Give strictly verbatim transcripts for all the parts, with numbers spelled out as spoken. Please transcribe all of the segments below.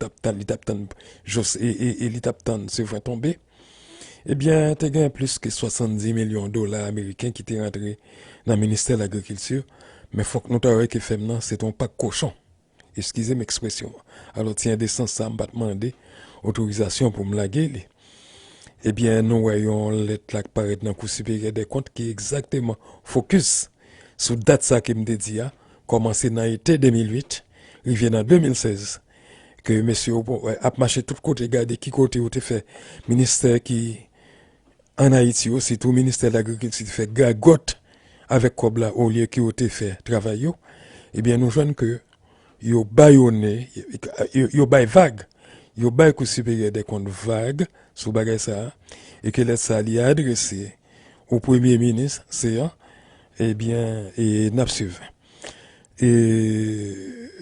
t ap tann, li t ap tann Jos-, e, e, e li t ap tann Sevren tonbe. Ebyen, te gen plis ke swasanndis milyon dola ameriken ki te rantre nan ministè lagrikilti, men fòk nou ta wè ke fèm nan se te yon pak kochon. Eskize m ekspresyon an. Alò, ti endesans sa, m pa t mande otorizasyon pou m lage li. Ebyen, nou wè yon lèt la k parèt nan Kou Siperyè dè Kont ki egzakteman fokis sou dat sa ke m te di a, kòmanse nan ete de mil uit, rive nan de mil sèz, ke mesye yo ap mache tout kote gade ki kote yo te fè ministè ki ann Ayiti yo, sitou ministè lagrikilti, te fè gagòt avèk kòb la, olye ke yo te fè travay yo, ebyen, nou jwenn ke yo bayonnen, yo, yo bay vag, yo bay Kou Siperyè dè Kont vag sou bagay sa a, e ke lèt sa a li adrese o premye minis, se an, ebyen, e n ap swiv. E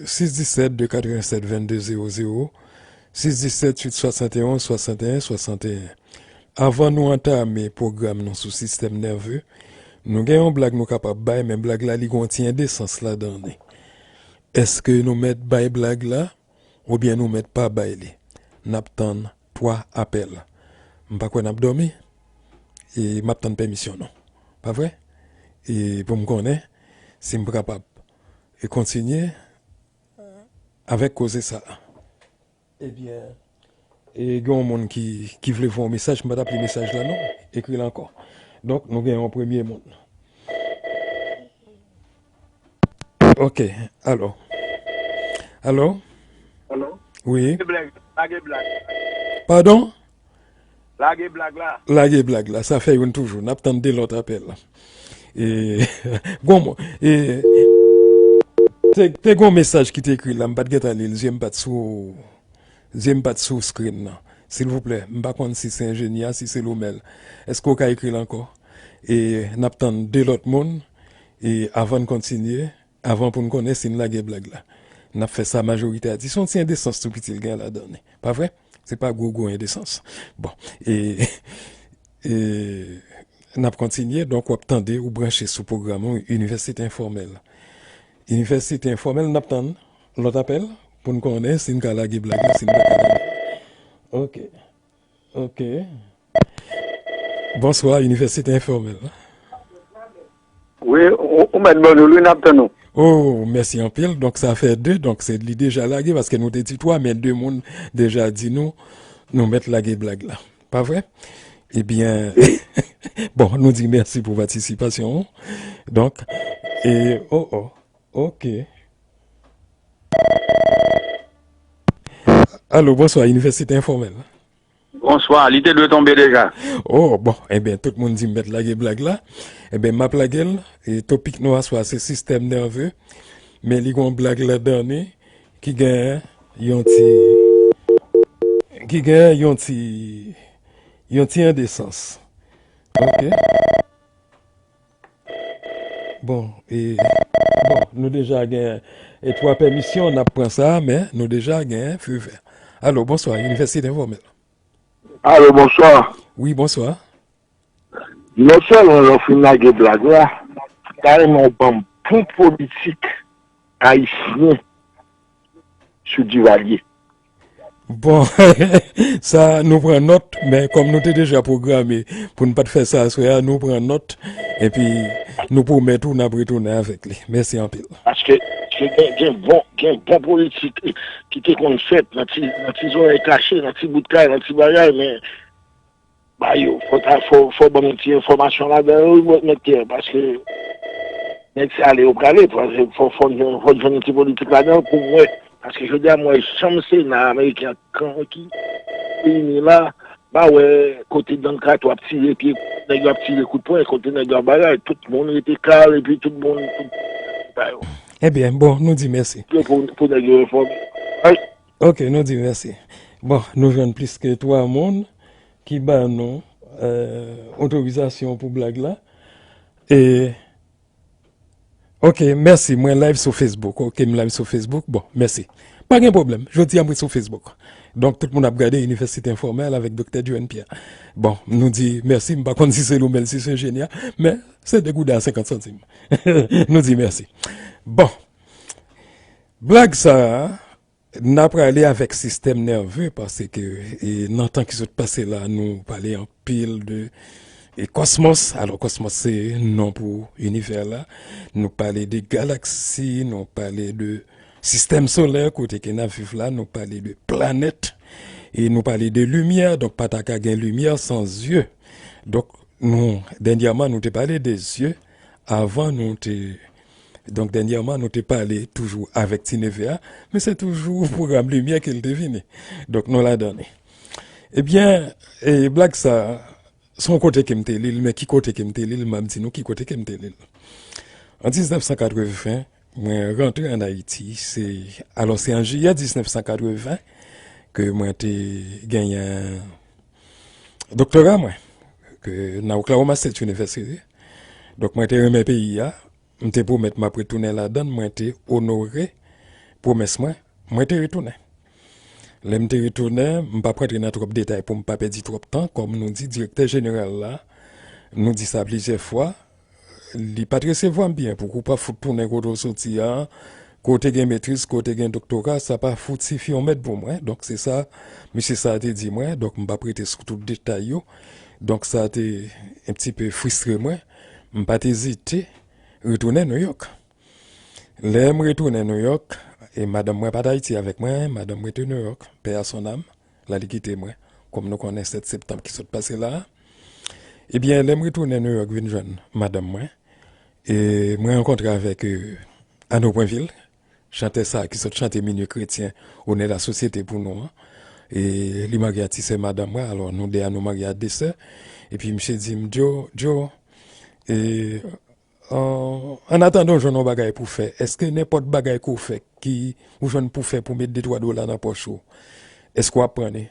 sis disèt de katrevennsèt vennde zewo zewo, sis disèt uit swasanteyon swasanteyen swasanteyen. Avan nou antame pwogram nou sou sistèm nève, nou gen yon blag nou kapab bay, men blag la li gen yon ti endesans ladan li. Èske nou mèt bay blag la, oubyen nou mèt pa bay li? N ap tann twa apèl. M pa kwè n ap dòmi, e m ap tann pèmisyon nou. Pa vre? E pou m konnen si m kapab e kontinye avèk koze sa a. Ebyen, e gen yon moun ki, ki vle voye yon mesaj, m pa t ap li mesaj la non, ekri l ankò. Donk, nou gen yon premye moun. Ok, alo. Alo? Alo? Wi. Lage blag, lage blag. Padon? Lage blag la. Lage blag la, sa fè youn toujou. N ap tann de lòt apèl. E, gon mo-, e, te, te gon mesaj ki te ekri la, m pa t gentan li l, zye m pa t sou, zye m pa t sou screen nan. Silvouplè, m pa konn si se enjenyè a, si se Lomèl. Èske w ka ekri l ankò? E n ap tann de lòt moun, e avan n kontinye, avan pou n konnen si n lage blag la. N ap fè sa majorite a di. Se yon ti endesans tou piti l gen ladan li. Pa vre? Se pa gwo, gwo endesans. Bon, e, e n ap kontinye. Donk, w ap tande, ou branche sou pwogram ou, Inivèsite Enfòmèl. Inivèsite Enfòmèl, n ap tann lòt apèl pou n konnen si n ka lage blag la, si n pa ka lage. Ok. Ok. Bonswa, Inivèsite Enfòmèl. Wi, ou, ou mèt ban nou, wi, n ap tann ou. Oh, mèsi anpil. Donk, sa fè de. Donk, se li deja lage, paske nou te di twa, men de moun deja di nou, nou mèt lage blag la. Pa vre? Ebyen, bon, nou di mèsi pou patisipasyon ou. Donk, e, oh, oh, ok. Alo, bonswa, Inivèsite Enfòmèl. Bonswa, li te dwe tonbe deja. Oh, bon, ebyen, tout moun di m mèt lage blag la. Ebyen, m ap lage l. E topik nou aswè a, se sistèm nève. Men li gon blag ladan li ki gen yon ti, ki gen yon ti, yon ti endesans. Ok. Bon, e, bon, nou deja gen, e, twa pèmisyon, n ap pran sa, men nou deja gen feu vè. Alo, bonswa, Inivèsite Enfòmèl. Alo, bonswa. Wi, bonswa. Non sèlman lè w fin lage blag la, m ta renmen w ban m bon politik ayisyen sou Divalye. Bon, sa nou pran nòt, men kòm nou te deja pwograme pou n pa t fè sa aswè a, nou pran nòt, epi nou pwomèt ou n ap retounen avèk li. Mèsi anpil. Paske, paske gen, gen bon, gen bon politik ki te konn fèt nan ti, nan ti zòrèy kache, nan ti bout kay, nan ti bagay, men ba yo. Fò ta, fò, fò ban nou ti enfòmasyon ladan yo, wi, mèt tè, paske nèg se ale yo prale, paske fò, fò, fò, fò jwenn ti politik ladan pou m wè. Paske jodi a, m wè janm Sena ameriken an kanki reyini la, m pa wè kote gang kato ap tire pye, nèg yo ap tire kout pwen, kote nèg yo ap bagay, tout moun rete kal, epi tout moun, tout, ba yo. Ebyen, bon, nou di mèsi. Pou, pou, pou nèg yo enfòme. Ay. Ok, nou di mèsi. Bon, nou jwenn plis ke twa moun ki ba nou, eh, otorizasyon pou blag la. E, ok, mèsi. Mwen live sou Facebook. Ok, m live sou Facebook. Bon, mèsi. Pa gen pwoblèm. Jodi a, mwen sou Facebook. Donk, tout moun ap gade Inivèsite Enfòmèl avèk Doktè Joen Pierre. Bon, nou di mèsi. M pa konn si se Lomèl, si se Jenya, men se de gouden a senkant santim. Nou di mèsi. Bon. Blag sa a, N a prale avèk sistèm nève, paske e, nan tan ki sot pase la, nou pale anpil de e, kòsmòs. Alò, kòsmòs se non pou inivè la. Nou pale de galaksi, nou pale de sistèm solè, kote ke n ap viv la, nou pale de planèt, e nou pale de limyè, donk pa ta ka gen limyè san zye. Donk, nou, dènyèman, nou te pale de zye, avan nou te Donk, dènyèman, nou te pale toujou avèk ti neve a, men se toujou pwogram limyè ke l te vini. Donk, nou ladan li. Ebyen, e, blag sa, se yon kote ke m te li l, men ki kote ke m te li l, m ap di nou ki kote ke m te li l. An diznèf san katreven, mwen rantre ann Ayiti, se, alò, se an jiyè diznèf san katreven ke mwen te genyen doktora mwen, ke nan Oklahoma State University. Donk, mwen te renmen peyi a, m te pwomèt m ap retounen ladan l, mwen te onore pwomès mwen, mwen te retounen. Lè m te retounen, m p ap rantre nan twòp detay pou m pa pèdi twòp tan, kòm nou di, direktè jeneral la, nou di sa plizyè fwa, li pa t resevwa m byen, pouki w pa fout tounen kote w soti a, kote gen metriz, kote gen doktora, sa pa fout sifi yon mèd pou mwen. Donk, se sa, mesye sa a te di mwen, donk, m p ap rete sou tout detay yo. Donk, sa te un petit peu fristre mwen. M pa t ezite retounen Nouyòk. Lè m retounen Nouyòk, e madanm mwen pa t Ayiti avèk mwen, madanm mwen te Nouyòk, paix à son âme, la li kite mwen, kòm nou konnen sèt septanm ki sot pase la a. Ebyen, lè m retounen Nouyòk vin jwenn madanm mwen, e mwen rankontre avèk e, Arnaud Poinville, chantè sa a ki sot chante Minuit Chrétien, Onè Lasosyete pou nou an. E li marye a ti sè madanm mwen, alò nou de a nou marye a de sè. Epi misye di m, Joe, Joe, e An, an atandan w jwenn yon bagay pou fè, èske nenpòt bagay ke w fè ki ou jwenn pou fè pou met de twa dola nan pòch ou, èske w ap pran li?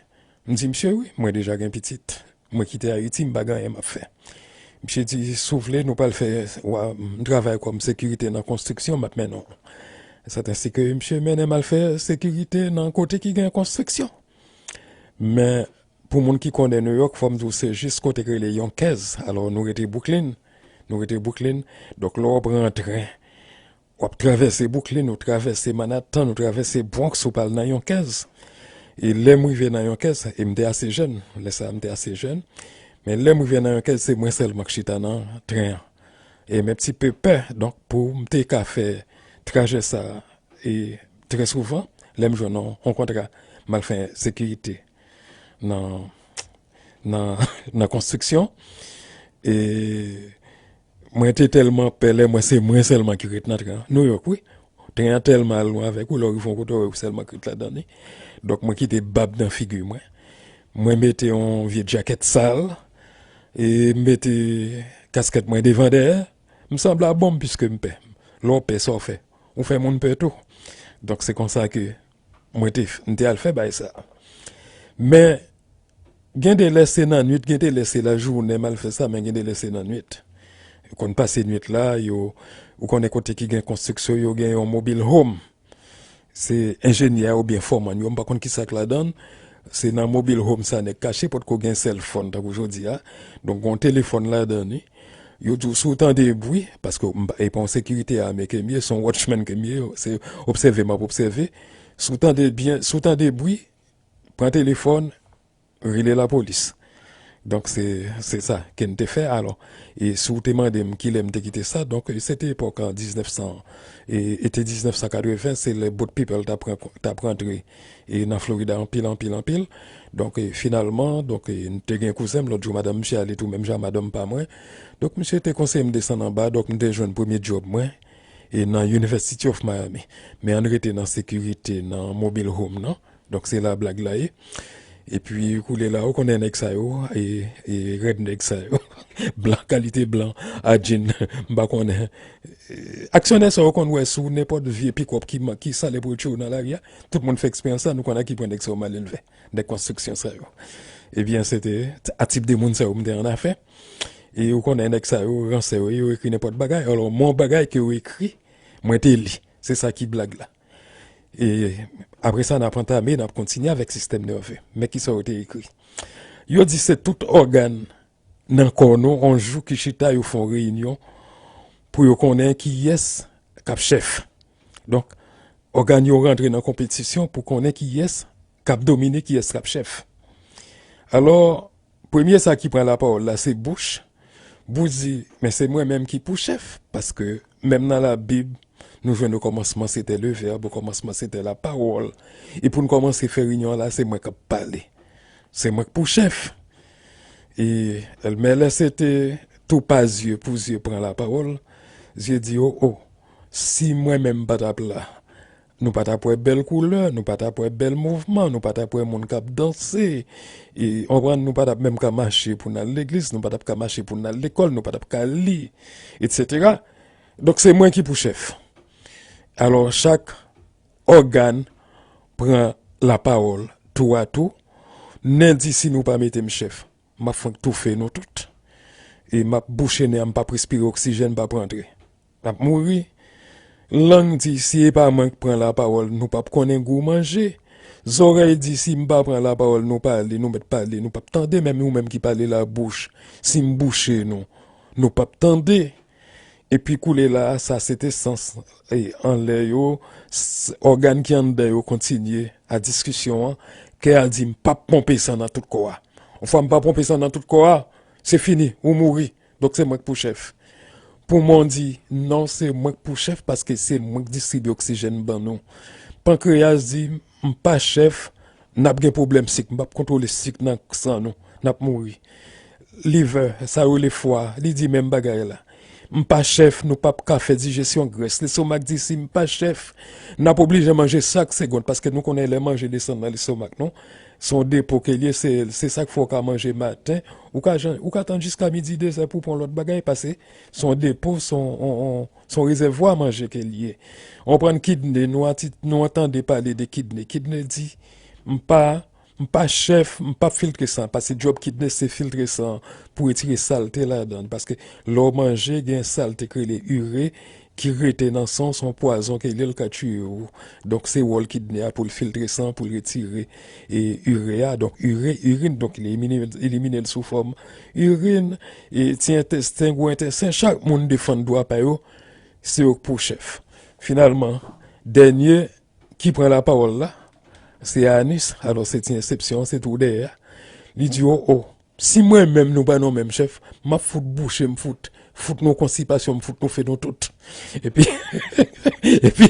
M di misye wi, mwen deja gen pitit. Mwen kite Ayiti, m pa gen anyen m ap fè. Misye di, si w vle, nou pral fè, w a, m travay kòm sekirite nan konstriksyon, m ap mennen w. Sèt ensi ke misye mennen m al fè sekirite nan kote ki gen konstriksyon. Men, pou moun ki konnen Nouyòk, fò m di w se jis kote k rele Yonkers. Alò, nou rete Brooklyn. Nou rete Brooklyn. Donk, lè w ap pran tren, w ap travèse Brooklyn, ou travèse Manhattan, ou travèse Bronx, ou pral nan Yonkers. E lè m rive nan Yonkers, e m te ase jèn. Lè sa a, m te ase jèn. Men lè m rive nan Yonkers, se mwen sèlman k chita nan tren an. E m un petit peu pè, donk, pou m te ka fè trajè sa a, e trè souvan, lè m jwenn yon, yon kontra, m al fè sekirite nan, nan, nan konstriksyon. E mwen te tèlman pè, lè mwen se mwen sèlman ki ret nan tren an. Nouyòk, wi. Tren an tèlman al lwen avèk ou, lè w rive yon kote, w wè ou sèlman k ret ladan li. Donk, mwen kite bab nan figi mwen. Mwen mete yon vye djakèt sal, e m mete kaskèt mwen devan dèyè. M sanble a bonm piske m pè. Lè w pè, sa w fè? Ou fè moun pè tou. Donk, se konsa ke mwen te, m te al fè bagay sa. Men, gen de lè se nan nwit, gen de lè se lajounen m al fè sa, men gen de lè se nan nwit. Yo konn pase nwit la, yo, ou konnen kote ki gen konstriksyon, yo gen yon mobile home. Se enjenyè oubyen fòman yo, m pa konn ki sa k ladan l. Se nan mobile home sa nèg kache, potko gen cell phone tankou jodi a. Donk, gen yon telefòn ladan li. Yo di w si w tande bwi, paske m pa, e pa yon sekirite ame ke m ye, se yon watchman ke m ye, se obsève m ap obsève. Si w tande byen, si w tande bwi, pran telefòn, rele lapolis. Donk, se, se sa ke n te fè alò. E si w te mande m kilè m te kite sa, donk, se te epòk an diznèf san, e, ete diznèf san katreven, se lè Boat People t ap ran-, t ap rantre, e, nan Florida anpil, anpil, anpil. Donk, e, finalman, donk, e, n te gen kouzen m, lòt jou madanm misye ale tou, menm jan madanm pa mwen. Donk, misye te konseye m desann anba, donk, m te jwenn premye djòb mwen, e, nan University of Miami. Men ann rete nan sekirite, nan mobile home nan. Donk, se la blag la ye. Epi, koulye la, ou konnen nèg sa yo, e, e rèd nèg sa yo. Blan, kalite blan, a djin, m pa konnen. E, aksyonè sa yo konn wè sou nenpòt vye pikòp ki, ma-, ki sale pwodui yo nan lari a. Tout moun fè eksperyans sa, nou konn a ki pwen nèg sa yo mal elve. Nèg konstriksyon sa yo. Ebyen, se te a tip de moun sa yo m te annafè. E ou konnen nèg sa yo, ransè yo, yo ekri nenpòt bagay. Alò, men yon bagay ke yo ekri, mwen te li. Se sa ki blag la. E apre sa, n ap antame, n ap kontinye avèk sistèm nève. Men kisa yo te ekri. Yo di se tout ògàn nan kò nou, yon jou ki chita, yo fè yon reyinyon pou yo konnen kiyès k ap chèf. Donk, ògàn yo rantre nan konpetisyon pou konnen kiyès k ap domine, kiyès k ap chèf. Alò, premye sa ki pran lapawòl la, se bouch. Bouch di, men se mwen menm ki pou chèf, paske menm nan Labib, nou jwenn okòmansman se te le Vèb, okòmansman se te lapawòl. E pou n kòmanse fè reyinyon an la, se mwen k ap pale. Se mwen k pou chèf. E, men lè se te tou pa Zye pou Zye pran lapawòl, Zye di, o, o, si mwen menm m pa t ap la, nou pa t ap wè bèl koulè, nou pa t ap wè bèl mouvman, nou pa t ap wè moun k ap danse. E, w konprann, nou pa t ap menm ka mache pou n al legliz, nou pa t ap ka mache pou n al lekòl, nou pa t ap ka li, etsetera. Donk, se mwen ki pou chèf. Alò, chak ògàn pran lapawòl tou a tou. Nen di, si nou pa mete m chèf, m ap fwenk toufe nou tout. E m ap bouche nen an, m p ap respire, oksijèn p ap rantre. M ap mouri. Lang di, si e pa mwen k pran lapawòl, nou p ap konnen gou manje. Zòrèy di, si m pa pran lapawòl, nou pale, nou mèt pale, nou p ap tande, menm ou menm ki pale labouch, si m bouche nou, nou p ap tande. Epi koulye la, sa se te sans, e, anlè yo, s-, ògàn ki anndan yo kontinye a diskisyon an. Kè a di, m p ap ponpe san nan tout kò a. Yon fwa m pa ponpe san nan tout kò a, se fini, ou mouri. Donk se mwen k pou chèf. Poumon di, non, se mwen k pou chèf paske se mwen k distribye oksijèn ban nou. Pankreyas di, m pa chèf, n ap gen pwoblèm sik, m p ap kontwole sik nan san nou, n ap mouri. Livè, sa yo rele fwa, li di menm bagay la. M pa chèf, nou p ap ka fè dijesyon grès. Lestomak di, si m pa chèf, n ap oblije manje chak segonn, paske nou konnen lè manje desann nan lestomak nou, se yon depo ke l ye, se, se sa k fè w ka manje maten, ou ka jan-, ou ka tann jiska midi, dezè pou w pran lòt bagay, paske se yon depo, se yon, yon, yon, se yon rezèvwa manje ke l ye. Ou konprann, kidne, nou ati-, nou tande pale de kidne. Kidne di, m pa, m pa chèf, m p ap filtre san, paske djòb kidne se filtre san pou retire salte ladan l, paske lè w manje, gen salte k rele ire, ki rete nan san w, se yon pwazon ke li, l ka tiye w. Donk, se wòl kidne a pou l filtre san, pou l retire, e, ire a. Donk, ire, irin, donk, li elimine, elimine l sou fòm irin, e, ti entesten, gwo entesten, chak moun defann dwa pa yo, se yo k pou chèf. Finalman, dènye ki pran lapawòl la, se anis, alò se ti ensepsyon, se tou dèyè a. Li di, o, o, si mwen menm nou pa nan menm chèf, m ap fout bouche m, fout, fout nou konstipasyon, m fout nou fè nou tout. Epi, epi,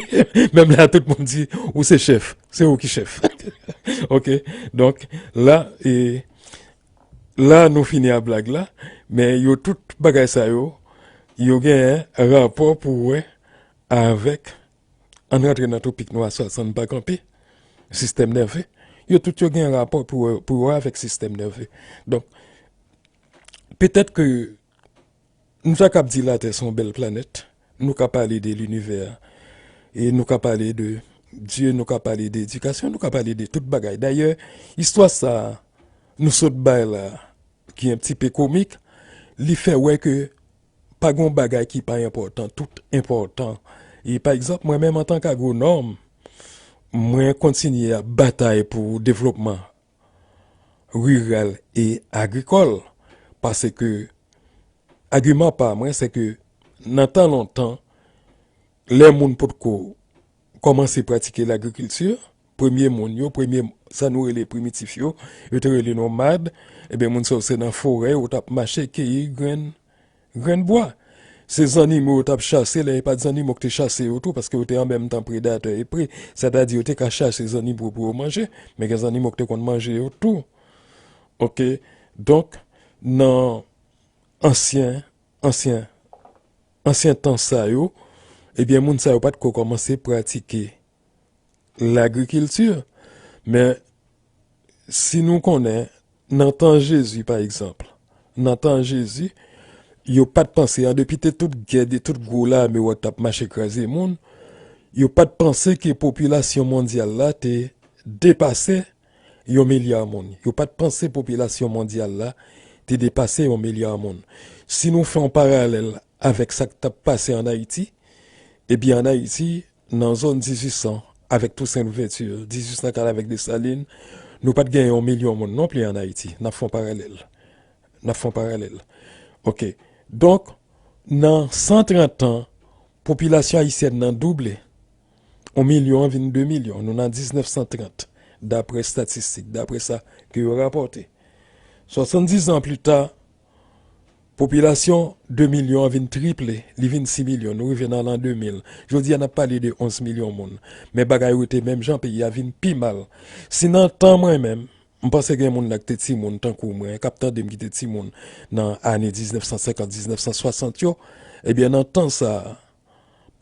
menm la, tout moun di, ou se chèf, se ou ki chèf. Ok, donk, la, e, la, nou fini a blag la, men yo tout bagay sa yo, yo gen rapò pou wè avèk, ann rantre nan topik nou aswè a san n pa kanpe, sistèm nève, yo tout yo gen rapò pou, pou wè avèk sistèm nève. Donk, petèt ke nou ta kab di Latè se yon bèl planèt, nou ka pale de linivè, e nou ka pale de Dye, nou ka pale de edikasyon, nou ka pale de tout bagay. Dayè, istwa sa a, nou sot bay la, ki yon ti pe komik, li fè wè ke pa gen yon bagay ki pa enpòtan, tout enpòtan. E pa egzanp, mwen menm antanke agwonòm, mwen kontinye ap batay pou devlopman riral e agrikòl, paske agiman pa mwen, se ke nan tan lontan, lè moun potko kòmanse pratike lagrikilti, premye moun yo, premye, sa nou rele primitif yo, yo te rele nonmad, ebyen, moun sa yo se nan forè yo t ap mache keyi grenn, grenn bwa. Se zannimo yo t ap chase, lè e pa t zannimo k te chase yo tou, paske yo te an menm tan predatè e pre, sètadi yo te ka chase zannimo pou yo manje, men gen zannimo k te konn manje yo tou. Ok, donk, nan ansyen, ansyen, ansyen tan sa yo, ebyen, moun sa yo pa t ko kòmanse pratike lagrikilti. Men, si nou konnen, nan tan Jezi, pa egzanp, nan tan Jezi, yo pa t panse, an depi te tout gè, de tout gwo lame w t ap mache kraze moun, yo pa t panse ke popilasyon mondyal la te depase yon milya moun. Yo pa t panse popilasyon mondyal la te depase yon milya moun. Si nou fè yon paralèl avèk sa k t ap pase ann Ayiti, ebyen, ann Ayiti, nan zòn dizuit san, avèk Toussaint Louverture, dizuit san kat avèk Desalin, nou pa t gen yon milyon moun non pli ann Ayiti. N ap fè yon paralèl. N ap fè yon paralèl. Ok. Donk, nan san trant an, popilasyon ayisyèn nan double. yon milyon an vin de milyon. Nou nan diznèf san trant, daprè estatistik, daprè sa ke yo rapòte. Swasanndizan pli ta, popilasyon de milyon an vin triple, li vin sis milyon, nou rive nan lan de mil. Jodi a, n ap pale de onz milyon moun. Men bagay yo rete menm jan, peyi a vin pi mal. Si nan tan mwen menm, m panse gen moun la ki te timoun tankou mwen, k ap tande m ki te timoun nan ane diznèf san senkant, diznèf san swasant yo, ebyen, nan tan sa a,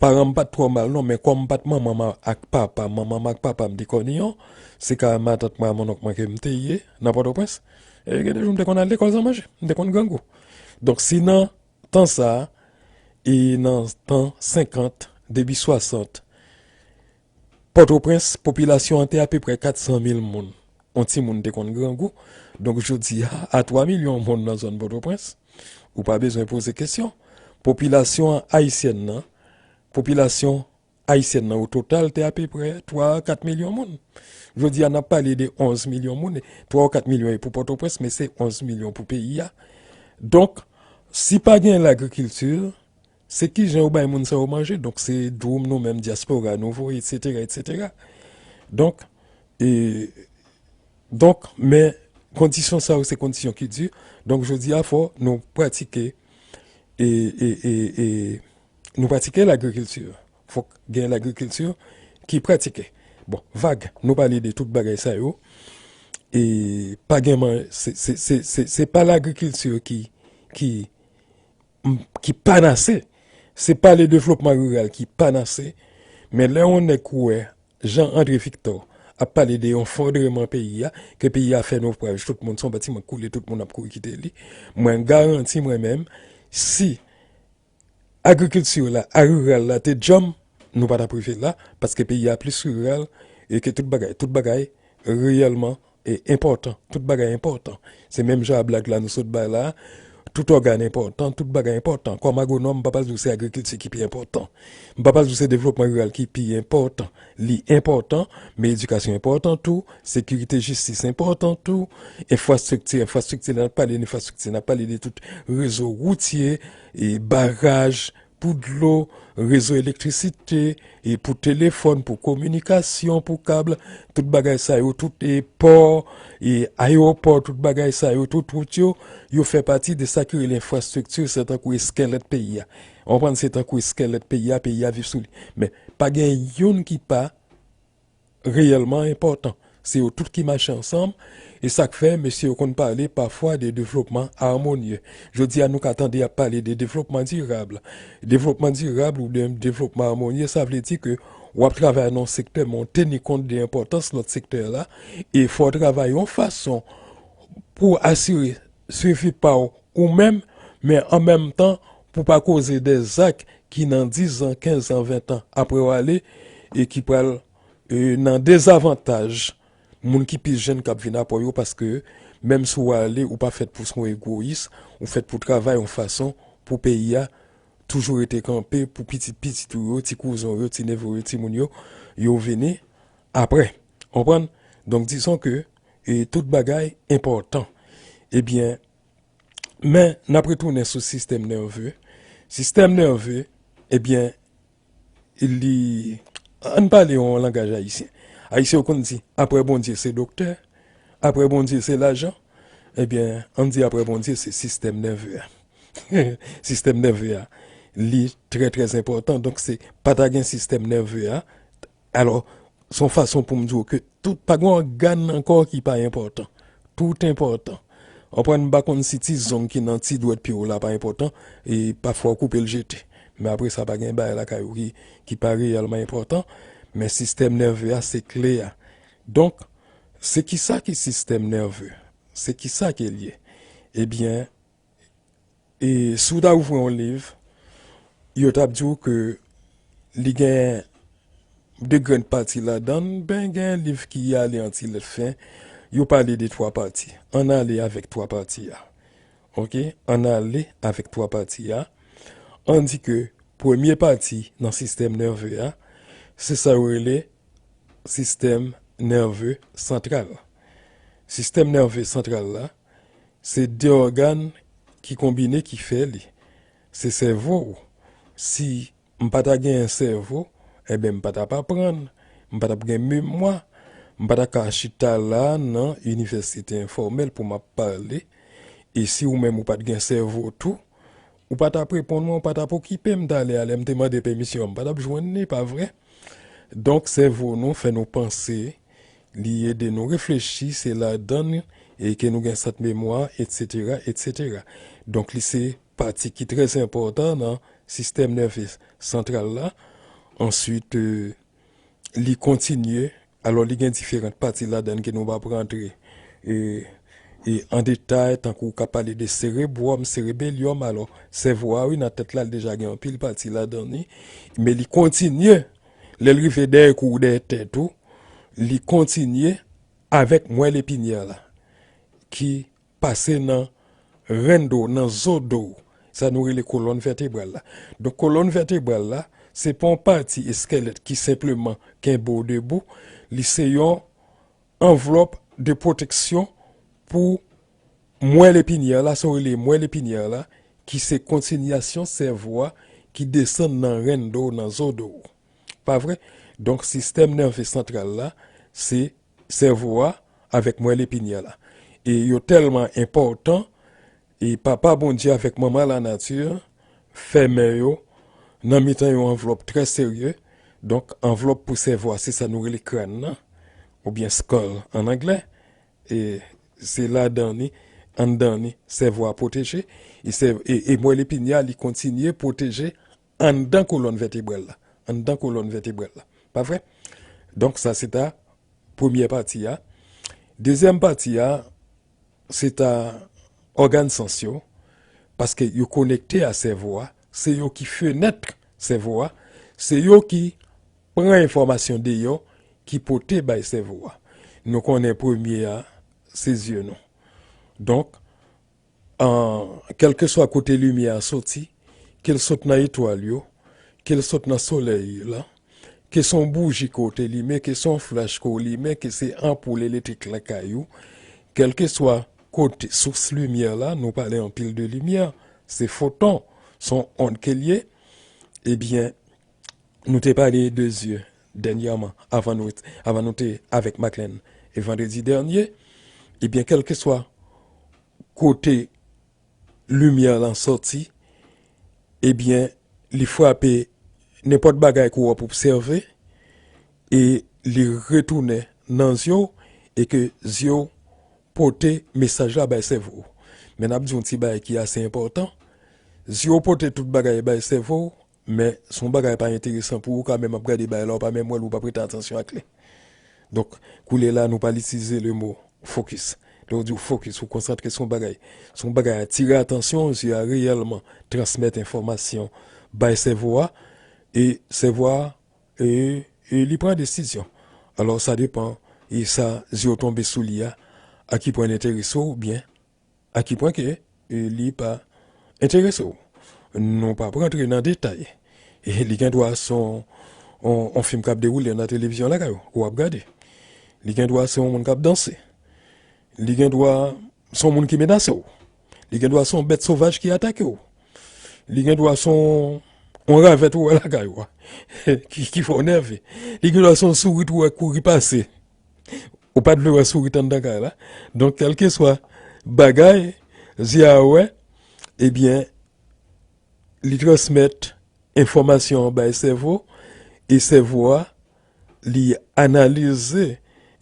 paran m pa t twò mal non, men kòm m pa t manman m ak papa m, manman m ak papa m te kòniyon, se kay matant mwen ak monnonk mwen ke m te ye nan Pòtoprens. E gen de jou m te konn al lekòl san manje, m te konn grangou. Donk si nan tan sa a, e nan tan senkant, debi swasant, Pòtoprens, popilasyon an te apeprè kat san mil moun. Yon timoun te konn grangou. Donk jodi a, a twa milyon moun nan zòn Pòtoprens, ou pa bezwen poze kesyon. Popilasyon ayisyèn nan, popilasyon ayisyèn nan o total te apeprè twa a kat milyon moun. Jodi a, n ap pale de onz milyon moun. Twa ou kat milyon e pou Pòtoprens, men se onz milyon pou peyi a. Donk, si pa gen lagrikilti, se kijan yo bay moun sa yo manje? Donk, se dwoum nou menm dyaspora nou voye, etsetera, etsetera. Donk, e, donk, men kondisyon sa yo, se kondisyon ki di. Donk, jodi a, fò nou pratike, e, e, e, e, nou pratike lagrikilti. Fòk gen lagrikilti ki pratike. Bon, vag, nou pale de tout bagay sa yo. E pa gen man, se, se, se, se, se pa lagrikilti ki, ki, m, ki panase. Se pa le devlopman riral ki panase. Men lè yon nèg ou wè, Jean André Victor, ap pale de yon fondreman peyi a, ke peyi a fè novraj, tout moun, se yon batiman k koule, tout moun ap kouri kite li. Mwen garanti mwen menm, si agrikilti la, a riral la te djanm, nou pa t ap rive la, paske peyi a plis riral e ke tout bagay. Tout bagay reyèlman e enpòtan. Tout bagay enpòtan. Se menm jan a blag la nou sot bay la, tout ògàn enpòtan, tout bagay enpòtan. Kòm agwonòm, m pa pral di w se agrikilti ki pi enpòtan. M pa pral di w se devlopman riral ki pi enpòtan. Li enpòtan, men edikasyon enpòtan tou, sekirite, jistis enpòtan tou, enfrastrikti, enfrastrikti, lè n ap pale de enfrastrikti, n ap pale de tout rezo woutye, e baraj, pou dlo, rezo elektrisite, e pou telefòn, pou kominikasyon, pou kab, tout bagay sa yo, tout e pò, e ayewopò, tout bagay sa yo, tout wout yo, yo fè pati de sa ki rele enfrastrikti, se tankou eskèlèt peyi a. Ou konprann, se tankou eskèlèt peyi a, peyi a viv sou li. Men, pa gen youn ki pa reyèlman enpòtan. Se yo tout ki mache ansanm, e sa k fè mesye yo konn pale pafwa de devlopman amonye. Jodi a, nou ka tande y ap pale de devlopman dirab. Devlopman dirab oubyen devlopman amonye, sa vle di ke w ap travay nan yon sektè, men w teni kont de enpòtans lòt sektè la, e fò w travay yon fason pou w asire swivi pa w ou menm, men an menm tan, pou w pa koze de zak ki nan diz an, kenz an, ven an apre w ale, e ki pral e, nan dezavantaj moun ki pi jenn k ap vin apre yo, paske menm si w ale, ou pa fèt pou w se yon egoyis, ou fèt pou w travay yon fason pou peyi a toujou rete kanpe, pou pitit pitit ou yo, ti kouzin w yo, ti neve w yo, timoun yo, yo vini apre. Konprann? Donk, dizon ke, e, tout bagay enpòtan. Ebyen, men, n ap retounen sou sistèm nève. Sistèm nève, ebyen, li, ann pale yon langaj ayisyen. Ayisyen yo konn di, apre Bondye se doktè, apre Bondye se lajan. Ebyen, ann di apre Bondye se sistèm nève a. Sistèm nève a, li trè, trè enpòtan. Donk, se pa ta gen sistèm nève a, alò, se yon fason pou m di w ke tout, pa gen ògàn nan kò w ki pa enpòtan. Tout enpòtan. Ou konprann, m pa konn si ti zong ki nan ti dwèt pye w la pa enpòtan, e pafwa w koupe l jete. Men apre sa, pa gen bagay lakay ou ki, ki pa reyèlman enpòtan. Men sistèm nève a, se kle a. Donk, se kisa ki sistèm nève? Se kisa ke l ye? Ebyen, e si w ta ouvri yon liv, yo t ap di w ke li gen de grenn pati ladan l, ben gen liv ki ale an ti lèt fen, yo pale de twa pati. Ann ale avèk twa pati a. Oke? Ann ale avèk twa pati a. Ann di ke premye pati nan sistèm nève a, se sa yo rele sistèm nève santral. Sistèm nève santral la, se de ògàn ki konbine ki fè li. Se sèvo w. Si m pa ta genyen sèvo, enben, m pa t ap aprann, m pa t ap gen memwa, m pa t ap ka chita la nan inivèsite enfòmèl pou m ap pale. E si ou menm ou pa t gen sèvo tou, ou pa t ap reponn mwen, ou pa t ap okipe m talè a lè m te mande pèmisyon an, m pa t ap jwenn li, pa vre? Donk, sèvo nou fè nou panse, li ede nou reflechi, se ladan l e ke nou gen sant memwa, etsetera, etsetera. Donk, li se pati ki trè enpòtan nan sistèm nève santral la. Answit, e, li kontinye, alò, li gen diferan pati ladan l ke nou p ap rantre, e, e, an detay, tankou w ka pale de serebwòm, serebelyòm, alò, sèvo a, wi, nan tèt la, l deja gen anpil pati ladan li, men li kontinye, lè l rive dèyè kou ou dèyè tèt ou, li kontinye avèk mwèl epinyè la, ki pase nan renn do w, nan zo do w, sa nou rele kolòn vètebral la. Donk, kolòn vètebral la, se pa yon pati eskèlèt ki senpleman kenbe w debou, li se yon anvlòp de pwoteksyon pou mwèl epinyè la, sa w rele mwèl epinyè la, ki se kontinyasyon sèvo a ki desann nan renn do w, nan zo do w. Pa vre? Donk, sistèm nève santral la, se sèvo a avèk mwèl epinyè la. E yo tèlman enpòtan, e Papa Bondye avèk Manman Lanati fèmen yo nan mitan yon anvlòp trè serye. Donk, anvlòp pou sèvo a, se sa nou rele kràn nan, oubyen skull an anglè. E se ladan li, anndan li, sèvo a pwoteje. E, sè- e, e mwèl epinyè a, li kontinye pwoteje anndan kolòn vètebral la. Anndan kolòn vètebral la. Pa vre? Donk, sa se ta premyè pati a. Dezyèm pati a, se ta ògàn sans yo, paske yo konekte a sèvo a, se yo ki fenèt sèvo a, se yo ki pran enfòmasyon deyò, ki pote bay sèvo a. Nou konnen premye a, se zye nou. Donk, an, kèlkeswa kote limyè a soti, ke l sot nan etwal yo, ke l sot nan solèy la, ke se yon bouji ke w te limen, ke se yon flach ke w limen, ke se anpoul elektrik lakay ou, kèlkeswa kote sous limyè la, nou pale anpil de limyè, se foton, se yon ond ke l ye, ebyen, nou te pale de zye dènyèman, avan nou, avan nou te avèk Maclean, e vandredi dènye, ebyen, kèlkeswa kote limyè lan sòti, ebyen, li frape nenpòt bagay ke w ap obsève, e li retounen nan zye w, e ke zye w pote mesaj la bay sèvo w. Men n ap di yon ti bagay ki ase enpòtan. Zye w pote tout bagay bay sèvo w, men se yon bagay pa enteresan pou ou, ou ka menm ap gade bagay la, ou pa menm wè l, ou p ap rete atansyon ak li. Donk, koulye la, nou pral itilize le mo focus. Lè w di w focus, ou konsantre sou yon bagay. Se yon bagay atire atansyon, zye a reyèlman transmèt enfòmasyon bay sèvo a, e sèvo a, e, e li pran desizyon. Alò, sa depann, e sa zye w tonbe sou li a, a ki pwen l enterese w, oubyen a ki pwen ke, e, li pa enterese w. Nou p ap rantre nan detay. E li gen dwa se yon, yon, yon fim k ap dewoule nan televizyon lakay ou, ou ap gade. Li gen dwa se yon moun k ap danse. Li gen dwa se yon moun ki menase w. Li gen dwa se yon bèt sovaj ki atake w. Li gen dwa se yon, yon ravèt ou wè lakay ou a, ki, ki fè w nève. Li gen dwa se yon sourit ou wè kouri pase. Ou pa t vle wè sourit anndan kay la. Donk, kèlkeswa bagay zye a wè, ebyen, li transmèt enfòmasyon an bay sèvo, e sèvo a, li analize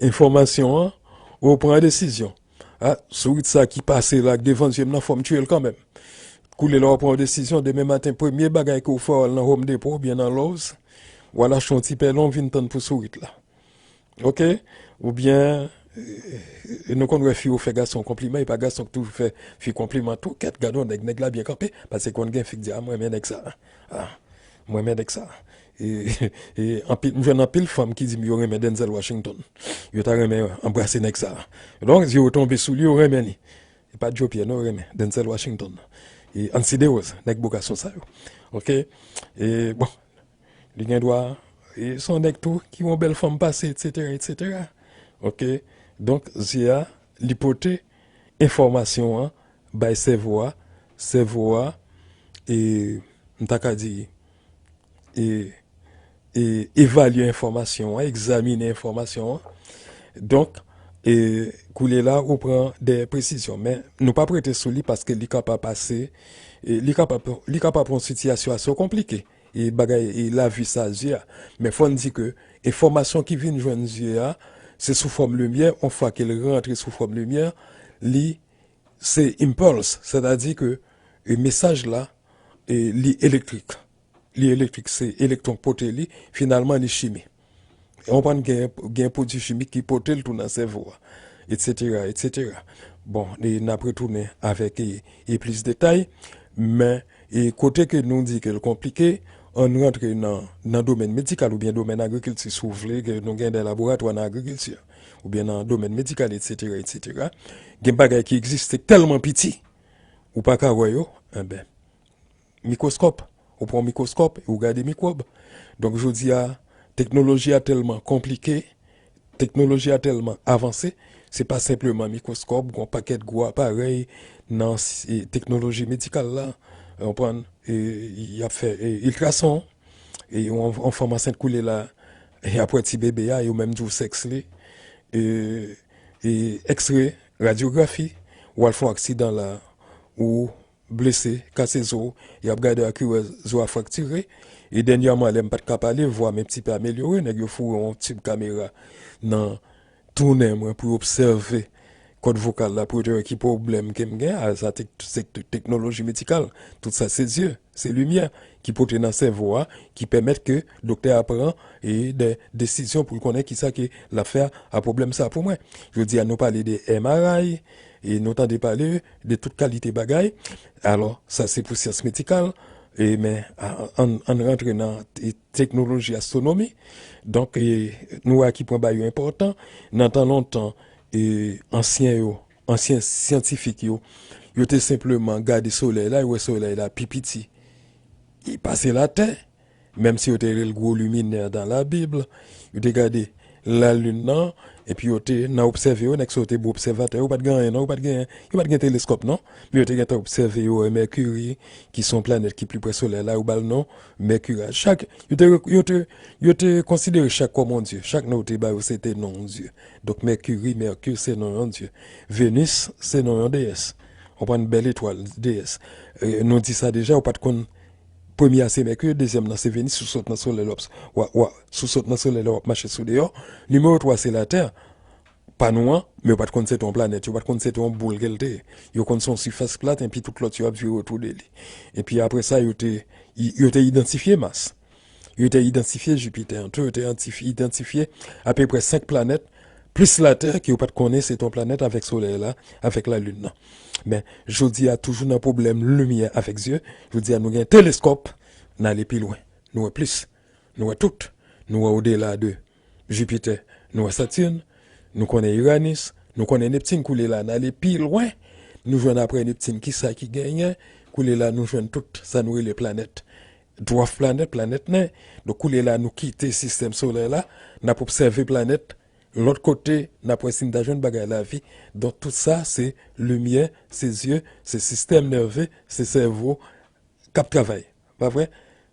enfòmasyon an, ou pran desizyon. A, sourit sa ki pase la devan zye m nan, fò m tiye l kanmenm. Koulye la, w pran yon desizyon, demen maten, premye bagay ke w fè, w al nan Home Depot oubyen nan Lowe's, w al achte yon ti pèlen, w vin tann pou sourit la. Oke? Oubyen, e, nou konn wè fi yo fè gason konpliman, e pa gason ki toujou fè fi konpliman tou. Kèt, gade yon nèg, nèg la byen kanpe, paske konn gen fi k di, a, mwen renmen nèg sa. A, mwen renmen nèg sa. E, e anpil, m jwenn anpil fanm ki di m yo renmen Denzel Washington. Yo ta renmen anbrase nèg sa. Donk, yo tonbe sou li, yo renmen li. E pa Joe Pierre, non, yo renmen Denzel Washington. E Ancy Derose, nèg bo gason sa yo. Oke? E, bon, li gen dwa, e se yon nèg tou ki yon bèl fanm pase, etsetera, etsetera. Oke? Donk, zye a, li pote enfòmasyon an bay sèvo a, sèvo a, e, m ta ka di, e, e, evalye enfòmasyon an, egzamine enfòmasyon an. Donk, e, koulye la, ou pran de presizyon. Men, nou p ap rete sou li paske li kapab ase, e, li kapab, li kapab yon sitiyasyon ase konplike. E bagay, e lavi sa zye a. Men fò n di ke enfòmasyon ki vin jwenn zye a, se sou fòm limyè, yon fwa ke l rantre sou fòm limyè, li se impulse, sètadi ke, e, mesaj la, e, li elektrik. Li elektrik, se elektwon k pote li, finalman li chimi. E w konprann gen, gen pwodui chimik ki pote l tou nan sèvo a, etsetera, etsetera. Bon, e n ap retounen avèk e, e plis detay, men e kote ke nou di ke l konplike, ann rantre nan, nan domèn medikal oubyen domèn agrikilti, si w vle, ke nou gen de laboratwa nan agrikilti, oubyen nan domèn medikal, etsetera, etsetera. Gen bagay ki egziste k tèlman piti, ou pa ka wè yo, enben, mikwoskòp, ou pran mikwoskòp e ou gade mikwòb. Donk, jodi a, teknoloji a tèlman konplike, teknoloji a tèlman avanse, se pa senpleman mikwoskòp, gon pakèt gwo aparèy nan s-, e, teknoloji medikal la, w konprann, e, y ap fè, e, iltrason, e yon, yon fanm ansent koulye la, e ap wè ti bebe a, yo menm di w sèks li, e, e, X-ray, radyografi, w al fè yon aksidan la, ou blese, kase zo, y ap gade ak yo wè zo a fraktire. E dènyèman, lè m pa t ka pale, vwa m yon ti pe amelyore, nèg yo foure yon tib kamera nan tou nen mwen pou yo obsève kòd vokal la, pou yo te wè ki pwoblèm ke m gen. A, sa tek-, se teknoloji medikal. Tout sa se zye, se limyè ki pote nan sèvo a, ki pèmèt ke doktè a pran e de desizyon pou l konnen kisa ke l ap fè a pwoblèm sa pou mwen. Jodi a, nou pale de M R I, e nou tande pale de tout kalite bagay. Alò, sa se pou syans medikal, e men a, ann, ann rantre nan e, teknoloji astwonomi. Donk, e, nou wè a ki pwen bagay yo enpòtan. Nan tan lontan, e, ansyen yo, ansyen syantifik yo, yo te senpleman gade solèy la, yo wè solèy la pi piti e pase Latè, menm si yo te rele l gwo liminè dan Labib, yo te gade lalin nan, epi yo te nan obsève yo, nèg sa yo te bon obsèvatè, yo pa t gen anyen non, yo pa t gen, yo pa t gen teleskòp non, men yo te gentan obsève yo, wè Mèkiri, ki se yon planèt ki pi pre solèy la, yo ba l non Mèkiri a. Chak, yo te, yo te, yo te konsidere chak kòm yon dye, chak non yo te ba yo se te non yon dye. Donk Mèkiri, Mèkir se non yon dye. Venis se non yon deyès. Ou konprann, bèl etwal, deyès. E, nou di sa deja, ou pa t konn premye a se Mèkir, dezyèm nan se Venis, si w sot nan solèy la, w ap, w ap, w ap, si w sot nan solèy la, w ap mache sou deyò. Nimewo twa se Latè, pa nou an, men yo pa t konn se te yon planèt, yo pa t konn se te yon boul ke l te ye. Yo konn se yon sifas plat, epi tout lòt yo ap vire otou de li. Epi apre sa, yo te, yo te idantifye Mas. Yo te idantifye Jipitè tou, yo te antif-, idantifye apeprè senk planèt, plis Latè, ke yo pa t konnen se te yon planèt avèk Solèy la, avèk Lalin nan. Men, jodi a, toujou nan pwoblèm limyè avèk zye, jodi a, nou gen teleskòp, n ale pi lwen. Nou wè plis. Nou wè tout. Nou wè odela de Jipitè. Nou wè Satin. Nou konnen Iranis. Nou konnen Neptin. Koulye la, n ale pi lwen. Nou jwenn apre Neptin kisa ki genyen. Koulye la, nou jwenn tout sa nou rele planèt. Dwarf planèt, planèt nen. Donk, koulye la, nou kite sistèm solè la. N ap obsève planèt. Lòt kote, n ap wè si n ta jwenn bagay lavi. Donk, tout sa, se limyè, se zye, se sistèm nève, se sèvo k ap travay. Pa vre?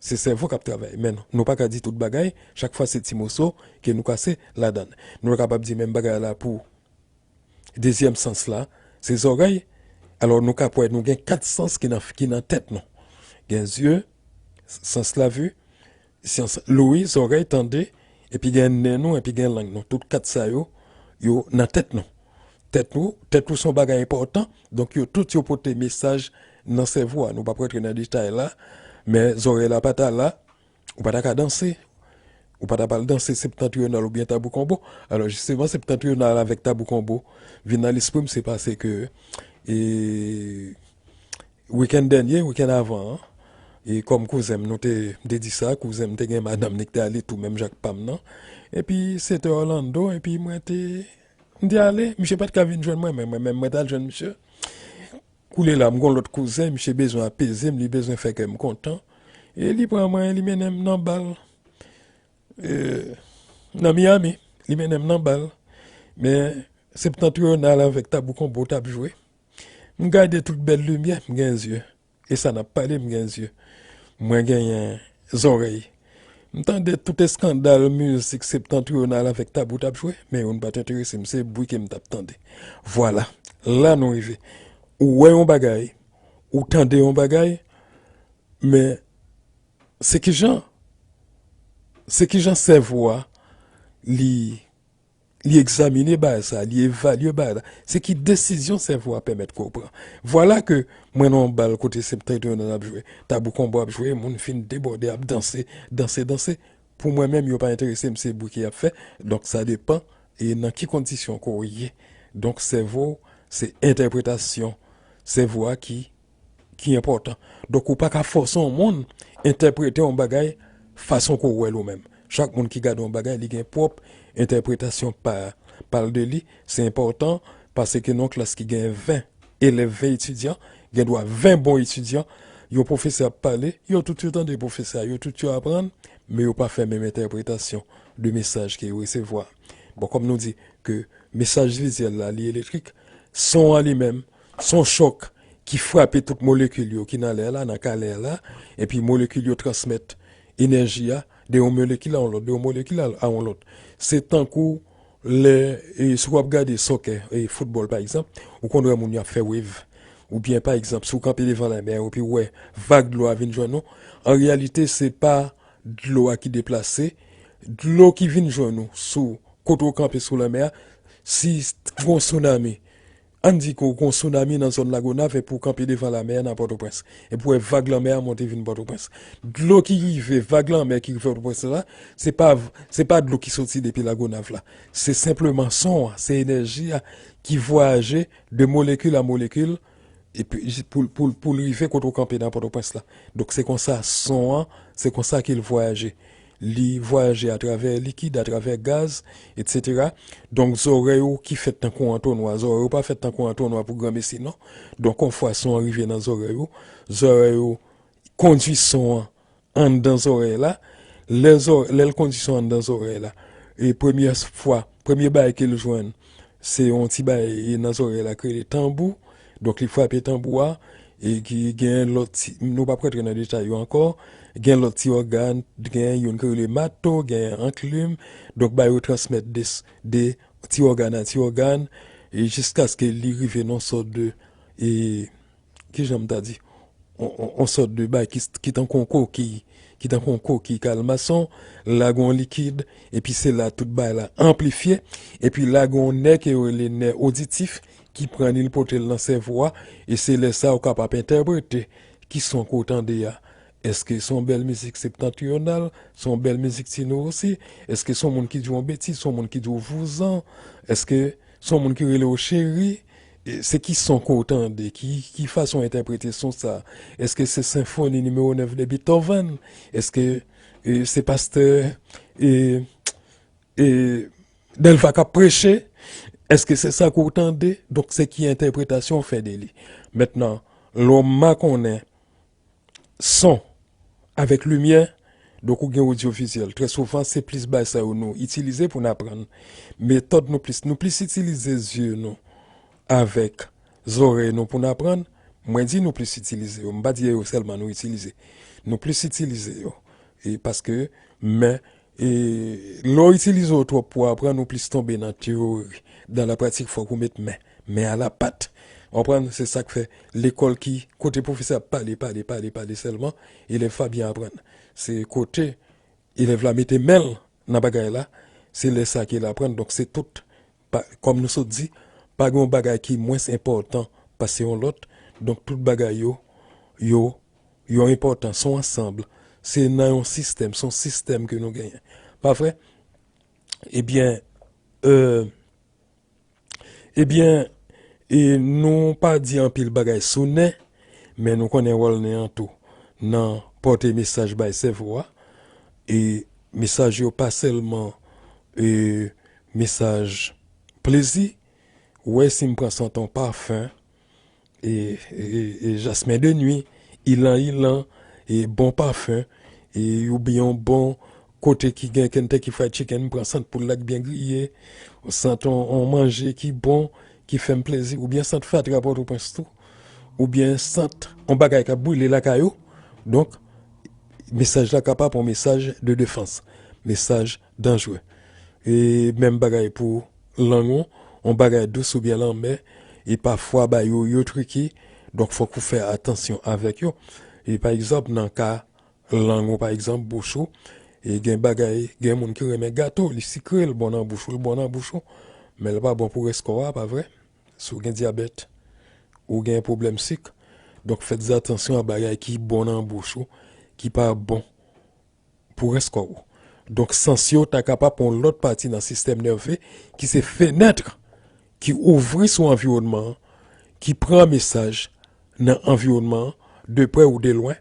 Se sèvo k ap travay. Men nou, nou pa ka di tout bagay. Chak fwa, se ti moso ke nou kase ladan l. Nou kapab di menm bagay la pou dezyèm sans la, se zòrèy. Alò, nou ka wè, nou gen kat sans ki nan, ki nan tèt nou. Gen zye, sans la vi, sans lwi, zòrèy, tande, epi gen nen nou, epi gen lang nou. Tout kat sa yo, yo nan tèt nou. Tèt nou, tèt ou se yon bagay enpòtan. Donk, yo tout yo pote mesaj nan sèvo a. Nou p ap rantre nan detay la, men zòrèy la pa ta la, ou pa ta ka danse. Ou pa ta pral danse septantriyonal oubyen tabou konbo. Alò, jisteman, septantriyonal avèk tabou konbo vin nan lespri m, se paske, e, wikenn dènye, wikenn avan an, e kòm kouzen m, nou te, m te di sa, kouzen m te gen madanm li k te ale tou, menm jan k pa m nan. Epi, se te Orlando, epi mwen te, m te ale, misye pa t ka vin jwenn mwen, men mwen menm, mwen t al jwenn misye. Koulye la, m gon lòt kouzen, misye bezwen apeze m, li bezwen fè kè m kontan. E li pran mwen, li mennen m nan bal. E, nan Miami, li mennen m nan bal. Men, septantriyonal avèk tabou konbo t ap jwe. M gade tout bèl limyè, m gen zye. E sa n ap pale, m gen zye. Mwen genyen zòrèy. M tande tout eskandal mizik septantriyonal avèk Tabou t ap jwe, men youn pa t enterese m, se bri ke m t ap tande. Vwala, la nou rive. Ou wè yon bagay, ou tande yon bagay, men se kijan, se kijan sèvo a li li egzamine bagay sa, li evalye bagay la. Se ki desizyon sèvo a pèmèt ke w pran. Vwala ke mwen nan yon bal kote septantriyonal ap jwe, Tabou Konbo ap jwe, moun fin debòde, ap danse, danse, danse. Pou mwen menm, yo pa enterese m, se bri ke y ap fè. Donk, sa depann e nan ki kondisyon ke w ye. Donk, sèvo, se entèpretasyon sèvo a ki ki enpòtan. Donk, ou pa ka fòse yon moun entèprete yon bagay fason ke w wè l ou menm. Chak moun ki gade yon bagay, li gen pwòp entèpretasyon pa, pa l de li. Se enpòtan paske nan yon klas ki gen ven elèv, ven etidyan, gen dwa ven bon etidyan. Yon pwofesè ap pale, yo tout yo tande pwofesè a, yo tout yo aprann, men yo pa fè menm entèpretasyon de mesaj ke yo resevwa. Bon, kòm nou di ke mesaj vizyèl la, li elektrik, son an li menm, se yon chòk ki frape tout molekil yo ki nan lè a la, nan ka lè a la, epi molekil yo transmèt enèji a de yon molekil a yon lòt, de yon molekil a, a yon lòt. Se tankou lè, e, si w ap gade sòkè, e, foutbòl, pa egzanp, ou konn wè moun yo ap fè wave. Oubyen, pa egzanp, si w kanpe devan lanmè a, epi w wè vag dlo a vin jwenn ou, an reyalite, se pa dlo a ki deplase, dlo ki vin jwenn ou sou kote w kanpe sou lanmè a, si gon sounami, ann di ke w gon sounami nan zòn Lagonav epi w kanpe devan lanmè a nan Pòtoprens, epi w wè vag lanmè a monte vin Pòtoprens. Dlo ki rive, vag lanmè ki rive Pòtoprens la, se pa, se pa dlo ki soti depi Lagonav la. Se senpleman son an, se enèji a ki vwayaje de molekil a molekil, epi jis pou, pou, pou l rive kote w kanpe nan Pòtoprens la. Donk, se konsa son an, se konsa ke l vwayaje. Li vwayaje atravè likid, atravè gaz, etsetera. Donk, zòrèy ou ki fèt tankou antonwa, zòrèy ou pa fèt tankou antonwa pou granmesi, non. Donk, yon fwa son an rive nan zòrèy ou, zòrèy ou kondui son an anndan zòrèy la. Lè zò-, lè l kondui son anndan zòrèy la, e premye fwa, premye bagay ke l jwenn, se yon ti bagay, e, nan zòrèy la ki rele tanbou. Donk, li frape tanbou a, e ki gen lòt ti, nou p ap rantre nan detay yo ankò. Gen lòt ti ògàn, gen youn ki rele mato, gen anklim. Donk, bagay yo transmèt de, de ti ògàn a ti ògàn, e jiskaske li rive nan sòt de, e, kijan m ta di, on, on, on sòt de bagay ki, ki tankou yon kokiy, ki tankou yon kokiy kalmason, la gen yon likid, epi se la tout bagay la anplifye, epi la gen yon nè ke yo rele nè oditif, ki pran li, l pote l nan sèvo a, e se lè sa a ou kapab entèprete ki son ke w tande a. Èske se yon bèl mizik septantriyonal, se yon bèl mizik Tino Rossi? Èske se yon moun ki di w yon betiz, se yon moun ki di w vouzan? Èske se yon moun ki rele w cheri? E se ki son ke w tande, ki, ki fason w entèprete son sa? Èske se senfoni nimewo nèf de Beethoven? Èske, e, se pastè, e, e, Delva k ap preche? Èske se sa ke w tande? Donk, se ki entèpretasyon w fè de li. Mentnan, lè w makonnen son avèk limyè, donk ou gen odyovizyèl. Trè souvan, se plis bagay sa yo nou itilize pou n aprann. Metòd nou plis, nou plis itilize zye nou avèk zòrèy nou pou n aprann. Mwen di nou plis itilize yo, m pa di e yo sèlman nou itilize. Nou plis itilize yo. E paske, men, e, lè w itilize yo twòp pou aprann, ou plis tonbe nan teyori. Dan la pratik, fòk ou met men. Men a la pat. Ou konprann? Se sa k fè lekòl ki kote pwofesè ap pale, pale, pale, pale sèlman, elèv pa byen aprann. Se kote elèv la mete men l nan bagay la, se lè sa ke l aprann. Donk, se tout, pa, kòm nou sot di, pa gen yon bagay ki mwens enpòtan pase yon lòt. Donk, tout bagay yo, yo, yo enpòtan. Se yon ansanm. Se nan yon sistèm, se yon sistèm ke nou genyen. Pa vre? Ebyen, e, Ebyen, e, nou pa di anpil bagay sou nen, men nou konnen wòl nen an tou nan pòte mesaj bay sèvo a. E mesaj yo pa sèlman, e, mesaj plezi. Ou wè, si m pran sant yon pafen, e, e, e, e jasmen de nwi, ilan ilan, e bon pafen, e oubyen yon bon kote ki gen Kentucky Fried Chicken, m pran sant poul la k byen griye, sant on, on manje ki bon, ki fè m plezi, oubyen sant fatra Pòtoprens tou, oubyen sant on bagay k ap brile lakay ou. Donk, mesaj la kapab yon mesaj de defans, mesaj danjre. E menm bagay pou lang ou, yon bagay dous oubyen lanmè, e pafwa ba yo, yo triki, donk fòk ou fè atansyon avèk yo. E pa egzanp, nan ka lang ou, pa egzanp, bouch ou, e gen bagay, gen moun ki renmen gato, li sikre, l bon nan bouch ou, l bon nan bouch ou, men l pa bon pou rès kò a, pa vre? Si w gen dyabèt, ou gen pwoblèm sik, donk fèt atansyon a bagay ki bon nan bouch ou, ki pa bon pou rès kò ou. Donk, sans yo ta kapab yon lòt pati nan sistèm nève ki se fenèt ki ouvri sou anviwònman an, ki pran mesaj nan anviwònman an, de prè ou de lwen,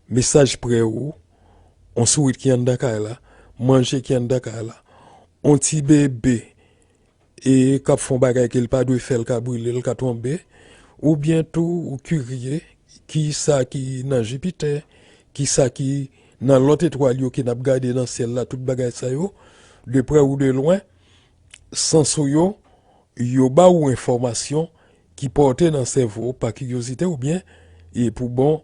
mesaj prè ou, yon sourit ki anndan kay la, manje ki anndan kay la, yon ti bebe e k ap fè yon bagay ke l pa dwe fè, l ka brile, l ka tonbe, oubyen tou ou kirye, ki sa ki nan Jipitè, ki sa ki nan lòt etwal yo ke n ap gade nan syèl la, tout bagay sa yo, de prè ou de lwen, sans ou yo, yo ba ou enfòmasyon ki pòte nan sèvo w pa kiryozite oubyen e pou bon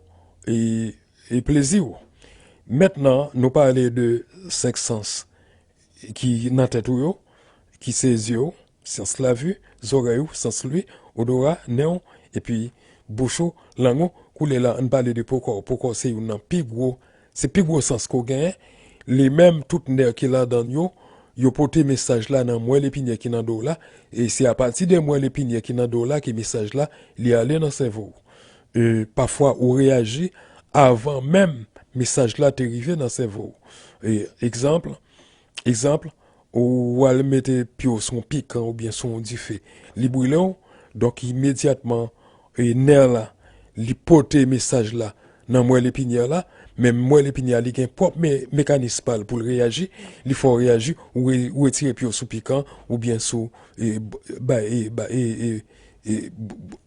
e, e plezi w. Mentnan, nou pale de senk sans ki nan tèt ou yo, ki se zye w, sans la vi, zòrèy ou, sans lwi, odora, nen w, epi bouch ou, lang ou. Koulye la, ann pale de pokò. Pokò se youn nan pi gwo, se pi gwo sans ke w genyen. Li menm, tout nè ki ladan l yo, yo pote mesaj la nan mwèl epinyè ki nan do w la, e se apati de mwèl epinyè ki nan do w la ke mesaj la, li ale nan sèvo w. E pafwa, ou reyaji avan menm mesaj la te rive nan sèvo w. E, egzanp, egzanp, ou al mete pye w sou yon pikan oubyen sou yon dife, li brile w, donk imedyatman, e, nè la, li pote mesaj la nan mwèl epinyè la, men mwèl epinyè a, li gen pwòp me-, mekanis pa l pou l reyaji, li fè w reyaji, ou re-, ou retire pye w sou pikan oubyen sou, e, b-, ba, e, ba, e, e, e, b-, b-,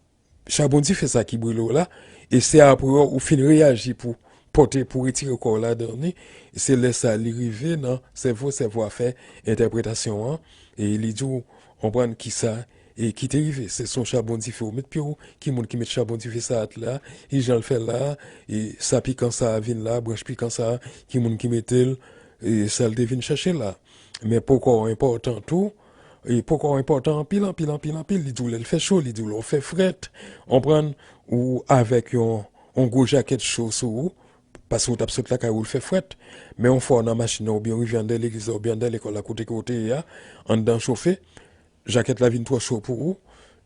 chabon dife sa ki brile w la, e se apre w fin reyaji pou pote, pou retire kò w ladan li, se lè sa li rive nan sèvo, sèvo a fè entèpretasyon an, e li di w, konprann kisa, e ki te rive. Se sou chabon dife w met pye w, ki moun ki met chabon dife sa a la, ki jan l fè la, e sa pikan sa a vin la, branch pikan sa a, ki moun ki mete l, e sa l te vin chache la. Men pokò enpòtan tou, e pokò enpòtan anpil, anpil, anpil, anpil. Li di w lè l fè cho, li di w lè w fè frèt. Konprann, ou avèk yon, yon gwo jakèt cho sou ou, paske w t ap sot lakay ou, l fè frèt. Men yon fwa w nan machin nan, oubyen w rive anndan legliz la, oubyen anndan lekòl la, kote ke w te ye a, anndan chofe, jakèt la vin twò cho pou ou,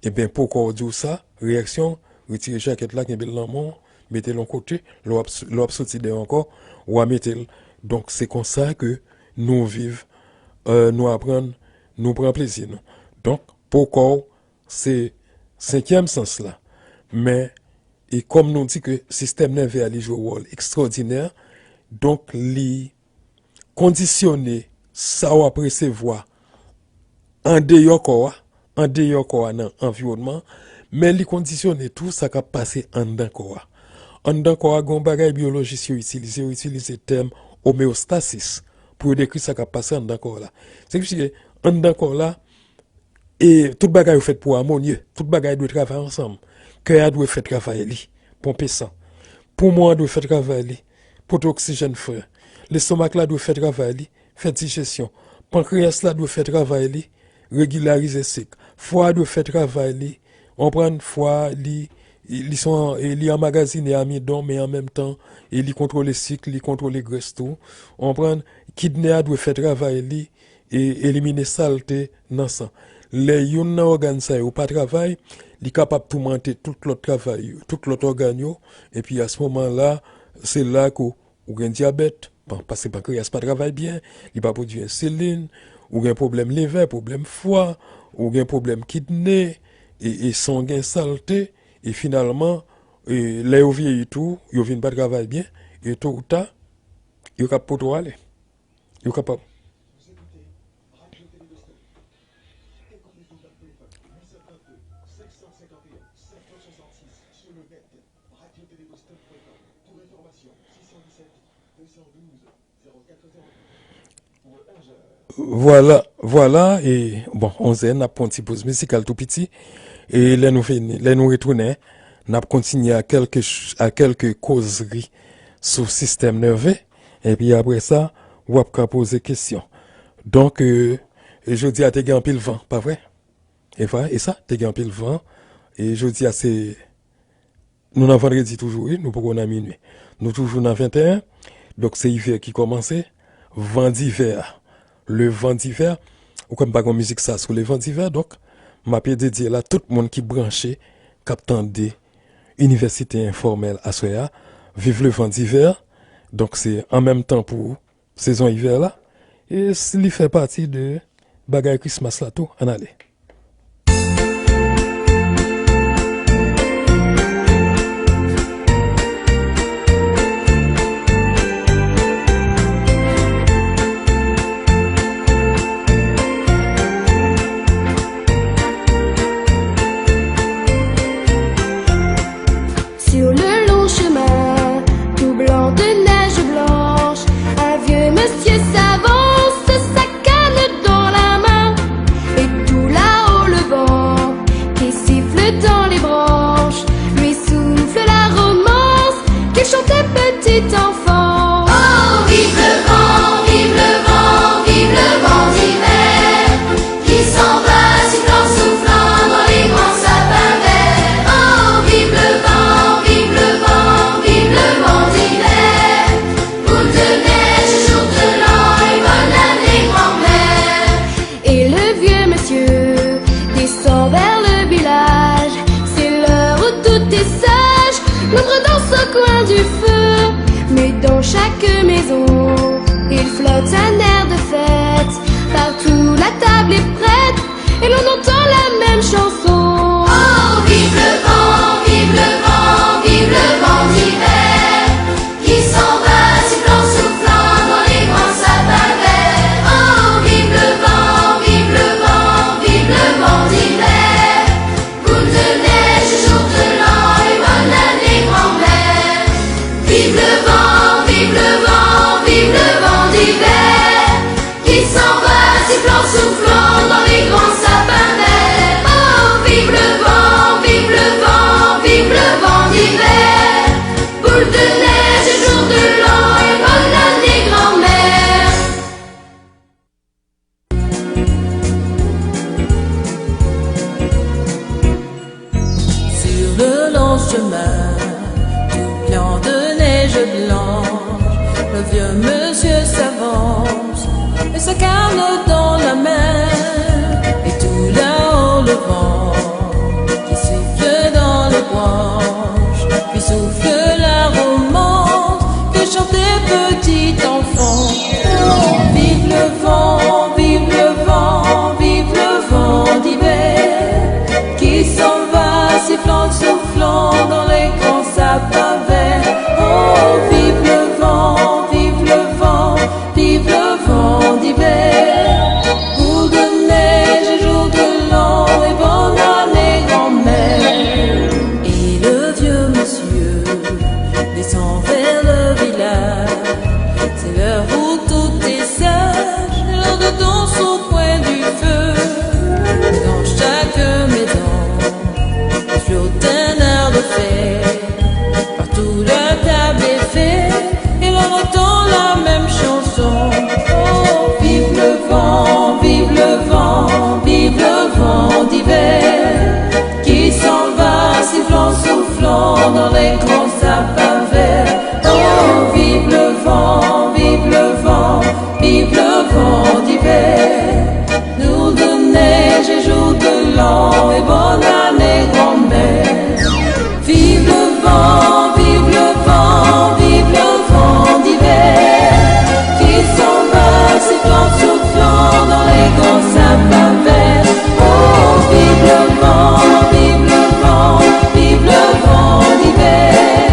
ebyen, pokò w di w sa, reyaksyon, retire jakèt la, kenbe l nan men w, mete l yon kote, lè w ap, lè w ap soti deyò ankò, w a mete l. Donk, se konsa ke nou viv, e, nou aprann, nou pran plezi nou. Donk, pokò w, se senkyèm sans la. Men, e kòm nou di ke sistèm nève a, li jwe wòl ekstwòdinè, donk, li kondisyone sa w ap resevwa andeyò kò a, andeyò kò a nan anviwònman, men li kondisyone tou sa k ap pase anndan kò a. Anndan kò a, gen yon bagay byolojis yo itilize, yo itilize tèm omeyostasis pou yo dekri sa k ap pase anndan kò a la. Se ki fè ke anndan kò a la, e tout bagay yo fèt pou amoni, tout bagay dwe travay ansanm. Kè a dwe fè travay li, ponpe san. Poumon an dwe fè travay li, pote oksijèn fre. Lestomak la dwe fè travay li, fè dijesyon. Pankreyas la dwe fè travay li, regilarize sik. Fwa a dwe fè travay li, konprann, fwa a, li, li son, e li anmagazine amidon, men an menm tan, e li kontwole sik, li kontwole grès tou. Konprann, kidne a dwe fè travay li, e elimine salte nan san. Lè youn nan ògàn sa yo pa travay, li kapab toumante tout lòt travay yo, tout lòt ògàn yo, epi a se moman la, se la ke ou gen dyabèt, pa-, paske pankreyas pa travay byen, li pa pwodui ensilin, ou gen pwoblèm livè, pwoblèm fwa, ou gen pwoblèm kidne, e, e san w gen salte, e finalman, e lè yo vyeyi tou, yo vin pa travay byen, e to ou ta, yo ka pote w ale. Yo kapab. Vwala, vwala, e, bon, onzè, n ap pran yon ti poz mizikal tou piti, e lè nou vini, lè nou retounen, n ap kontinye a kèlke ch-, a kèlke kozri sou sistèm nève, epi apre sa, w ap ka poze kesyon. Donk, e, e jodi a te gen anpil van, pa vre? E vre, e sa, te gen anpil van. E jodi a se, nou nan vandredi toujou, wi, nou poko nan minui. Nou toujou nan venteyen. Donk se ivè ki kòmanse. Van divè a. Le van divè. Ou kwè m pa gon mizik sa sou le van divè, donk m ap dedye la tout moun ki branche, k ap tande Inivèsite Enfòmèl aswè a. Viv le van divè. Donk se an menm tan pou sezon ivè la. E s- li fè pati de bagay Christmas la tou. Ann ale. Sur le long chemin, tout blanc de neige blanche, un vieux monsieur s'avance, sa canne dans la main. Et tout là-haut le vent qui siffle dans les branches lui souffle la romance qu'il chantait petit enfant. Oh, vive le vent, vive le vent, vive le vent d'hiver, qui s'en va sifflant, soufflant dans les grands sapins verts. Oh, vive le vent, vive le vent, vive le vent d'hiver, boule de neige, jour de l'an et bonne année, grand-mère. Et le vieux monsieur descend vers le village. C'est l'heure où tout est sage. L'ombre danse au coin du feu. Mais dans chaque maison, il flotte un air de fête. Partout, la table est prête. Et l'on entend la même chanson. Oh, vive le vent, vive le vent, vive le vent d'hiver, qui s'en va sifflant, soufflant dans les grands sapins verts. Oh, vive le vent, vive le vent, vive le vent d'hiver, boule de neige, jour de l'an et bonne année, grand-mère. Vive le vent, vive le vent, vive le vent d'hiver, qui s'en va sifflant, soufflant dans les grands sapins verts. Oh, vive le vent, vive le vent, vive le vent d'hiver, boule de neige, jour de l'an et bonne année, grand-mère. Sur le long chemin, tout blanc de neige blanche, le vieux monsieur s'avance et sa canne dans la main. Et tout là-haut le vent qui siffle dans les branches, qui souffle la romance que chantait petit enfant. Oh, vive le vent, vive le vent, vive le vent d'hiver, qui s'en va sifflant, soufflant dans les grands sapins verts. Oh, vive le vent, vive le vent, vive le vent d'hiver, boule de neige, jour de l'an et bonne année, grand-mère. Et le vieux monsieur descend vers le village. C'est l'heure où tout est sage, l'heure de danse au coin du feu. Dans chaque maison, il flotte un air de fête. Partout la table est faite et l'on entend la même chanson. Oh, vive le vent, vive le vent, vive le vent d'hiver, qui s'en va sifflant, soufflant dans les grands sapins verts. Oh, vive le vent, vive le vent, vive le vent d'hiver, boule de neige et jour de l'an et bonne année, grand-mère. Vive le vent, vive le vent, vive le vent d'hiver, qui s'en va sifflant, soufflant dans les grands sapins verts. Oh, vive le vent, vive le vent, vive le vent d'hiver,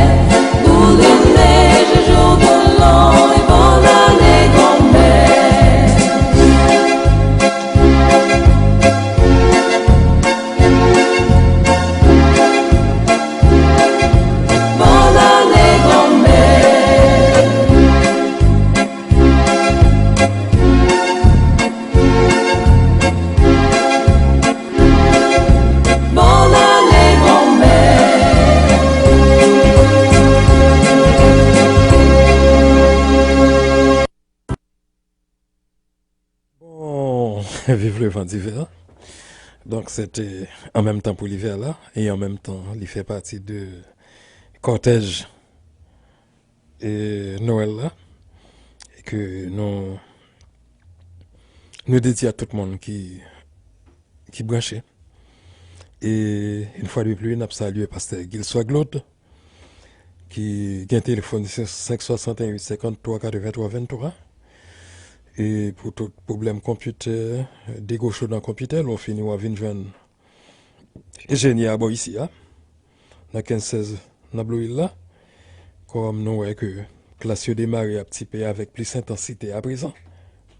Vive le vent d'hiver. Donk, se te an menm tan pou livè la, e an menm tan, li fè pati de kòtèj e Nwèl la, ke nou, nou dedye a tout moun ki, ki branche. E, yon fwa de pli, n ap salye pastè Gilswa Claude, ki gen telefòn senk swasanteyen uit senkanntwa katreventwa venntwa. E pou tout pwoblèm konpitè, degocho nan konpitè, lè w fini, w a vin jwenn jeni a bò isi a, nan kenz sèz nan Blue Hill la. Kòm nou wè ke klas yo demare ap tipe avèk plis entansite aprezan,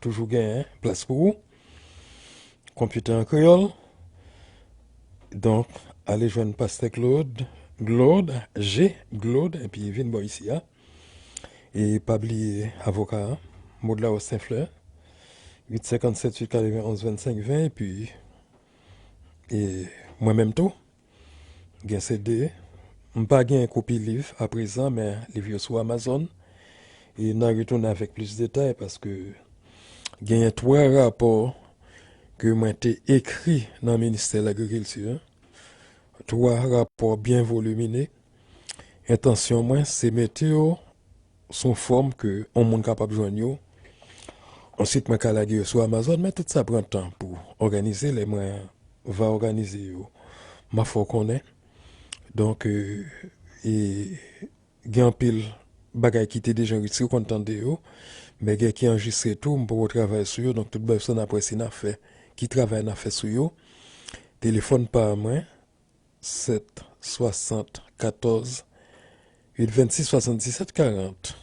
toujou gen plas pou ou. Konpitè an kreyòl. Donk, ale jwenn pastè Claude, Claude, G, Claude, epi vin bò isi a. E pa bliye avoka a, Maud Laroche Saint Fleur, uit senkannsèt uit katrevenonz vennsenk ven, epi e mwen menm tou, gen C D. M pa gen kopi liv aprezan, men liv yo sou Amazon. E n a retounen avèk plis detay, paske genyen twa rapò ke mwen te ekri nan ministè lagrikilti. Twa rapò byen volimine. Entansyon mwen, se mete yo sou fòm ke yon moun kapab jwenn yo. Answit, mwen ka lage yo sou Amazon, men tout sa pran tan pou òganize. Lè mwen va òganize yo, m a fè w konnen. Donk, e, e, gen anpil bagay ki te deja anrejistre, ou konn tande yo, men gen ki anrejistre tou, m poko travay sou yo, donk tout bagay sa n ap wè si n a fè, ki travay n a fè sou yo. Telefòn pa mwen, sèt swasant katòz uit vennsis swasanndisèt karant.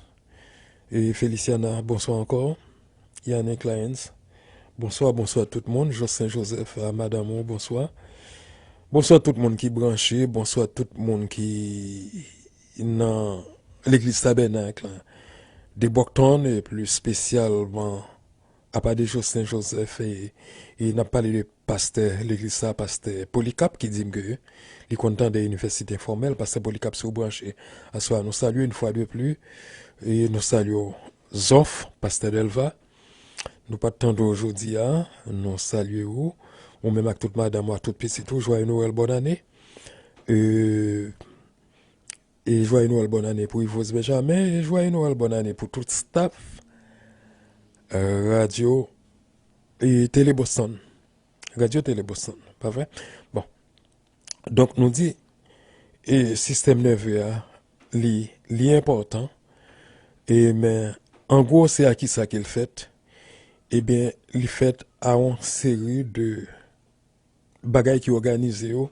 E Feliciana, bonswa ankò. Yannick Lyons, bonswa, bonswa tout moun. Jocelyn Joseph, a madanm ou, bonswa. Bonswa tout moun ki branche, bonswa tout moun ki nan legliz Tabènak la. De Brockton, e pli espesyalman, apa de Jocelyn Joseph, e, e n ap pale de pastè legliz sa, pastè Polycarpe, ki di m ke li konn tande Inivèsite Enfòmèl. Pastè Polycarpe, si w branche aswè a, nou salye w yon fwa de pli, e nou salye w. Zòf, pastè Delva, nou pa t tande w jodi a, nou salye w, ou menm ak tout madanm ou, ak tout pitit ou, jwaye Nwèl, bòn ane. E, e jwaye Nwèl, bòn ane pou Yvose Benjamin, e jwaye Nwèl, bòn ane pou tout staff, e, radyo, e Tele Boston. Radyo Tele Boston, pa vre? Bon. Donk, nou di, e sistèm nève a, li, li enpòtan, e men, an gwo, se a kisa ke l fèt? Ebyen, li fèt a yon seri de bagay ki òganize yo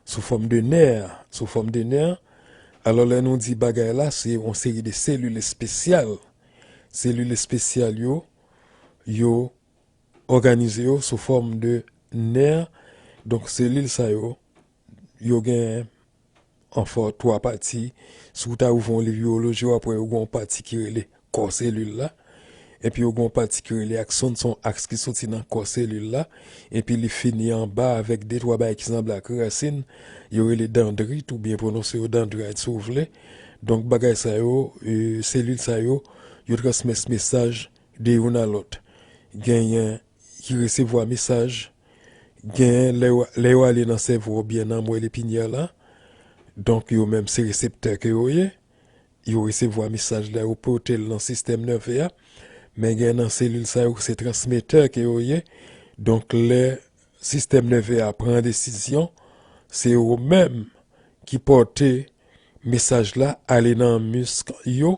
sou fòm de nè, sou fòm de nè. Alò, lè nou di bagay la, se yon seri de selil espesyal. Selil espesyal yo, yo òganize yo sou fòm de nè. Donk, selil sa yo, yo gen anfò twa pati. Si w ta ouvri yon liv biwoloji, w ap wè yo gen yon pati ki rele kò selil la. Epi yo gen yon pati ki rele akson, se yon aks ki soti nan kò selil la. Epi li fini anba avèk de twa bagay ki sanble ak rasin. Yo rele dendrit, oubyen pwononse yo dendrite si w vle. Donk, bagay sa yo, e, selil sa yo, yo transmèt mesaj de youn a lòt. Genyen ki resevwa mesaj, genyen lè yo, lè yo ale nan sèvo oubyen nan mwèl epinyè la. Donk, yo menm se reseptè ke yo ye. Yo resevwa mesaj la, yo pote l nan sistèm nève a. Men gen nan selil sa yo, se transmetè ke yo ye. Donk, lè sistèm nève a pran desizyon, se yo menm ki pote mesaj la ale nan misk yo,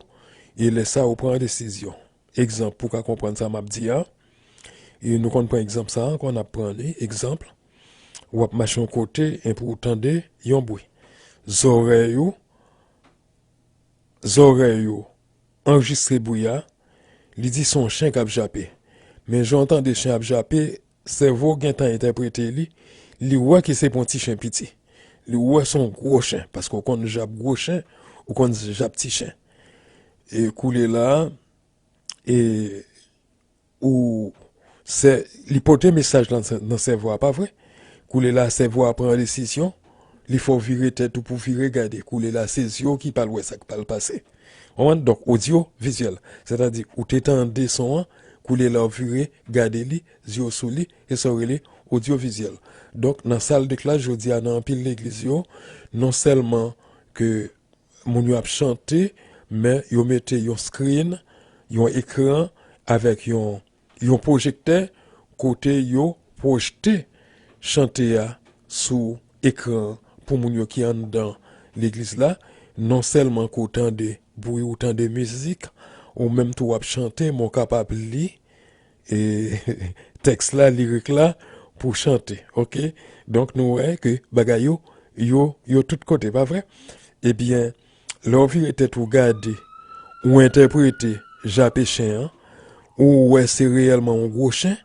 e lè sa yo pran desizyon. Egzanp, pou w ka konprann sa m ap di a, e nou konn pran egzanp sa a, kon n ap pran li, egzanp, w ap mache yon kote, epi w tande yon bri. Zòrèy ou, zòrèy ou anrejistre bri a, li di se yon chen k ap jape. Men jan w tande chen ap jape, sèvo w gentan entèprete li, li wè ke se pa yon ti chen piti. Li wè se yon gwo chen, paske w konn jape gwo chen, ou konn jape ti chen. E koulye la, e ou, sè, li pote mesaj lan nan sèvo a, pa vre? Koulye la, sèvo a pran desizyon, li fè w vire tèt ou pou vire gade. Koulye la, se zye w ki pral wè sa k pral pase. Konprann? Donk, odyo vizyèl. Sètadi, ou te tande son an, Koulye la w vire, gade li, zye w sou li, e sa w rele odyovizyèl. Donk, nan sal de klas, jodi a, nan anpil legliz yo, non sèlman ke moun yo ap chante, men yo mete yon screen, yon ekran, avèk yon, yon pwojektè, kote yo pwojte chante a sou ekran pou moun yo ki anndan legliz la. Non sèlman ke w tande bri, ou tande mizik, ou menm tou w ap chante, men w kapab li e tèks la, lirik la, pou chante, oke? Donk, nou wè ke bagay yo, yo, yo tout kote, pa vre? Ebyen, lè w vire tèt ou gade, ou entèprete Jape chen an, ou wè se reyèlman yon gwo chen.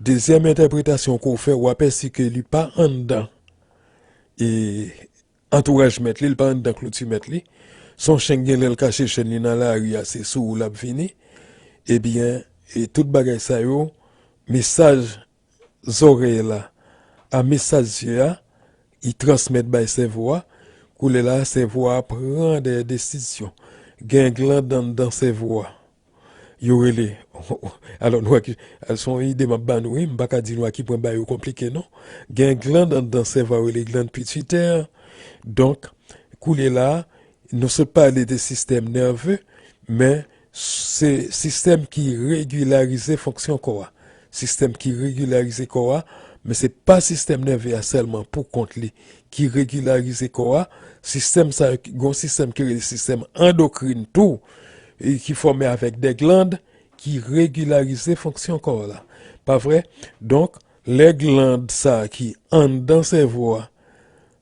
Dezyèm entèpretasyon ke w fè, w apèsi ke li pa anndan e antouraj mèt li, li pa anndan kloti mèt li. Se yon chen ki gen lè l kache chen li nan lari a, se sou ou l ap vini. Ebyen, e tout bagay sa yo, mesaj zòrèy la a mesaj zye a, li transmèt bay sèvo a. Koulye la, sèvo a pran dè desizyon. Gen glann anndan sèvo a. Yo rele, alò, nou wè ki, se yon ide m ap ba nou, wi, m pa ka di nou a ki pwen bagay yo konplike, non. Gen glann anndan sèvo a, yo rele glann pititè. Donk, koulye la, nou sot pale de sistèm nève, men se sistèm ki regilarize fonksyon kò a. Sistèm ki regilarize kò a, men se pa sistèm nève a sèlman pou kont li ki regilarize kò a. Sistèm sa, gen yon sistèm ki rele sistèm andokrin tou, e ki fòme avèk de glann ki regilarize fonksyon kò a la. Pa vre? Donk, lè glann sa ki anndan sèvo a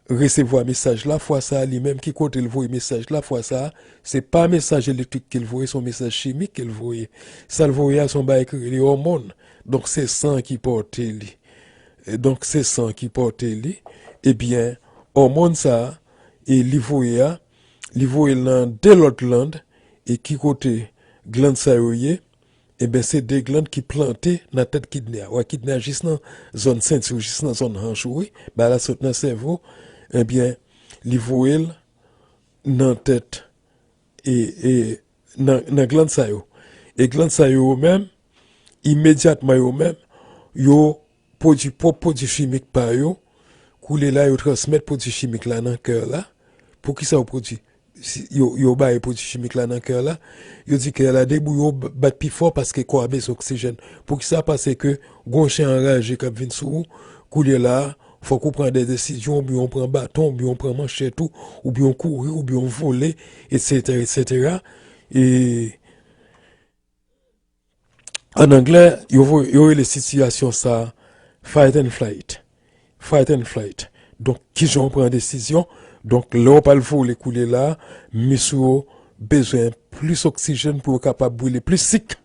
resevwa mesaj la, fwa sa a, li menm ki kote l voye mesaj la, fwa sa a, se pa mesaj elektrik ke l voye, se yon mesaj chimik ke l voye. Sa l voye a, se yon bagay ki rele òmòn. Donk, se san ki pòte li. E donk, se san ki pòte li. Ebyen, òmòn sa a, e li voye a, li voye l nan de lòt glann, e ki kote glann sa yo ye? Ebyen, se de glann ki plante nan tèt kidnè a. Wè kidnè a jis nan zòn senti w, jis nan zòn hanch ou, wi. Bagay la sot nan sèvo. Ebyen, li voye l nan tèt, e, e nan, nan glann sa yo. E glann sa yo, yo menm, imedyatman yo menm, yo pwodui pwòp pwodui chimik pa yo. Koulye la, yo transmèt pwodui chimik la nan kè la. Poukisa yo pwodui, si yo, yo bay pwodui chimik la nan kè la? Yo di kè la debout, yo b-, bat pi fò paske kò a bezwen oksijèn. Poukisa? Paske gon chen anraje k ap vin sou ou. Koulye la, fòk ou pran de desizyon, oubyen ou pran baton, oubyen ou pran manchèt ou, oubyen ou kouri, oubyen ou vole, etsetera, etsetera. E ann anglè, yo vo-, yo rele sitiyasyon sa a fight and flight. Fight and flight. Donk, kijan w pran desizyon? Donk, lè w pral vole koulye la, mis ou yo bezwen plis oksijèn pou yo kapab brile plis sik,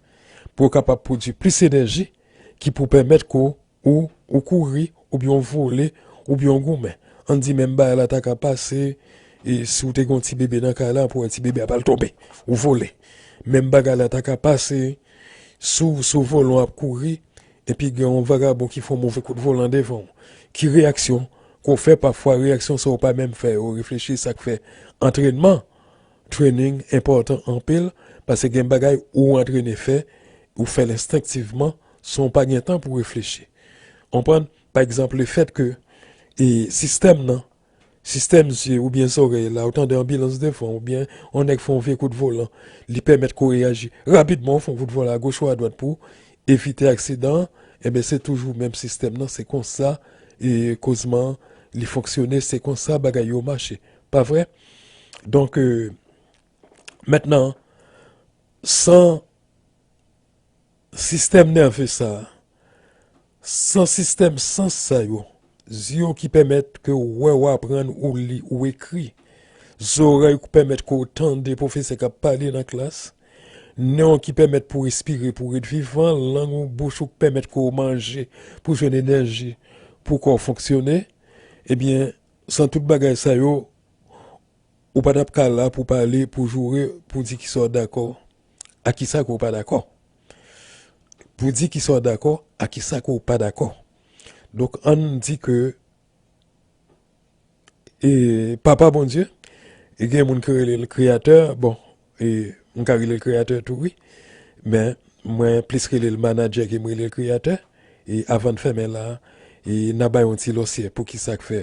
pou yo kapab pwodui plis enèji ki pou pèmèt ke w, ou, ou kouri, oubyen w vole, oubyen w goumen. Ann di menm bagay la ta ka pase, e si w te gen yon ti bebe nan kay la, pou wè ti bebe a pral tonbe, ou vole. Menm bagay la ta ka pase, si w sou volan w ap kouri, epi gen yon vagabon ki fè yon move kout volan devan w. Ki reyaksyon ke w fè? Pafwa, reyaksyon sa yo pa menm fè yo reflechi, sa k fè antrènman, training, enpòtan anpil, paske gen bagay ou antrene fè, ou fè l enstenktivman, san w pa gen tan pou reflechi. Konprann? Pa egzanp, lefèt ke, e, sistèm nan, sistèm zye oubyen zòrèy la, ou tande anbilans devan, oubyen yon nèg fè yon vye kout volan, li pèmèt ke w reyaji rapidman, ou fè yon kout volan agoch ou adwat pou w evite aksidan an, enben, se toujou menm sistèm nan, se konsa, e, kozman an, li fonksyone, se konsa bagay yo mache. Pa vre? Donk, e, mentnan, san sistèm nève sa a, san sistèm sans sa yo, zye w ki pèmèt ke w wè, w aprann, ou li, ou ekri, zòrèy w ki pèmèt ke w tande pwofesè k ap pale nan klas, nen w ki pèmèt pou w respire, pou w ret vivan, lang ou, bouch ou ki pèmèt ke w manje, pou w jwenn enèji, pou kò w fonksyone, ebyen, san tout bagay sa yo, ou pa t ap ka la pou pale, pou joure, pou di kisa w dakò, a kisa ke w pa dakò. Pou di kisa w dakò, a kisa ke w pa dakò. Donk, ann di ke, e, Papa Bondye, e gen moun ki rele l Kreyatè, bon, e, m ka rele l Kreyatè tou, wi, men Mwen plis rele l manadjè ke m rele l kreyatè. E avan n fèmen la, e n a bay yon ti lòsyè pou ki sa k fè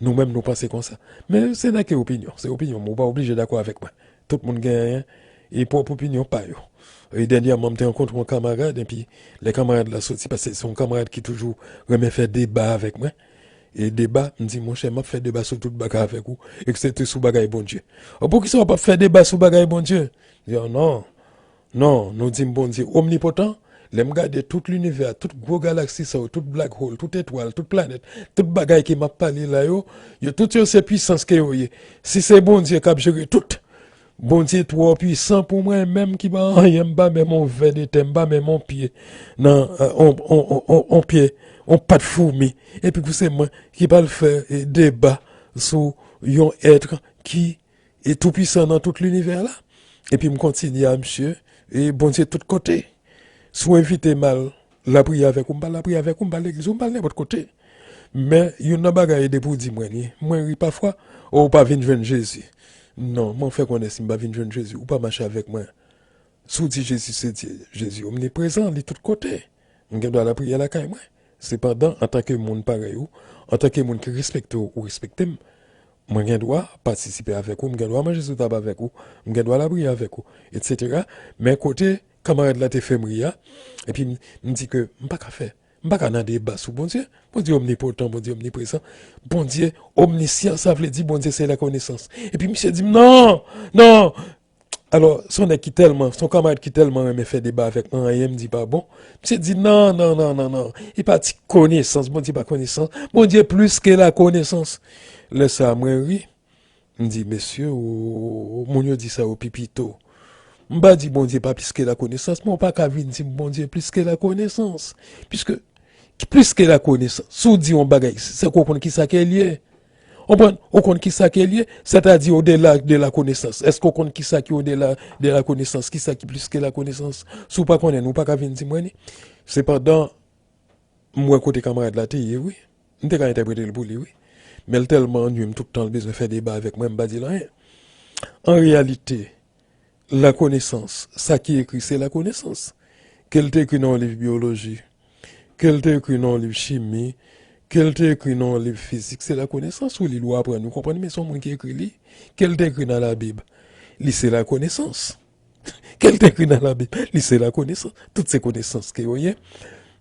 nou menm nou panse konsa. Men se nèke opinyon, se opinyon mwen, ou pa oblije dakò avèk mwen. Tout moun genyen e pwòp opinyon pa yo. E dènyèman, m te rankontre yon kanmarad, epi lè kanmarad la soti, paske se yon kanmarad ki toujou renmen fè deba avèk mwen. E deba, m di, monchè, m ap fè deba sou tout bagay avèk ou, eksepte sou bagay Bondye. An, poukisa w p ap fè deba sou bagay Bondye? Li di, non, non, nou di m Bondye omnipotan. Lè m gade tout linivè, tout gwo galaksi sa yo, tout black hole, tout etwal, tout planèt, tout bagay ke m ap pale la yo, yo tout yo se pwisans ke yo ye. Si se Bondye k ap jere tout, Bondye twò pwisan pou mwen menm ki pa anyen, m pa menm on vè de tè, m pa menm on pye nan, on, on, on, on, on pye, on pat foumi. Epi pou se mwen ki pral fè e, deba sou yon èt ki e toupwisan nan tout linivè la. Epi m kontinye a misye, e Bondye tout kote. Si w envite m al lapriyè avèk ou, m pa lapriyè avèk ou, m pa legliz ou, m pa nenpòt kote. Men, youn nan bagay depi w di mwen li, mwen ri pafwa, ou pa vin jwenn Jezi. Non, mwen fè konnen si m pa vin jwenn Jezi, ou pa mache avèk mwen. Si w di Jezi se Dye, Jezi omniprezan, li tout kote. M gen dwa lapriyè lakay mwen. Sepandan, antanke moun parèy ou, antanke moun ki respekte w, ou respekte m, mwen gen dwa patisipe avèk ou, m gen dwa manje sou tab avèk ou, m gen dwa lapriyè avèk ou, etsetera. Men kote kanmarad la te fè m ri a, epi m, m di ke m pa ka fè, m pa ka nan deba sou Bondye. Bondye omnipotan, Bondye omniprezan, Bondye omnisyan, sa vle di Bondye se lakonesans. Epi misye di m, non, non, Alò, se yon nèg ki tèlman, se yon kanmarad ki tèlman renmen fè deba avèk mwen, anyen m di pa bon. Misye di, non, non, non, non, non. E pa ti konesans, Bondye pa konesans. Bondye plis ke lakonesans. Lè sa a, mwen ri. M di, mesye, o, moun yo di sa yo pi pito. M pa di Bondye pa plis ke lakonesans, men w pa ka vin di m Bondye plis ke lakonesans. Piske, plis ke lakonesans, si w di yon bagay, se ke w konn ki sa ke l ye. Konprann? Ou konn ki sa ke l ye? Sètadi odela de lakonesans. Èske w konn ki sa ki odela de lakonesans? Ki sa ki plis ke lakonesans? Si w pa konnen, nou pa ka vin di mwen li. Sepandan, m wè kote kanmarad la te ye, wi. M te ka entèprete l pou li, wi. Men l tèlman annuiy m tout tan, l bezwen fè deba avèk mwen, m pa di l anyen. An reyalite, lakonesans, sa ki ekri, se lakonesans. Ke l te ekri nan yon liv byoloji, ke l te ekri nan yon liv chimi, ke l te ekri nan yon liv fizik, se lakonesans ou li l, ou aprann, ou konprann, men se yon moun ki ekri li. Ke l te ekri nan Labib, li se lakonesans. Ke l te ekri nan Labib, li se lakonesans. Tout se konesans ke yo ye.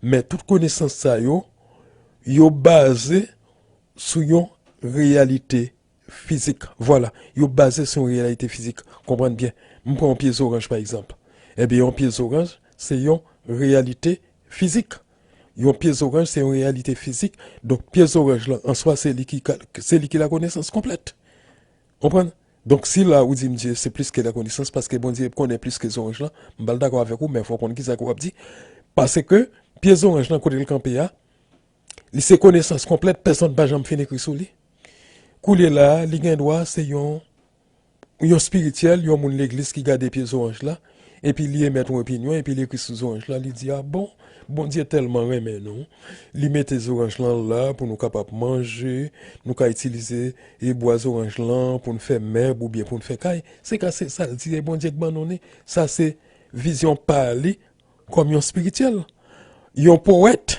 Men tout konesans sa yo, yo baze sou yon reyalite fizik. Vwala, yo baze sou yon reyalite fizik. Konprann byen. M pran yon pye zoranj, pa egzanp. Ebyen, yon pye zoranj, se yon reyalite fizik. Yon pye zoranj, se yon reyalite fizik. Donk, pye zoranj lan, an swa, se li ki, ka- se li ki lakonesans konplèt. Konprann? Donk, si la ou di m Dye se plis ke lakonesans, paske Bondye konnen plis ke zoranj lan, m pa l dakò avèk ou, men fò w konn ki sa ke w ap di. Paske, pye zoranj lan, kote l kanpe a, li se konesans konplèt, pèsonn pa janm fin ekri sou li. Koulye la a, li gen dwa se yon, yon espirityèl, yon moun legliz ki gade pye zoranj la, epi li emèt yon opinyon, epi li ekri sou zoranj la, li di, a bon, Bondye tèlman renmen nou, li mete zoranj lan la pou nou kapab manje, nou ka itilize e bwa zoranj lan pou n fè mèb oubyen pou n fè kay. Se ka se sa l di, e Bondye k ban nou li. Sa se vizyon pa li kòm yon espirityèl. Yon powèt,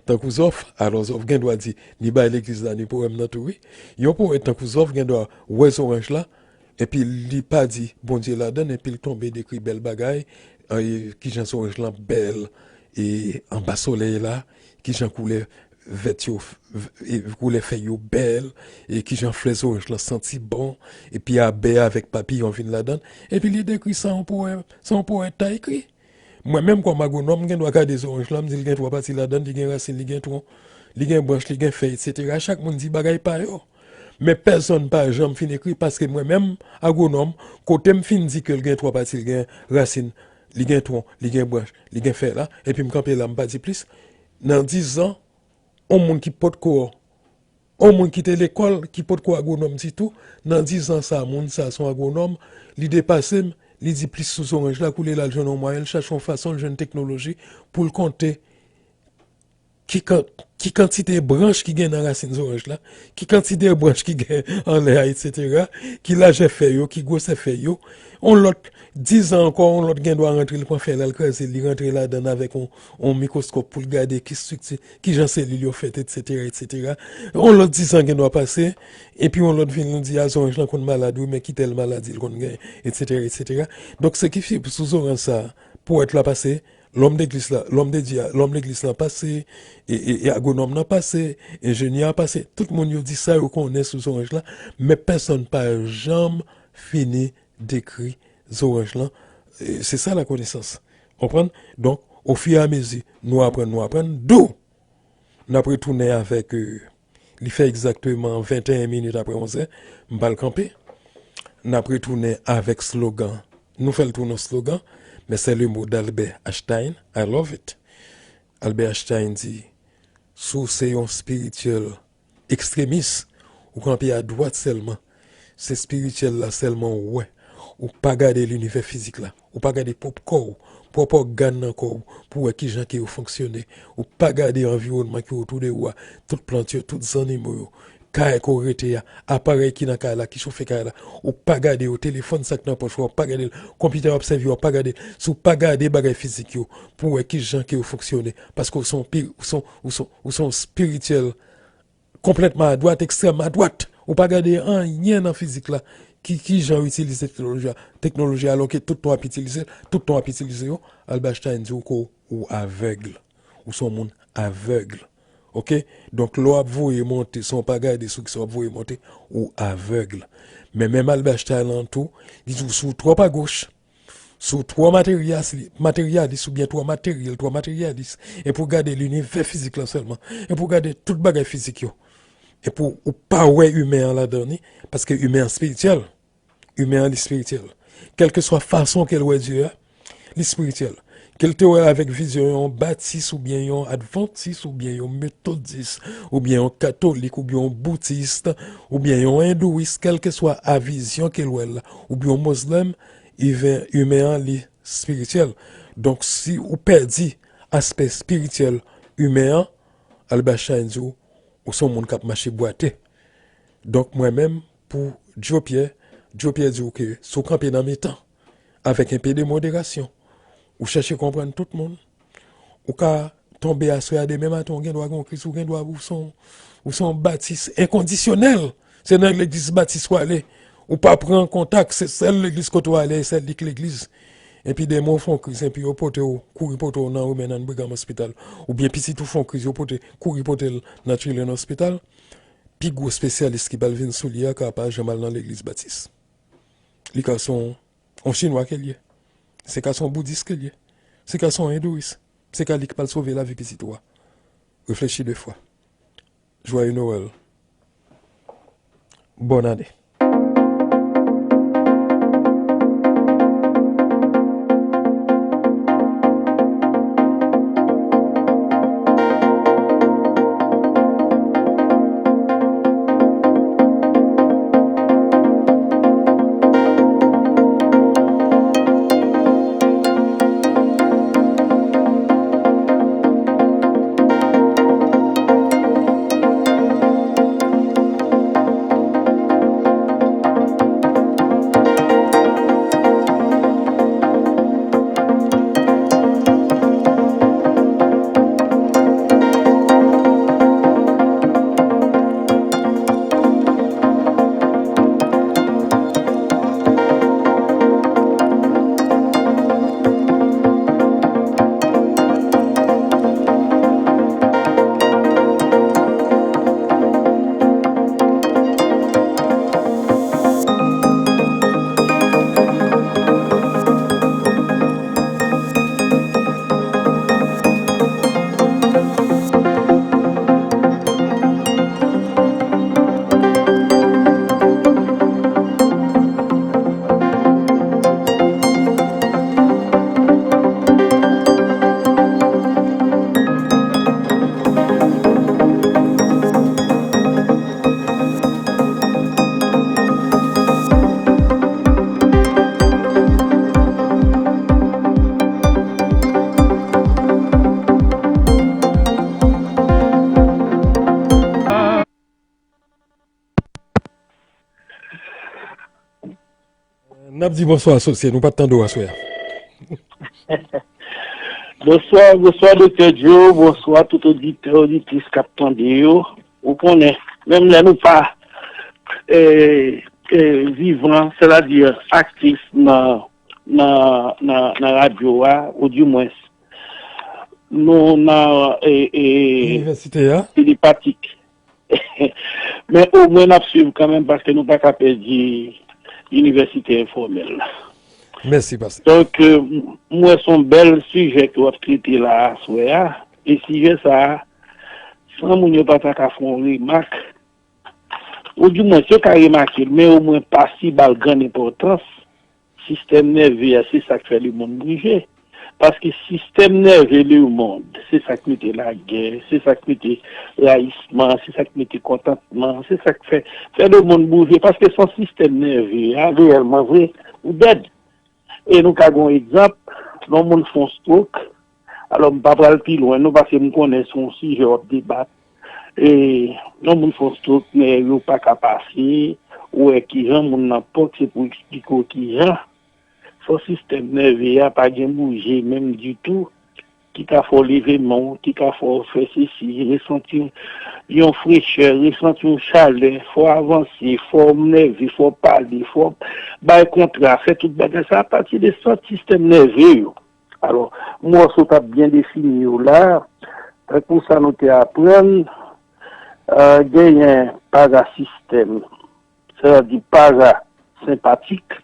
tankou Zòf, alò Zòf gen dwa di, ni bay legliz la, ni powèm nan tou, wi. Yon powèt tankou Zòf gen dwa wè zoranj la, epi li pa di Bondye ladan l, epi l tonbe dekri bèl bagay, e, kijan zoranj lan bèl, e, anba solèy la, kijan koulè vèt yo, v- e, koulè fèy yo bèl, e kijan flè zoranj lan santi bon, epi abè avèk papiyon vin ladan l, epi li dekri sa yon powèm, sa yon powèt ta ekri. Mwen menm kòm agwonòm, m gen dwa gade zoranj lan, m di l gen twa pati ladan l, li gen rasin, li gen twon, li gen branch, li gen fèy, etsetera. Chak moun di bagay pa yo. Men pèsonn pa janm fin ekri, paske mwen menm, agwonòm, kote m fin di ke l gen twa pati, l gen rasin, li gen twon, li gen branch, li gen fèy la, epi m kanpe la, m pa di plis. Nan dizan, yon moun ki potko, yon moun ki te lekòl, ki potko agwonòm ditou, nan dizan sa, moun sa se yon agwonòm, li depase m, li di plis sou zoranj la, koulye la l jwenn yon mwayen, l chache yon fason, l jwenn teknoloji pou l konte ki kan-, ki kantite branch ki gen nan rasin zoranj la, ki kantite branch ki gen anlè a, etsetera, ki lajè fèy yo, ki gwosè fèy yo. On lòt dizan ankò, on lòt gen dwa rantre, li pran fèy la, l kraze, li rantre ladan avèk on, on mikwoskòp pou l gade ki estrikti, ki jan selil yo fèt, etsetera, etsetera. On lòt dizan gen dwa pase, epi on lòt vin, nou di, a, zoranj lan konn malad, wi, men ki tèl maladi l konn gen, etsetera, etsetera. Donk, se ki fi sou zoranj sa, powèt la pase, lòm de glis la, lòm de Dye a, lòm legliz lan pase, e, e, e agwonòm nan pase, enjenyè a pase, tout moun yo di sa yo konnen sou zoranj la, men pèsonn pa janm fini dekri zoranj lan. E, se sa lakonesans. Konprann? Donk, ofiramezi, nou aprann, nou aprann, dou n ap retounen avèk, e, li fè egzakteman venteyen minit apre onzè, m pral kanpe. N ap retounen avèk slogan. Nou fè l tounen slogan, men c'est le mot d'Albert Einstein, I love it. Albert Einstein di, si w se yon spirityèl ekstremis, ou kanpe adwat sèlman, se espirityèl la sèlman ou wè. Ou pa gade linivè fizik la. Ou pa gade pwòp kò w, pwòp ògàn nan kò w, pou wè kijan ke yo fonksyone. Ou pa gade anviwònman ki otou de ou a, tout plant yo, tout zannimo yo, kay ke w rete a, aparèy ki nan kay la, ki chofe kay la. Ou pa gade yo, telefòn sa k nan pòch ou a, ou pa gade l, konpitè w ap sèvi a, ou pa gade l. Si w pa gade bagay fizik yo, pou wè kijan ke yo fonksyone, paske w se yon pi-, ou se yon, ou se yon, ou se yon espirityèl konplètman adwat, ekstrèm adwat. Ou pa gade anyen nan fizik la. Ki, kijan yo itilize teknoloji a, teknoloji a, alò ke tout tan w ap itilize, tout tan w ap itilize yo, Albert Einstein di w ke w avèg. Ou se yon moun avèg. Oke? Donk, lè w ap voye monte, san w pa gade sou kisa w ap voye monte, ou avèg. Men menm Albert Einstein lan tou, li di w si w twòp agoch, si w twò materyas-, materyalis oubyen twò materyèl, twò materyalis, epi w gade linivè fizik lan sèlman, epi w gade tout bagay fizik yo, epi w, ou pa wè imen an ladan li, paske imen an espirityèl, imen an li espirityèl. Kèlkeswa fason ke l wè Dye a, li espirityèl. Ke l te wè l avèk vizyon yon batis oubyen yon advantis oubyen yon metodis oubyen yon katolik oubyen yon boutis oubyen yon endouis, kèlkeswa a vizyon ke l wè l la, oubyen yon mozlèm, iven-, imen an li espirityèl. Donk, si ou pèdi aspè espirityèl imen an, Albert Einstein di w, ou se yon moun k ap mache bwate. Donk, mwen menm, pou Joe Pierre, Joe Pierre di w ke si w kanpe nan mitan, avèk enpe de moderasyon, ou chèche konprann tout moun, ou ka tonbe aswè a, demen maten, ou gen dwa gen yon kriz, ou gen dwa, ou se yon, ou se yon batis enkondisyonèl. Se nan legliz batis w ale. Ou pa pran kontak, se sèl legliz kote w ale, e sèl li k legliz. Epi demen w fè yon kriz, epi yo pote w, kouri pote w nan Rimè nan Brigham Hospital. Oubyen pitit ou fè yon kriz, yo pote, kouri pote l nan Children's Hospital. Pi gwo espesyalis ki pral vin sou li a ka pa janm al nan legliz batis. Li ka se yon, yon chinwa ke l ye. Se ka se yon boudis ke l ye. Se ka se yon endouis. Se ka li ki pral sove lavi pitit ou a. Reflechi de fwa. Joyeux Noël. Bonne année. N ap di bonswa asosye, nou pa t tande w aswè a. Bonswa, bonswa Doktè Joe, bonswa tout oditè, oditris k ap tande yo. Ou konnen, menm lè nou pa e, e, vivan, sètadi aktif nan, nan, nan, nan radyo a, ou di mwens, nou nan e, e, Inivèsite a? Telepatik. Men omwen n ap swiv kanmenm paske nou pa ka pèdi inivèsite enfòmèl la. Mèsi, pastè. Donk, euh, m wè se yon bèl sijè ke w ap trete la aswè a. E sijè sa a, san moun yo pa ta ka fè yon remak, ou di mwens yo ka remake l, men omwen pa si ba l grann enpòtans. Sistèm nève a, se sa k fè lemonn bouje. Paske sistèm nève lemonn, se sa k mete lagè, se sa k mete rayisman, se sa k mete kontantman, se sa k fè, fè lemonn bouje. Paske san sistèm nève a, reyèlman vre, ou dèd. E nou ka gen yon egzanp, lè yon moun fè yon stwok, alò m pa pral pi lwen non, paske m konnen se yon sijè w ap debat. E lè yon moun fè yon stwok, nèg yo pa ka pase, ou wè kijan moun nan pòt, se pou eksplike w kijan. Fò sistèm nève a pa gen bouje menm ditou, ki ka fè w leve men w, ki ka fè w fè sesi, resanti yon frechè, resanti yon chalè, fò w avanse, fò w nève, fò w pale, fò w bay kontra, fè tout bagay sa apati de sant sistèm nève yo. Alò, mòso t ap byen defini yo la, tankou sa nou te aprann, genyen parasistèm, sètadi parasenpatik,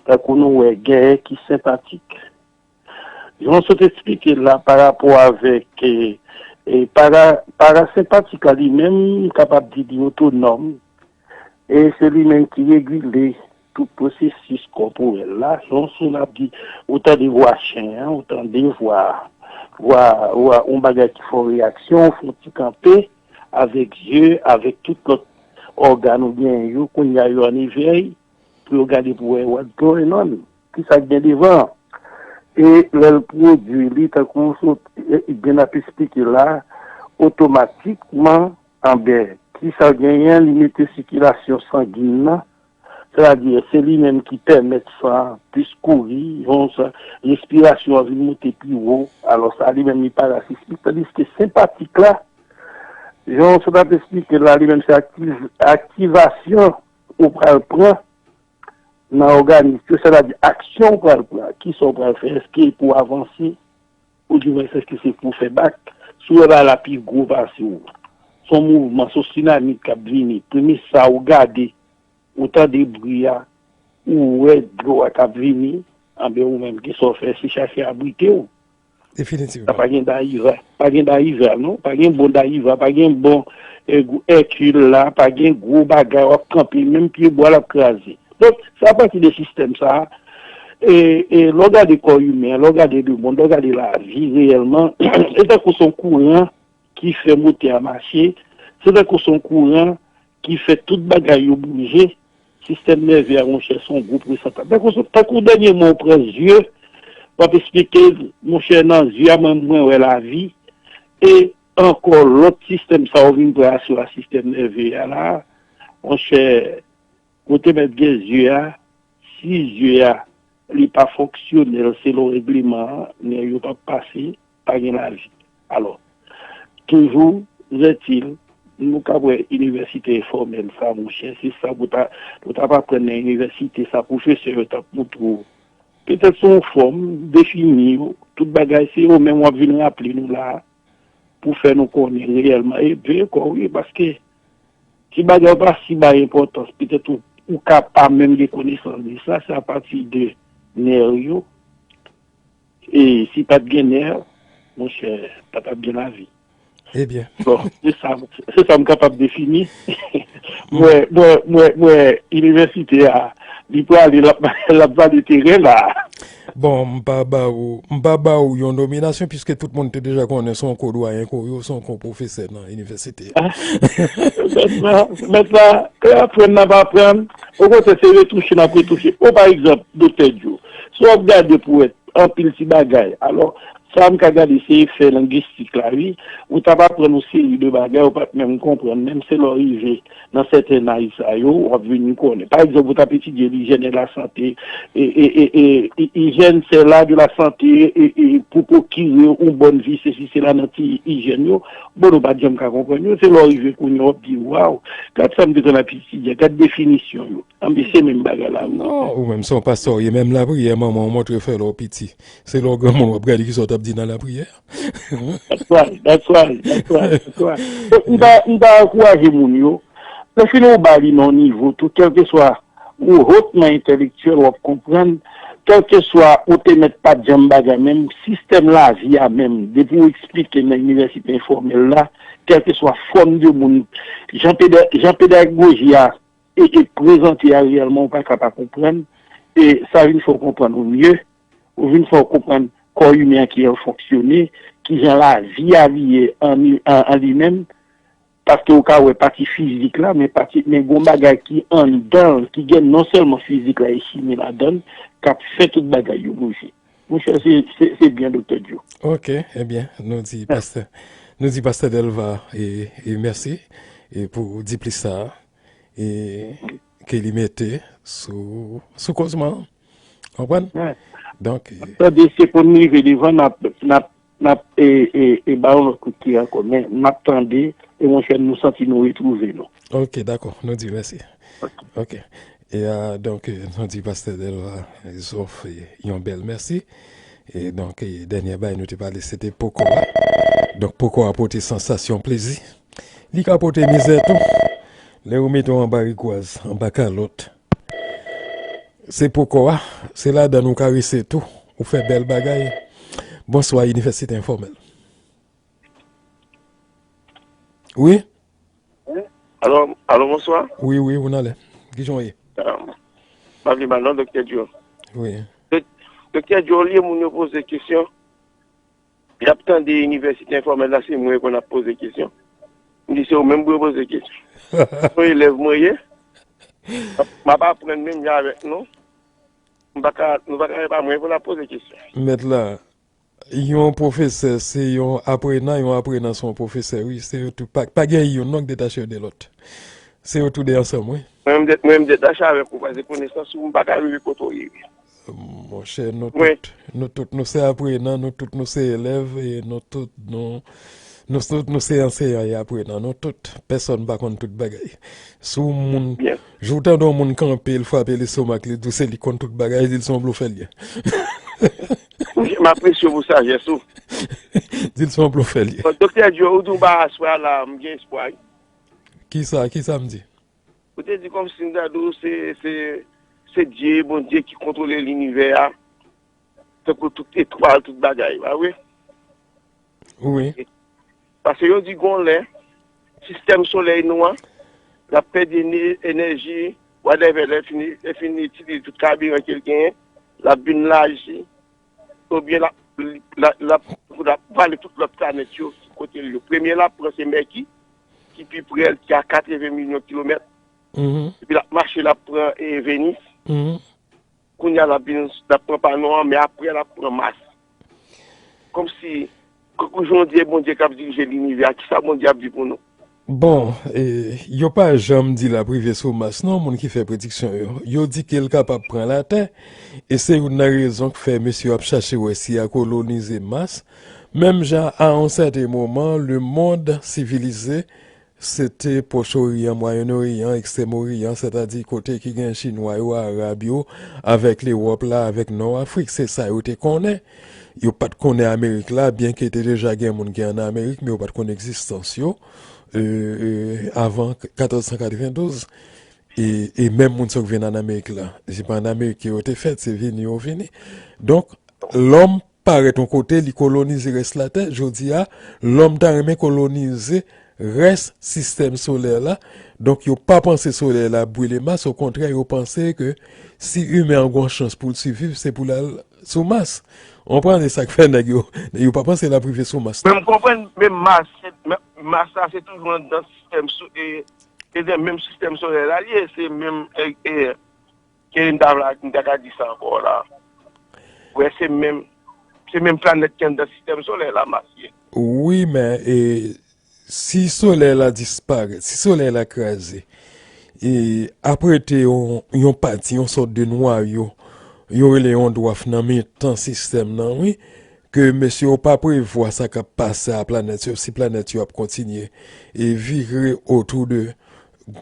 tankou nou wè genyen ki senpatik. Jan w sot eksplike la pa rapò avèk e, e para, parasenpatik la li menm, m kapab di li otonòm, e se li menm ki regile tout pwosesis kòporèl la. Jan w sot ap di, ou tande vwa chen an, ou tande vwa, vwa, vwa yon bagay ki fè w reyaksyon, ou fè yon ti kanpe avèk zye, avèk tout lòt ògàn ou genyen yo, kounye a yo an evèy, pou yo gade pou wè what going on, ki sa k gen devan. E lè l pwodui li, tankou m sot byen ap eksplike la, otomatikman, anben, ki sa l genyen, li mete sikilasyon sangin nan, sètadi se li menm ki pèmèt san an plis kouri, yon sa, respirasyon an vin moute pi wo, alò sa li menm li parasismik, tandiske senpatik la, jan w sot ap eksplike la, li menm se aktiv, aktivasyon ou pral pran nan òganis yo, sètadi aksyon ou pral pran, kisa ou pral fè, èske pou w avanse, ou di mwen èske se pou w fè bak, si w wè bagay la pi gwo pase w, se yon mouvman, se yon sinami k ap vini, premye sa ou gade, ou tande bri a, ou wè dlo a k ap vini, anben ou menm kisa w fè, se chache abrite w. Definitivman. Pa gen dayiva, pa gen dayiva non, pa gen bon dayiva, pa gen bon Èkil la, pa gen gwo bagay w ap kanpe, menm pye bwa l ap kraze. Donk, se apati de sistèm sa a, e, e lè w gade kò imen an, lè w gade lemonn, lè w gade lavi reyèlman, se tankou se yon kouran ki fè motè a mache, se tankou se yon kouran ki fè tout bagay yo bouje, sistèm nève a, monchè, se yon gwo presantaj. Tankou, tankou dènyèman ou pran zye, w ap eksplike, monchè, nan zye a, mwen, mwen wè lavi, e ankò lòt sistèm sa ou vin pran asou a sistèm nève a la, monchè, kote mèt gen zye a, si zye a li pa fonksyonèl selon regleman an, nèg yo p ap pase, pa gen lavi. Alò, toujou ètil, nou ka wè inivèsite enfòmèl sa, monchè, se sa pou ta, pou ta pa pran nan inivèsite sa, pwofesè yo t ap montre w. Petèt se yon fòm, defini yo, tout bagay se yo menm w ap vin raple nou la a. Pou fè nou konnen reyèlman. E veye kò w, wi, paske ti bagay ou pa si bay enpòtans, petèt ou, ou ka pa menm gen konesans de sa, se apati de nè yo. E si pa t gen nè, monchè, pa t ap gen lavi. Ebyen. Bon, se sa, se sa m kapab defini. Mwen, mwen, mwen, mwen, inivèsite a, li prale, l ap, l ap vale teren la. Bon, m pa ba ou, m pa ba ou yon nominasyon, piske tout moun te deja konnen se yon ko dwayen ko yo, se yon ko pwofesè nan inivèsite a. Mèt la, mèt la, e aprann n ap aprann, okontrè, se retouche n ap retouche. Ou, pa egzanp, Doktè Joe, si w ap gade pou wè anpil ti bagay, alò, Sa m ka gade se efè lengwistik la, wi. Ou t ap aprann yon seri de bagay ou pa t menm konprann, menm se lè w rive nan sèten laj sa yo, w ap vin konnen. Pa egzanp, ou t ap etidye lijyèn e lasante, e, e, e, e, e, hygiène, c'est l'art de la santé, e, e, pou pwokire yon bòn vi, sesi, sela, nan ti ijyèn yo, bon, nou pa t janm ka konprann yo. Se lè w rive kounye a, w ap di, waw, gad sa m te konn ap etidye, gad definisyon yo. Anben, se menm bagay la, wi. Non, ou menm se yon pastè w ye, menm lapriyè, manman w montre w fè lè w piti. Se lè w granmoun w ap gade kisa w t ap di nan lapriyè. That's right, that's right, that's right, that's right. So, m ta, m ta ankouraje moun yo, lè fini w ba li nan yon nivo tou, kèlkeswa ou hotman entèlektyèl, w ap konprann, kèlkeswa ou te mèt pa t janm bagay, menm sistèm lavi a menm, depi w eksplike nan inivèsite enfòmèl la, kèlkeswa fòm de moun, jan peda-, jan pedagoji a e, e prezante a reyèlman, ou pa ka pa konprann. E sa vin fè w konprann ou mye, ou vin fè w konprann kò imen an kijan l fonksyone, kijan lavi a li ye an, an, an li menm, paske ou ka wè pati fizik la, men pati, men gon bagay ki anndan l, ki gen non sèlman fizik la e chimen ladan l, k ap fè tout bagay yo bouje. Monchè, se, se, se byen, Doktè Djo. Ok, ebyen, nou di pastè, nou di pastè Delva e, e mèsi e pou diplis sa a e ke li mete sou, sou kozman an. Konprann? Wi. Donk, e, tande, se pou n rive devan, n ap, n ap, n ap, e, e, e ba yon lòt kout pye ankò, men n ap tande, e monchè, nou santi nou retwouve nou. Ok, dakò, nou di mèsi. Ok. Ok. E, a, donk, e, nou di pastè Delva Zof, e, yon bèl mèsi. E donk, e, dènye bagay nou te pale, se te poko a. Donk, poko a pote sansasyon plezi. Li ka pote mizè tou. Lè yo mete w anba rigwaz, anba kalòt, se poko a, se ladan l ou karese tou. Ou fè bèl bagay. Bonswa, Inivèsite Enfòmèl. Wi? Alo, alo, bonswa. Wi, wi, ou nan lè. Kijan w ye? Um, pa vle mal non, Doktè Djo. Wi. Dok-, Doktè Djo, olye moun yo poze kesyon, y ap tande Inivèsite Enfòmèl la, se mwen yo konn ap poze kesyon. M di se yo menm pou yo poze kesyon. Se yon elèv mwen ye. M ap, m ap aprann menm jan avèk nou. M pa ka, nou pa ka, e pa mwen pou n ap poze kesyon. Mèt la, yon pwofesè se yon aprenan, yon aprenan se yon pwofesè, wi. Se yo tou, pa, pa gen youn non k detache yo de lòt. Se yo tou de ansanm, wi. Mwen menm de-, mwen menm detache avèk ou, paske konesans ou, m pa ka rive kote w ye, wi. Monchè, nou tout, nou tout, nou se aprenan, nou tout, nou se elèv, e nou tout, nou, nou tout, nou se anseyan e aprenan, nou tout. Pèsonn pa konn tout bagay. Si yon moun, jou w tande yon moun kanpe, l frape lestomak li, di w se li k konn tout bagay, di l se yon blofè l ye. M apresye w pou sajès ou. Di l se yon blofè l ye. Bon, Doktè Djo, ou di w ba aswè a la, m gen espwa, wi. Kisa, kisa m di? Ou te di kòmsi m ta di w se, se, se Dye, Bondye ki kontwole linivè a. Tankou tout etwal, tout bagay, pa vre? Wi. Paske yo di gon lè, sistèm solèy nou an, l ap pèdi ene-, enèji, whatever, lè fini, lè fini itilize tout kabiran ke l genyen, l ap vin laji, oubyen l ap, l ap, l ap, l ap vale tout lòt planèt yo ki kote l yo. Premye l ap pran se Mèki, ki pi pre l, ki a katreven milyon kilomèt. Mhm. Epi l ap mache, l ap pran, e, Venis. Mhm. Kounye a, l ap vin, l ap pran pa nou an, men apre, l ap pran Mas. Kòmsi, kankou jan w di, e Bondye k ap dirije linivè a, kisa Bondye ap di pou nou? Bon, e, yo pa janm di l ap rive sou Mas, non, moun ki fè prediksyon yo. Yo di ke l kapab pran Latè, e se youn nan rezon k fè mesye yo ap chache wè si y a kolonize Mas. Menm jan, a yon sèten moman, lemonn sivilize, se te Pwòch Oryan, Mwayen Oryan, Ekstrèm Oryan, sètadi kote ki gen Chinwa yo, Arab yo, avèk Lewòp la, avèk Nò Afrik. Se sa yo te konnen. Yo pa t konnen Amerik la, byenke te deja gen moun ki ann Amerik, men yo pa t konn egzistans yo, e, e, avan katòz san katrevendouz. E, e menm moun sa yo k vin ann Amerik la, se pa ann Amerik ke yo te fèt, se vini yo vini. Donk, lòm parèt yon kote, li kolonize rès Latè. Jodi a, lòm ta renmen kolonize rès sistèm solè la. Donk, yo pa panse Solèy la ap brile Mas, okontrè, yo panse ke si imen an gon chans pou l siviv, se pou l al sou Mas. Ou konprann? E sa k fè nèg yo, yo pa panse l ap rive sou Mas. Men m konprann, men Mas, se, men Mas la, se toujou anndan sistèm so-, e, se nan menm sistèm solèy la, li ye, se menm, e, e, ke m ta vle, m ta ka di sa ankò la. Wè, se menm, Se menm planèt ki anndan sistèm solèy la, Mas ye. Wi, men e, si solèy la disparèt, si solèy la kraze, e ap rete yon, yon pati, yon sòt de nwayo, yo rele yon dwaf nan mitan sistèm nan, wi, ke mesye yo pa prevwa sa k ap pase a planèt yo, si planèt yo ap kontinye e vire otou de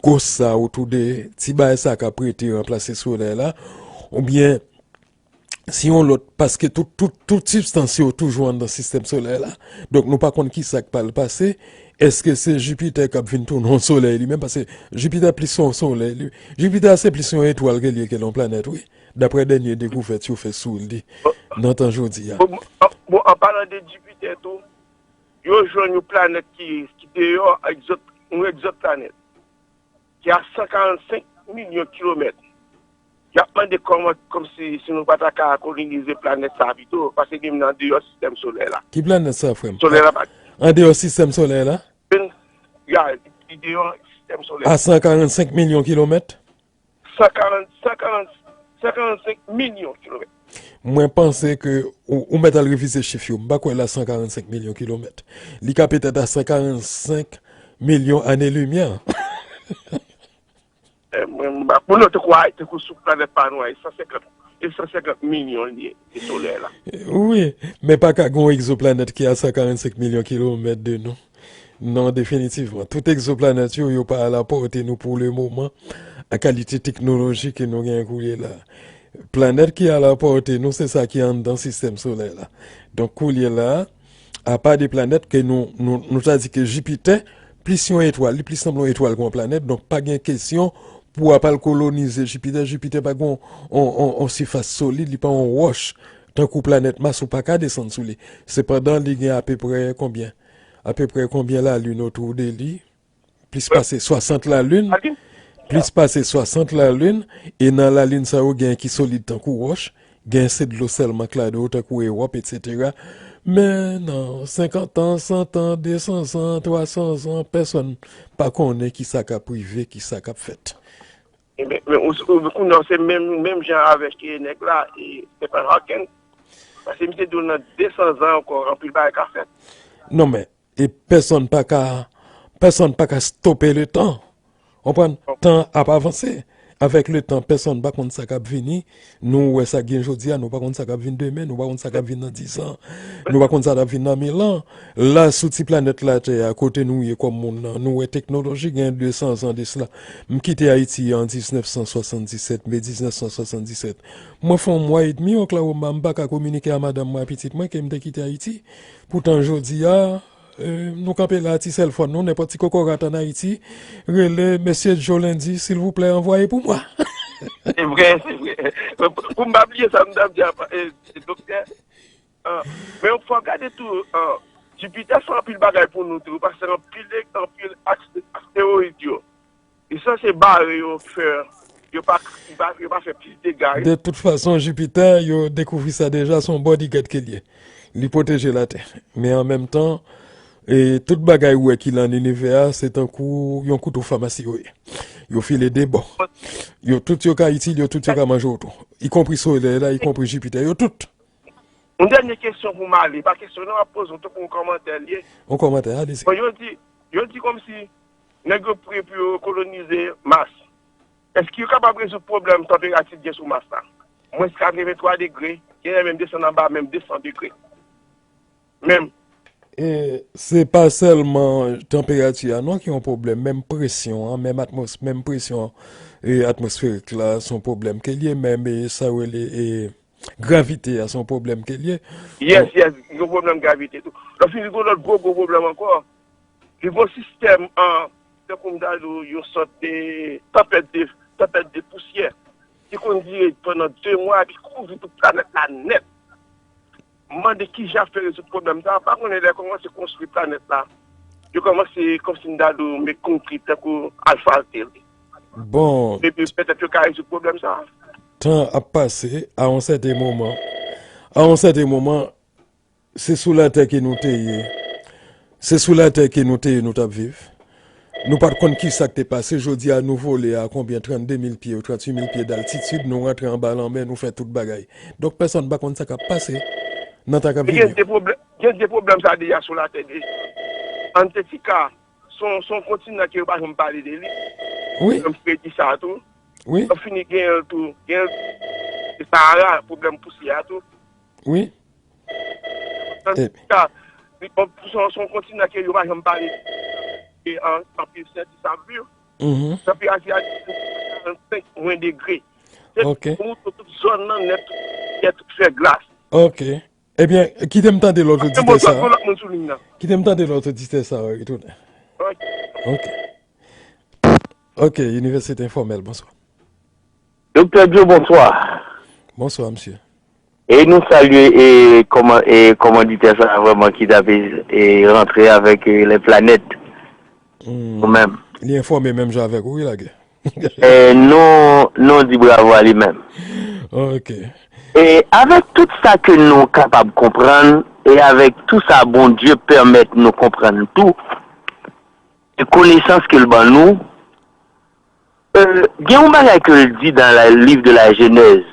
gòs sa, otou de ti bagay sa k ap rete ranplase solèy la, oubyen si yon lòt, paske tout, tout, tout sibstans yo toujou anndan sistèm solèy la. Donk, nou pa konn ki sa k pral pase. Èske se Jipitè k ap vin tounen yon solèy li menm? Paske Jipitè plis yon solèy li. Jipitè se plis yon etwal ke li ye ke yon planèt, wi. Daprè dènye dekouvèt yo fè sou li nan tan jodi a. Bon, an, bon, an palan de Jipitè tou, yo jwenn yon planèt ki, ki deyò, egzòt, yon egzòt planèt, ki a san karannsenk milyon kilomèt. Y ap mande kòman, kòmsi, si nou pa ta ka kolonize planèt sa pito, paske li menm nan deyò sistèm solèy la. Ki planèt sa, frè m? Solèy la pa. Andeyò sistèm solèy la? Ya, li deyò sistèm solèy. A san karannsenk milyon kilomèt? San karant, san karant, san karannsenk milyon kilomèt. Mwen panse ke ou, ou mèt al revize chif yo. M pa kwè l a san karannsenk milyon kilomèt. Li ka petèt a san karannsenk milyon ane limyè. Eh, mwen, m pa, pou nou te kwè, te kou sou planèt pa nou a, e san senkant, e san senkant milyon li ye, e solèy la. Wi, men pa ka gen yon egzoplanèt ki a san karannsenk milyon kilomèt de nou. Non, definitivman. Tout egzoplanèt yo, yo pa alapòte nou pou le moman, a kalite teknoloji ke nou genyen koulye la. Planèt ki alapòte nou, se sa ki anndan sistèm solèy la. Donk, koulye la, apa de planèt ke nou, nou, nou ta di ke Jipitè, plis yon etwal, li plis sanble yon etwal ke yon planèt, donk pa gen kesyon pou w ap al kolonize Jipitè. Jipitè pa gen yon, yon, yon, yon sifas solid, li pa yon wòch, tankou planèt Mas, ou pa ka desann sou li. Sepandan, li gen apeprè konbyen? Apeprè konbyen lalin otou de li? Plis pase swasant lalin. Plis pase swasant lalin, e nan lalin sa yo, gen ki solid tankou wòch, gen se dlo sèlman k ladan yo, tankou Ewòp, etsetera. Men nan senkant an, san an, de san zan, twa san zan, pèsonn pa konnen ki sa k ap rive, ki sa k ap fèt. Ebyen, men ou, ou, kounye a, se menm, menm jan avèk, e, nèg la, e, Stephen Hawking. Paske misye di w nan de san zan ankò, anpil bagay ka fèt. Non, men, e pèsonn pa ka, pèsonn pa ka stope le tan. Konprann? Tan ap avanse. Avèk le tan, pèsonn pa konn sa k ap vini. Nou wè sa k gen jodi a, nou pa konn sa k ap vin demen, nou pa konn sa k ap vin nan dis an, nou pa konn sa k ap vin nan mil an. La, sou ti planèt Latè a, kote nou ye kòm moun nan, nou wè teknoloji gen de san zan de sila. M kite Ayiti an diznèf san swasanndisèt, me diznèf san swasanndisèt. Mwen fè yon mwa edmi Oklahoma, m pa ka kominike a madanm mwen, a pitit mwen, ke m te kite Ayiti. Poutan, jodi a, e, nou kanpe la, ti sèlfòn nou, nenpòt ti kokorat ann Ayiti, rele Mesye Joe Lundy, silvouplè, anvwaye pou mwen. Se vre, se vre. Pou m pa bliye sa, m t ap di a, e, e, doktè, a, men fò w gade tou, a, Jipitè fè anpil bagay pou nou tou, paske anpil, anpil ast-, astewoyid yo, li sanse bare yo, fè, yo pa, yo pa, yo pa fè plis dega. De tout fason, Jipitè, yo dekouvri sa deja, se yon bodyguard ke l ye. Li pwoteje Latè. Men an menm tan, e, tout bagay ou wè ki lan linivè a, se tankou yon kouto famasi yo ye. Yo file de bò. Yo tout yo ka itil, yo tout yo ka manje otou. Ikonpri solèy la, ikonpri Jipitè, yo tout. Yon dènye kesyon pou m ale. Pa kesyon non, m ap poze w tankou yon kòmantè l ye. Yon kòmantè, alezi. Bon, yo di, yo di kòmsi nèg yo pre pou yo kolonize Mas. Èske yo kapab rezoud pwoblèm tanperati k gen sou Mas la? Mwens katrevenntwa degre, genlè menm desann anba menm de san degre. Menm. E se pa sèlman tanperati a non ki yon pwoblèm, menm presyon an, menm atmos-, menm presyon, e, atmosferik la, se yon pwoblèm ke l ye, menm, e, sa yo rele, e, gravite a, se yon pwoblèm ke l ye. Yes, yes, gen pwoblèm gravite tou. Lè fini, gen lòt gwo, gwo pwoblèm ankò. Li gen yon sistèm, an, tankou m ta di w, yon sòt de tanpèt de, tanpèt de pousyè ki konn dire pandan de mwa epi kouvri tout planèt la nèt. M mande kijan ap fè rezoud pwoblèm sa a. Pa konnen lè yo kòmanse konstwi planèt la, yo kòmanse kòmsi m ta di w met konkri tankou alfalteri. Bon. Epi petèt yo ka rezoud pwoblèm sa a. Tan ap pase, a yon sèten moman, a yon sèten moman, se sou latè ke nou te ye. Se sou latè ke nou te ye, nou t ap viv. Nou pa t konn ki sa k te pase. Jodi a, nou vole a konbyen? Trannde mil pye ou tranntuit mil pye daltitid. Nou rantre anba lanmè, nou fè tout bagay. Donk, pèsonn pa konn sa k ap pase. nan tan k ap vini yo. Gen de pwoblèm, gen de pwoblèm sa deja sou latè deja. Antatika, se yon, se yon kontinan ke yo pa janm pale de li. Wi. Pwoblèm fredi sa tou. Wi. Yo fini genyen l tou. Genyen l tou. Se Sahara, pwoblèm pousyè a tou. Wi. Antatika, se yon, se yon kontinan ke yo pa janm pale de li. E an, anpil syantis ap viv. Mhm. Tanperati a desann karannsenk mwen degre. Se Ok. Pou tout zòn nan nèt, tout, tout fè glas. Ok. Ebyen, kite m tande lòt oditè sa a. Kite m tande lòt oditè sa a retounen. Ok. Ok. Ok, Inivèsite Enfòmèl, bonswa. Doktè Joe, bonswa. Bonswa, msye. E nou salye e kòman, e kòmanditè sa a vrèman ki t ap e, e rantre avèk e, les planètes. Hmm. Nou menm. Li enfòme menm jan avèk ou, wi, Lagè. E nou, nou di bravo a li menm. Ok. E avèk tout sa ke nou kapab konprann, e avèk tout sa Bondye pèmèt nou konprann tou, e konesans ke l ban nou, e, gen yon bagay ke l di dans le livre de la Genèse,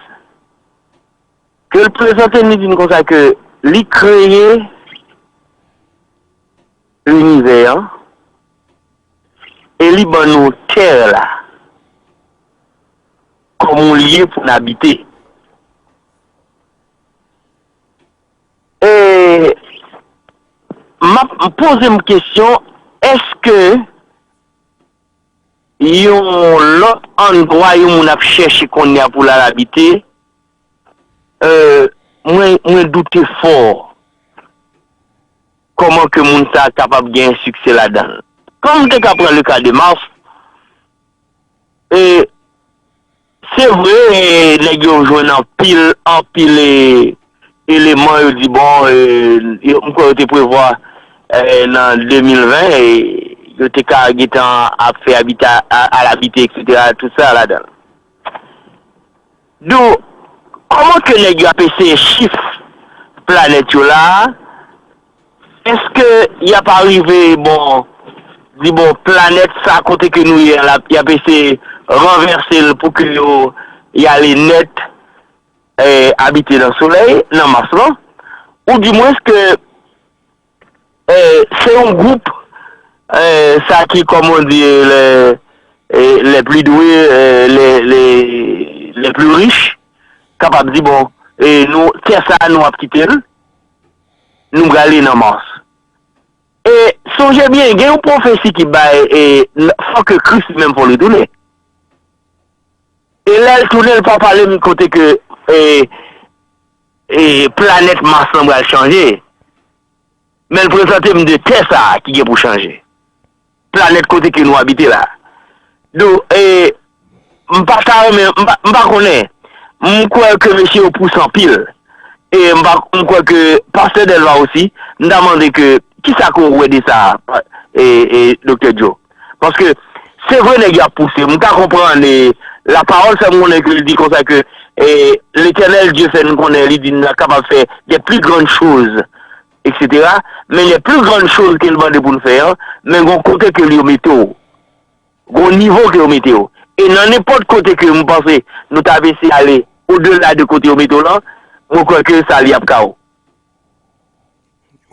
ke l prezante n, li di n konsa ke li kreye linivè an, e li ban nou tè la kòm yon lye pou n abite. E m ap, m poze m kesyon, èske yon lòt andwa yon moun ap chèche kounye a pou l al abite, e, mwen, mwen doute fò kòman ke moun sa a kapab gen siksè ladan l. Kòm m te ka pran le ka de Mars, e, se vre, e, nèg yo jwenn anpil, anpil, e, eleman, yo di, bon, e, yo, m kwè yo te prevwa, e, nan de mil ven, e, yo te ka gentan ap fè abita, a, al abite, eksetera, tout sa ladan l. Donk, kòman ke nèg yo ap eseye chif planèt yo la a? Èske y ap arive, bon, di, bon, planèt sa kote ke nou ye a, y ap eseye ranvèse l pou ke yo, y ale nèt, e, abite nan Solèy, nan Mas lan? Oudimwens ke, e, se yon gwoup, e, sa ki, kòm on di, les, e, les plus doués, e, les, les, les plus riches, kapab di, bon, e, nou, tè sa a, nou ap kite l, nou prale nan Mas. E sonje byen, gen yon pwofesi ki bay, e, n-, fò ke Kris li menm fò l retounen. E lè l tounen, l pa pale m kote ke, e, e, planèt Mas lan pral chanje. Men l prezante m de tè sa a ki gen pou chanje. Planèt kote ke nou abite la. Donk, e, m pa ta renmen, m pa, m pa konnen. M kwè ke mesye yo pouse anpil. E m pa, m kwè ke Pastè Delva osi, m ta mande ke, kisa ke w wè de sa, e, e, Doktè Joe? Paske, se vre nèg yo ap pouse. M ka konprann, e, lapawòl fè m konnen ke li di konsa ke, e, Letènèl Dye fè n konnen, li di n ap kapab fè de pli grann choz, eksetera. Men de pli grann choz ke l mande pou n fè an, men gon kote ke l yo mete w. Gon nivo ke yo mete w. E nan nenpòt kote ke m panse nou ta ap eseye ale odela de kote yo mete w lan, mwen kwè ke sa li ap ka w.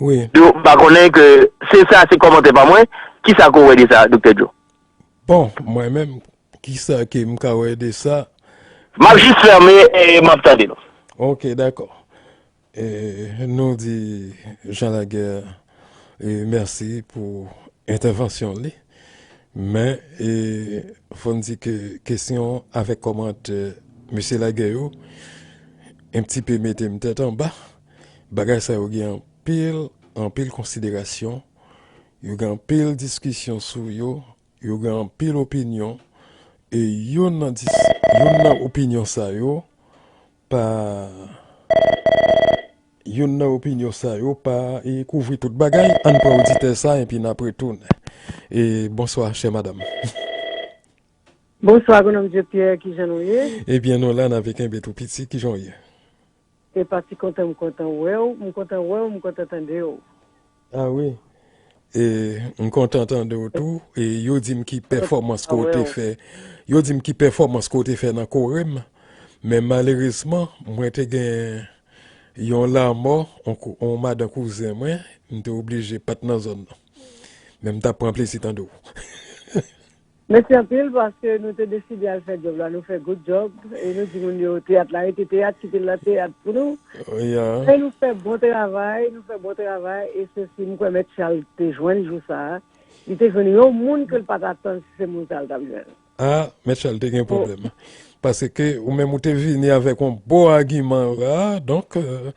Wi. Donk, m pa konnen ke se sa, se kòmantè pa mwen. Kisa ke w wè de sa, Doktè Joe? Bon, mwen menm, kisa ke m ka wè de sa? M ap jis fèmen e m ap tande nou. Ok, dakò. E, nou di Jean Laguerre, e, mèsi pou entèvansyon li. Men, e, fò n di ke kesyon avèk kòmantè mesye Laguerre yo, un petit peu mete m tèt anba. Bagay sa yo gen anpil, anpil konsiderasyon. Yo gen anpil diskisyon sou yo. Yo gen anpil opinyon. E youn nan dis-, youn nan opinyon sa yo pa, youn nan opinyon sa yo pa, e, kouvri tout bagay. Ann pran oditè sa, epi n ap retounen. E, bonswa, chè madanm. Bonswa, Agwonòm Dye Pyè, kijan nou ye? Ebyen, nou la, n ap kenbe tou piti, kijan w ye? Epa ti kontan, m kontan wè w, m kontan wè w, m kontan tande w. A wi. E, m kontan tande w tou. E yo di m ki pèfòmans ke w te fè. Yo di m ki pèfòmans ke w te fè nan Korem. Men malerezman, mwen te gen, Yon lanmò, on, kou- on madan kouzen mwen, m te oblije pa t nan zòn nan. Men m t ap pran plezi tande w. Mèsi anpil paske nou te deside al fè djòb la, nou fè good job. E nou di moun yo teyat la rete teyat, kite l nan teyat pou nou. Ya. Men nou fè bon travay, nou fè bon travay. E se si m kwè Mèt Chal te jwenn jou sa a, li te jwenn yon moun ke l pa t atann si se moun sa a l t ap jwenn. Ah, Mèt Chal te gen pwoblèm. Paske ou menm ou te vini avèk yon bon agiman la, donk, euh,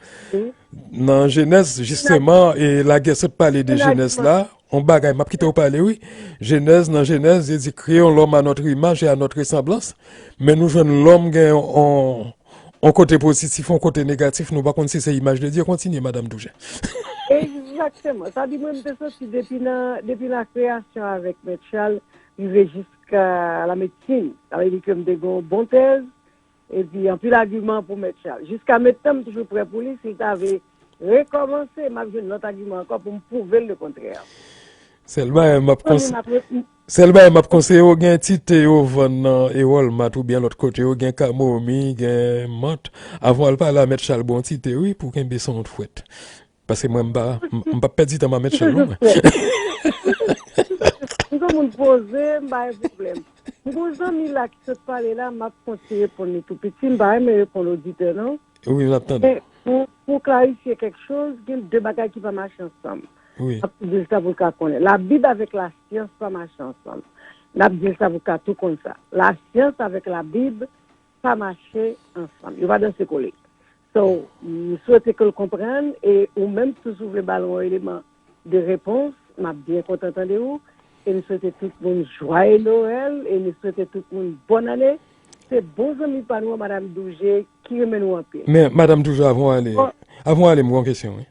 nan Jenèz, jisteman, e lagè sot pale de Jenèz la, yon bagay, m ap kite w pale, wi. Jenèz, nan Jenèz, li di, créons l'homme à notre image et à notre ressemblance. Men nou jwenn lòm gen yon, yon kote pozitif, yon kote negatif, nou pa konn si se imaj de Dye. Kontinye, Madanm Douje. Egzakteman. Sa di mwen, m te soti depi nan, depi la kreyasyon avèk Mèt Chal, rive jiska la medsin. Sa vle di ke m te gen yon bon tèz, epi anpil agiman pou Mèt Chal. Jiska mentnan, m toujou prè pou li. Si l ta vle rekòmanse, m ap jwenn lòt agiman ankò pou m pwouve l lekontrè. Sèl bagay m ap kons- Sèl bagay m ap konseye w, gen ti te yo vann nan e Walmart oubyen lòt kote yo, gen kamomi, gen mant. Avan w al pale a Mèt Chal, bon ti te, wi, pou kenbe san w fwèt. Paske mwen, m pa, m m p ap pèdi tan m a Mèt Chal, non, mwen. M se moun poze, m pa gen pwoblèm. M gen yon zanmi la ki sot pale la, m ap kontinye reponn li tou piti. M pa renmen reponn oditè, non. Wi, m ap tande. Men pou, pou klarifye kèk choz, gen de bagay ki pa mache ansanm. Wi. N ap di l sa pou l ka konnen. Labib avèk lasyans pa mache ansanm. N ap di l sa pou l ka tou konn sa. Lasyans avèk Labib pa mache ansanm. Yo pa danse kole. So, m swete ke l konprann, e ou menm tou si w vle ba l yon eleman de repons, m ap byen kontan tande w. E m swete tout moun jwaye Nwèl, e m swete tout moun bòn ane. Se bon zanmi pa nou an, Madanm Douje, ki renmen nou anpil. Men, Madanm Douje, avan w ale, avan w ale, m gen yon kesyon, wi.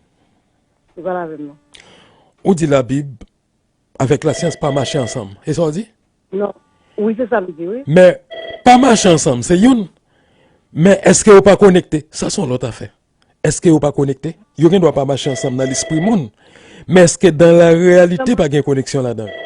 Ou pale avè m, non. Ou di Labib avèk lasyans pa mache ansanm. E sa w di? Non. Wi, se sa m di, wi. Men, pa mache ansanm, se youn. Men, èske yo pa konekte? Sa se yon lòt afè. Èske yo pa konekte? Yo gen dwa pa mache ansanm nan lespri moun. Men èske dan la reyalite pa gen koneksyon ladan yo?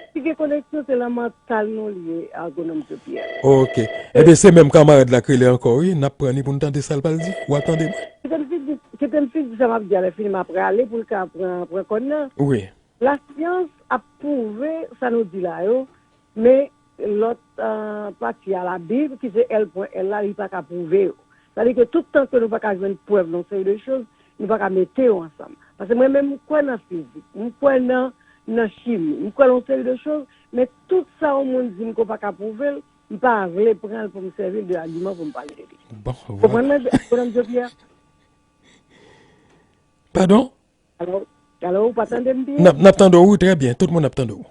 Si gen koneksyon, se nan mantal nou li ye, Agwonòm Jean Pierre. Ok. Ebyen, se menm kamarad la k rele ankò, wi. N ap pran li pou n tande sa l pral di. W a tande mwen? Kite m fin di, kite m fin di sa m ap di a, lè fini m ap rale pou l ka pran, pran kòn nan. Wi. Lasyans ap pwouve sa nou di la yo, men lòt euh, pati a Labib, ki se L pwen L la, li pa ka pwouve yo. Sa vle di ke tout tan ke nou pa ka jwenn prèv nan seri de choz, nou pa ka mete yo ansanm. Paske mwen menm, m kwè nan fizik, m kwè nan, nan chimi, m kwè nan yon seri de choz, men tout sa yon moun di m ke w pa ka pwouve l, m pa vle pran l pou m sèvi l de agiman pou m pale de li. Bon, Konprann mwen, Agwonòm Jean Pierre? Padon? Alò, alò, ou pa tande m byen? N ap, n ap tande w, wi, trè byen. Tout moun ap tande w.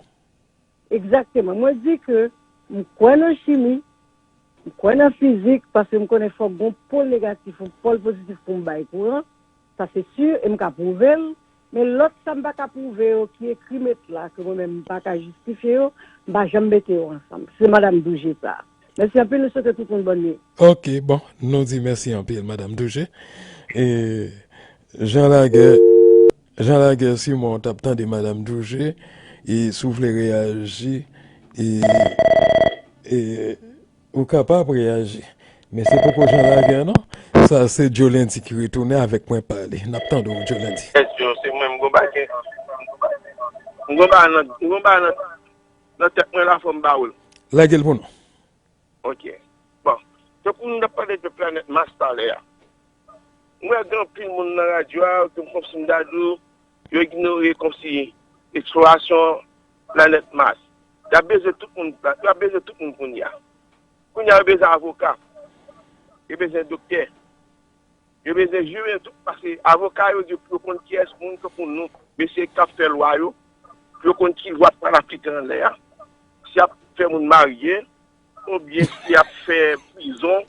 Egzakteman. Mwen di ke m kwè nan chimi, m kwè nan fizik, paske m konnen fòk gon pòl negatif, yon pòl pozitif pou m bay kouran. Sa se si, e m ka pwouve l. Men lòt sa m pa ka pwouve yo, ki ekri met la, ke mwen menm m pa ka jistifye yo, m pa janm mete yo ansanm. Se Madanm Douje sa. Mèsi anpil, nou swete tout moun bòn nwit. Ok, bon, nou di mèsi anpil, Madanm Douje. E Jan Lagè, Jan Lagè Simon t ap tande Madanm Douje, e si w vle reyaji, e, e ou kapab reyaji. Men se poko Jan Lagè non. Sa se Joe Lundi ki retounen avèk mwen pale. N ap tande w, Joe Lundi. Yes, Joe, se mwen, m gon bagay. M gon bagay nan, m gon bagay nan, nan tèt mwen la, fò m ba ou l. Lage l pou nou. Ok. Bon. Tankou nou t ap pale de planèt Mas talè a. M wè gen anpil moun nan radyo a, ke m kòmsi m ta di w, yo ignore kòmsi eksplorasyon planèt Mas. Y ap bezwen tout moun, y ap bezwen tout moun kounye a. Kounye a, yo bezwen avoka. Yo bezwen doktè. Yo bezwen jire tout, paske avoka yo, yo, yo konn kiyès moun tankou nou, mesye k ap fè lwa yo, yo konn ki lwa k pral aplike anlè a, si y ap fè moun marye, oubyen si y ap fè prizon,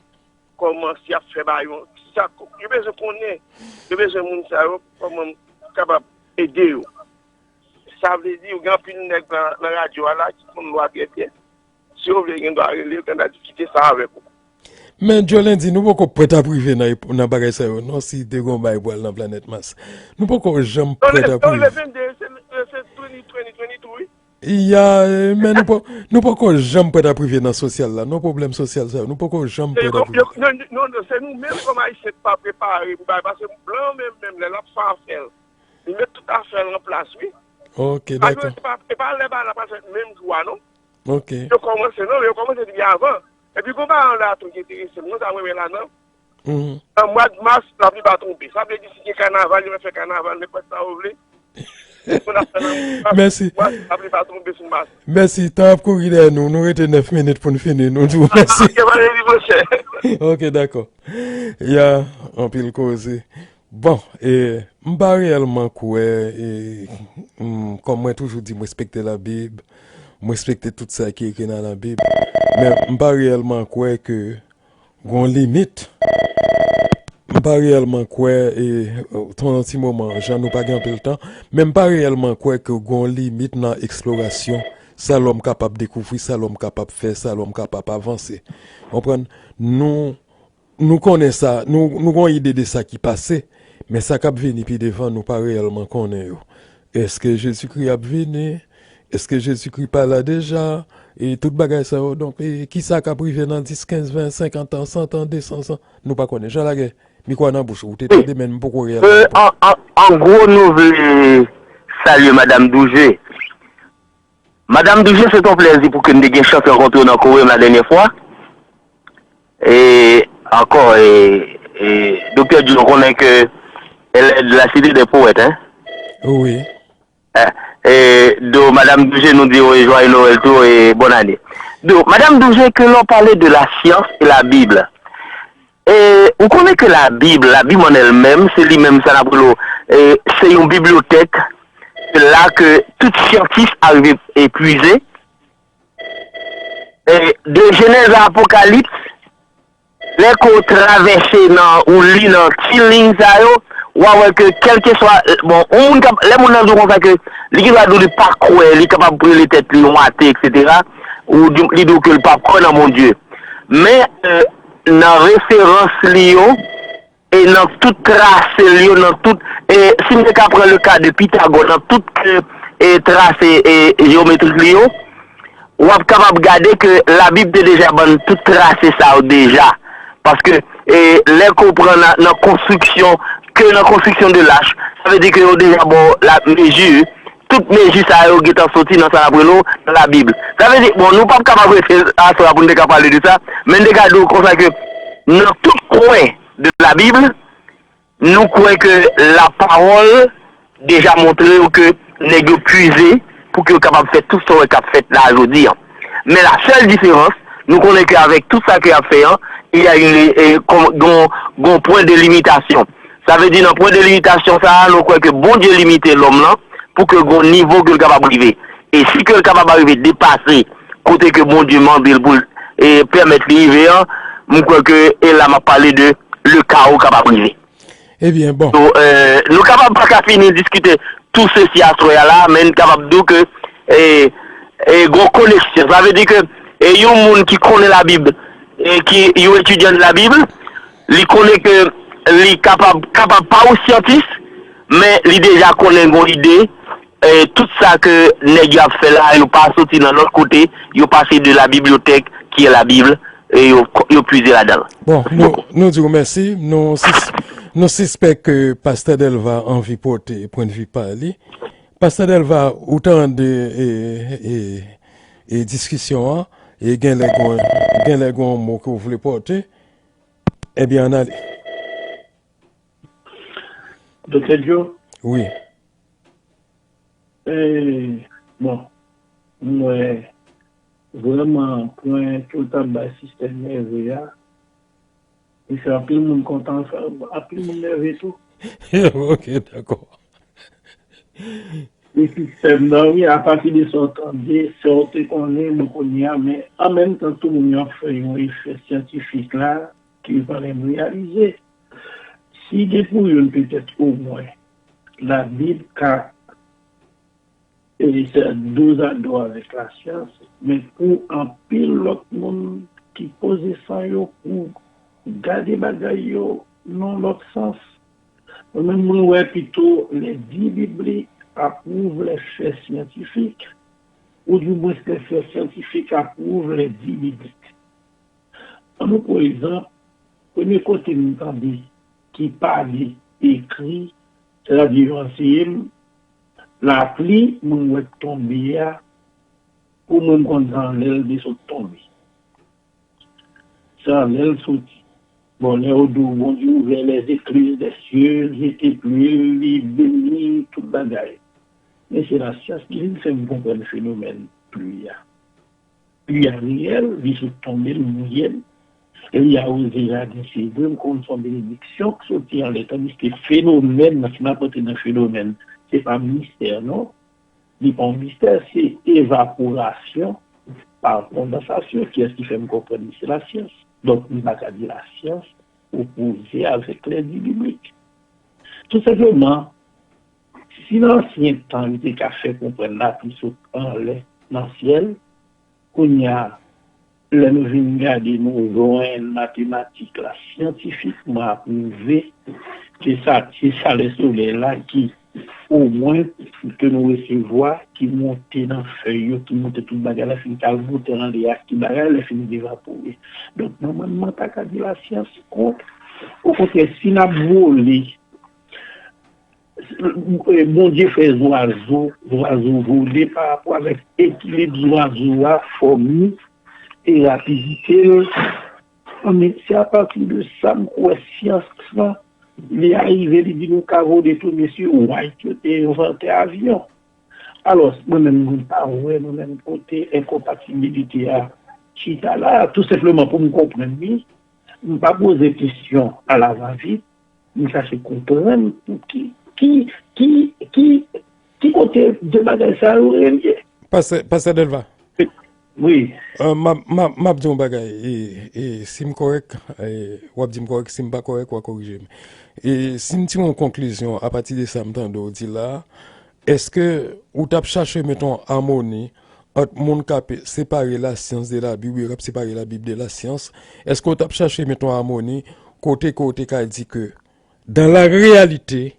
kòman si y ap fè ba yo, sa, yo bezwen konnen, yo bezwen moun sa yo, kòman kapab ede yo. Sa vle di, gen anpil nèg nan, nan radyo a la ki konn lwa trè byen. Si yo vle, gen dwa rele, yo gen dwa diskite sa avèk ou. Men Joe Lundi, nou poko prèt ap rive nan, nan bagay sa yo non, si te gon bagay pral nan planèt Mas. Nou poko janm Non, prèt le, ap non, le rive. vennde, se, se twenty twenty-two, wi. Ya, men nou pa, nou poko janm prèt ap rive nan sosyal la. Non, pwoblèm sosyal sa yo, nou poko janm prèt ap rive. Non, non, se nou menm kòm Ayisyen ki pa prepare pou bagay, paske blan menm, menm lè l ap fè afè l, li met tout afè l an plas, wi. Ok, dakò. E pa lè bagay la pral fèt menm jou a, non. Ok. Yo kòmanse, non, yo kòmanse depi avan. Epi gon bagay la tou ki enterese m, mwen sa mwen wè ladan. Nan mwa mas, laplipa tonbe. Sa vle di si gen kanaval, yo fè kanaval, nenpòt sa yo vle. Mèsi. Mèsi, tan ap kouri dèyè nou. Nou rete nèf minit pou n fini. Nou di w mèsi. Ok, dakò. Ya, anpil koze. Bon, e, m pa reyèlman kwè, e, m, kòm mwen toujou di, m respekte Labib, m respekte tout sa ki ekri nan Labib, men m pa reyèlman kwè ke gon limit. M pa reyèlman kwè, e, tann yon ti moman, jan nou pa gen anpil tan, men m pa reyèlman kwè ke gon limit nan eksplorasyon sa lòm kapab dekouvri, sa lòm kapab fè, sa lòm kapab avanse. Konprann? Nou, nou konnen sa, nou, nou gon ide de sa ki pase, men sa k ap vini pi devan, nou pa reyèlman konnen yo. Èske Jezikri ap vini? Èske Jezikri pa la deja? E tout bagay sa yo. Donk, e, kisa k ap rive nan dis, kenz, ven, senkant an, san an, de san an? Nou pa konnen. Jan Lagè, mikwo a nan bouch ou. Ou te tande, men m poko reyèlman. An gwo, nou vle salye Madanm Douje. Madanm Douje, se t on plèzi pou ke m te gen chans rankontre w nan Kowem la dènyè fwa. E ankò, e, e, Doktè Djo konnen ke elle est de la cité des poètes, hein? Wi. E, e, do, Madanm Douje, nou di w e jwaye Nwèl tou e bòn ane. Do, Madanm Douje, que l'on parle de la science et la Bible. E, ou konnen ke Labib, Labib an èl menm, se li menm sa n ap rele w, e, se yon bibliyotèk, se la ke tout syantis arive e pwize. E, de Jenèz a Apokalips, lè ke w travèse nan, ou li nan ti liy sa yo, w a wè ke kèlkeswa, bon, yon moun k ap, lè moun nan di w konsa ke li gendwa di w li pa kwè, li kapab rele tèt li yon ate, etsetera, ou di, li di w ke l p ap kwè nan Bondye. Men, e, nan referans li yo, e nan tout trase l yo, nan tout, e si m te ka pran le ka de Pitagò, nan tout, e, e trase, e jeyometrik li yo, w ap kapab gade ke Labib te deja ban n tout trase sa yo deja. Paske, e, lè ke w pran nan, nan konstriksyon, ke nan konstriksyon de lach, sa vle di ke yo deja ba w la mezi, tout mezi sa yo gentan soti nan sa n ap rele w nan Labib. Sa vle di, bon, nou p ap kapab rete aswè a pou n te ka pale de sa, men n te ka di w konsa ke nan tout kwen de Labib, nou kwè ke lapawòl deja montre yo ke nèg yo pwize pou ke yo kapab fè tout sa w wè k ap fèt la a jodi a. Men la sèl diferans, nou konnen ke avèk tout sa ke y ap fè an, il y a une, e, kon, gon, gon pwen de limitasyon. Sa vle di nan pwen de limitasyon sa a, nou kwè ke Bondye limite lòm lan pou ke gon nivo ke l kapab rive. E si ke l kapab rive depase kote ke Bondye mande l pou l, e, pèmèt li rive an, m kwè ke e la m ap pale de le kawo kapab rive. Ebyen, bon. So, e, nou kapab pa ka fini diskite tou sesi aswè a la, men n kapab di w ke, e, e, gon koneksyon. Sa vle di ke, e, yon moun ki konnen Labib, e, ki yon etidyan de Labib, li konnen ke li kapab, kapab pa yon syantis, men li deja konnen gon ide, e, tout sa ke nèg yo ap fè la, yo pa soti nan lòt kote, yo pase de la bibliothèque qui est la Bible, e yo, yo pwize ladan l. Bon, nou, nou di w mèsi. Nou, sis, nou sispèk ke Pastè Delva anvi pote pwennvi pa li. Pastè Delva, ou tande, e, e, e diskisyon an, e genlè gon, genlè gon mo ke w vle pote, ebyen, ann ale. Doktè Djo? Wi. E, bon, m wè vrèman pwen ke w t ap bay sistèm nève a, li fè anpil moun kontan, fè anpil moun nève tou. Ok, dakò. E sistèm nan, wi, apati de sa w tande, sa w te konnen, bon, kounye a, men an menm tan tou moun yo ap fè yon efè syantifik la, ki yo pa menm reyalize. Si gen pou youn, petèt omwen, Labib ka e fè dozado avèk lasyans, men pou anpil lòt moun ki poze san yo pou gade bagay yo nan lòt sans, mwen menm mwen wè pito les dires bibliques approuvent les faits scientifiques. ou dimwens lè syans syantifik apwouve lè di minit. Ann nou pran egzanp, premye kote m tande ki pale, ekri, sètadi yo anseye m, lapli moun wè k tonbe a, pou mwen m konn se anlè l te sot tonbe. Se anlè l soti. Bon, lè yo di w Bondye ouvè les écluses des cieux, jete pli, li beni tout bagay. Men se lasyans ki vin fè m konprann fenomèn pli a. Pli a reyèl, li sot tonbe, l mouye m. Li awoze jaden, se vre, m konn se yon benediksyon k soti anlè, tandiske fenomèn nan, si n ap rantre nan fenomèn, se pa mistè, non. Li pa yon mistè, se evaporasyon pa kondansasyon. Kiyès ki fè m konprann li? Se lasyans. Donk, m pa ka di lasyans opoze avèk lèdi biblik. Tou senpleman, si nan ansyen tan, yo te ka fè konprann lapli sot anlè nan syèl, kounye a, lè nou vin gade, nou jwenn matematik la, syantifikman apwouve ke sa, se chalè solèy la ki, omwen, ke nou resevwa, ki monte nan fèy yo, ki monte tout bagay la, fin k al monte anlè a, ki bagay la fin evapore. Donk, mwen, mwen, mwen pa ka di lasyans kont. Okontrè, si n ap vole, Bondye fè zwazo, zwazo vole pa rapò avèk ekilib zwazo a, fòm li, e rapidite l. Anben, se apati de sa m kwè syans lan, li arive, li di nou ka vole tou, mesye Wright yo te envante avyon. Alò, mwen menm, mwen pa wè, mwen menm, kote enkonpatibilite a chita la, tou senpleman pou m konprann li, m pa poze kesyon alavavit, m chache konprann pou ki, ki, ki, ki, ki kote de bagay sa yo relye. Pastè, Pastè Delva. Wi. Euh, m ap, m ap, m ap di yon bagay, e, e, si m kòrèk, e, w ap di m kòrèk, si m pa kòrèk, w a korije m. E, si m tire yon konklizyon apati de sa m tande w di la, èske ou t ap chache mete yon amoni ant moun k ap separe la science de la Bible, yo k ap separe la Bible de la science? Èske ou t ap chache mete yon amoni kote ke ou te ka di ke, dans la réalité,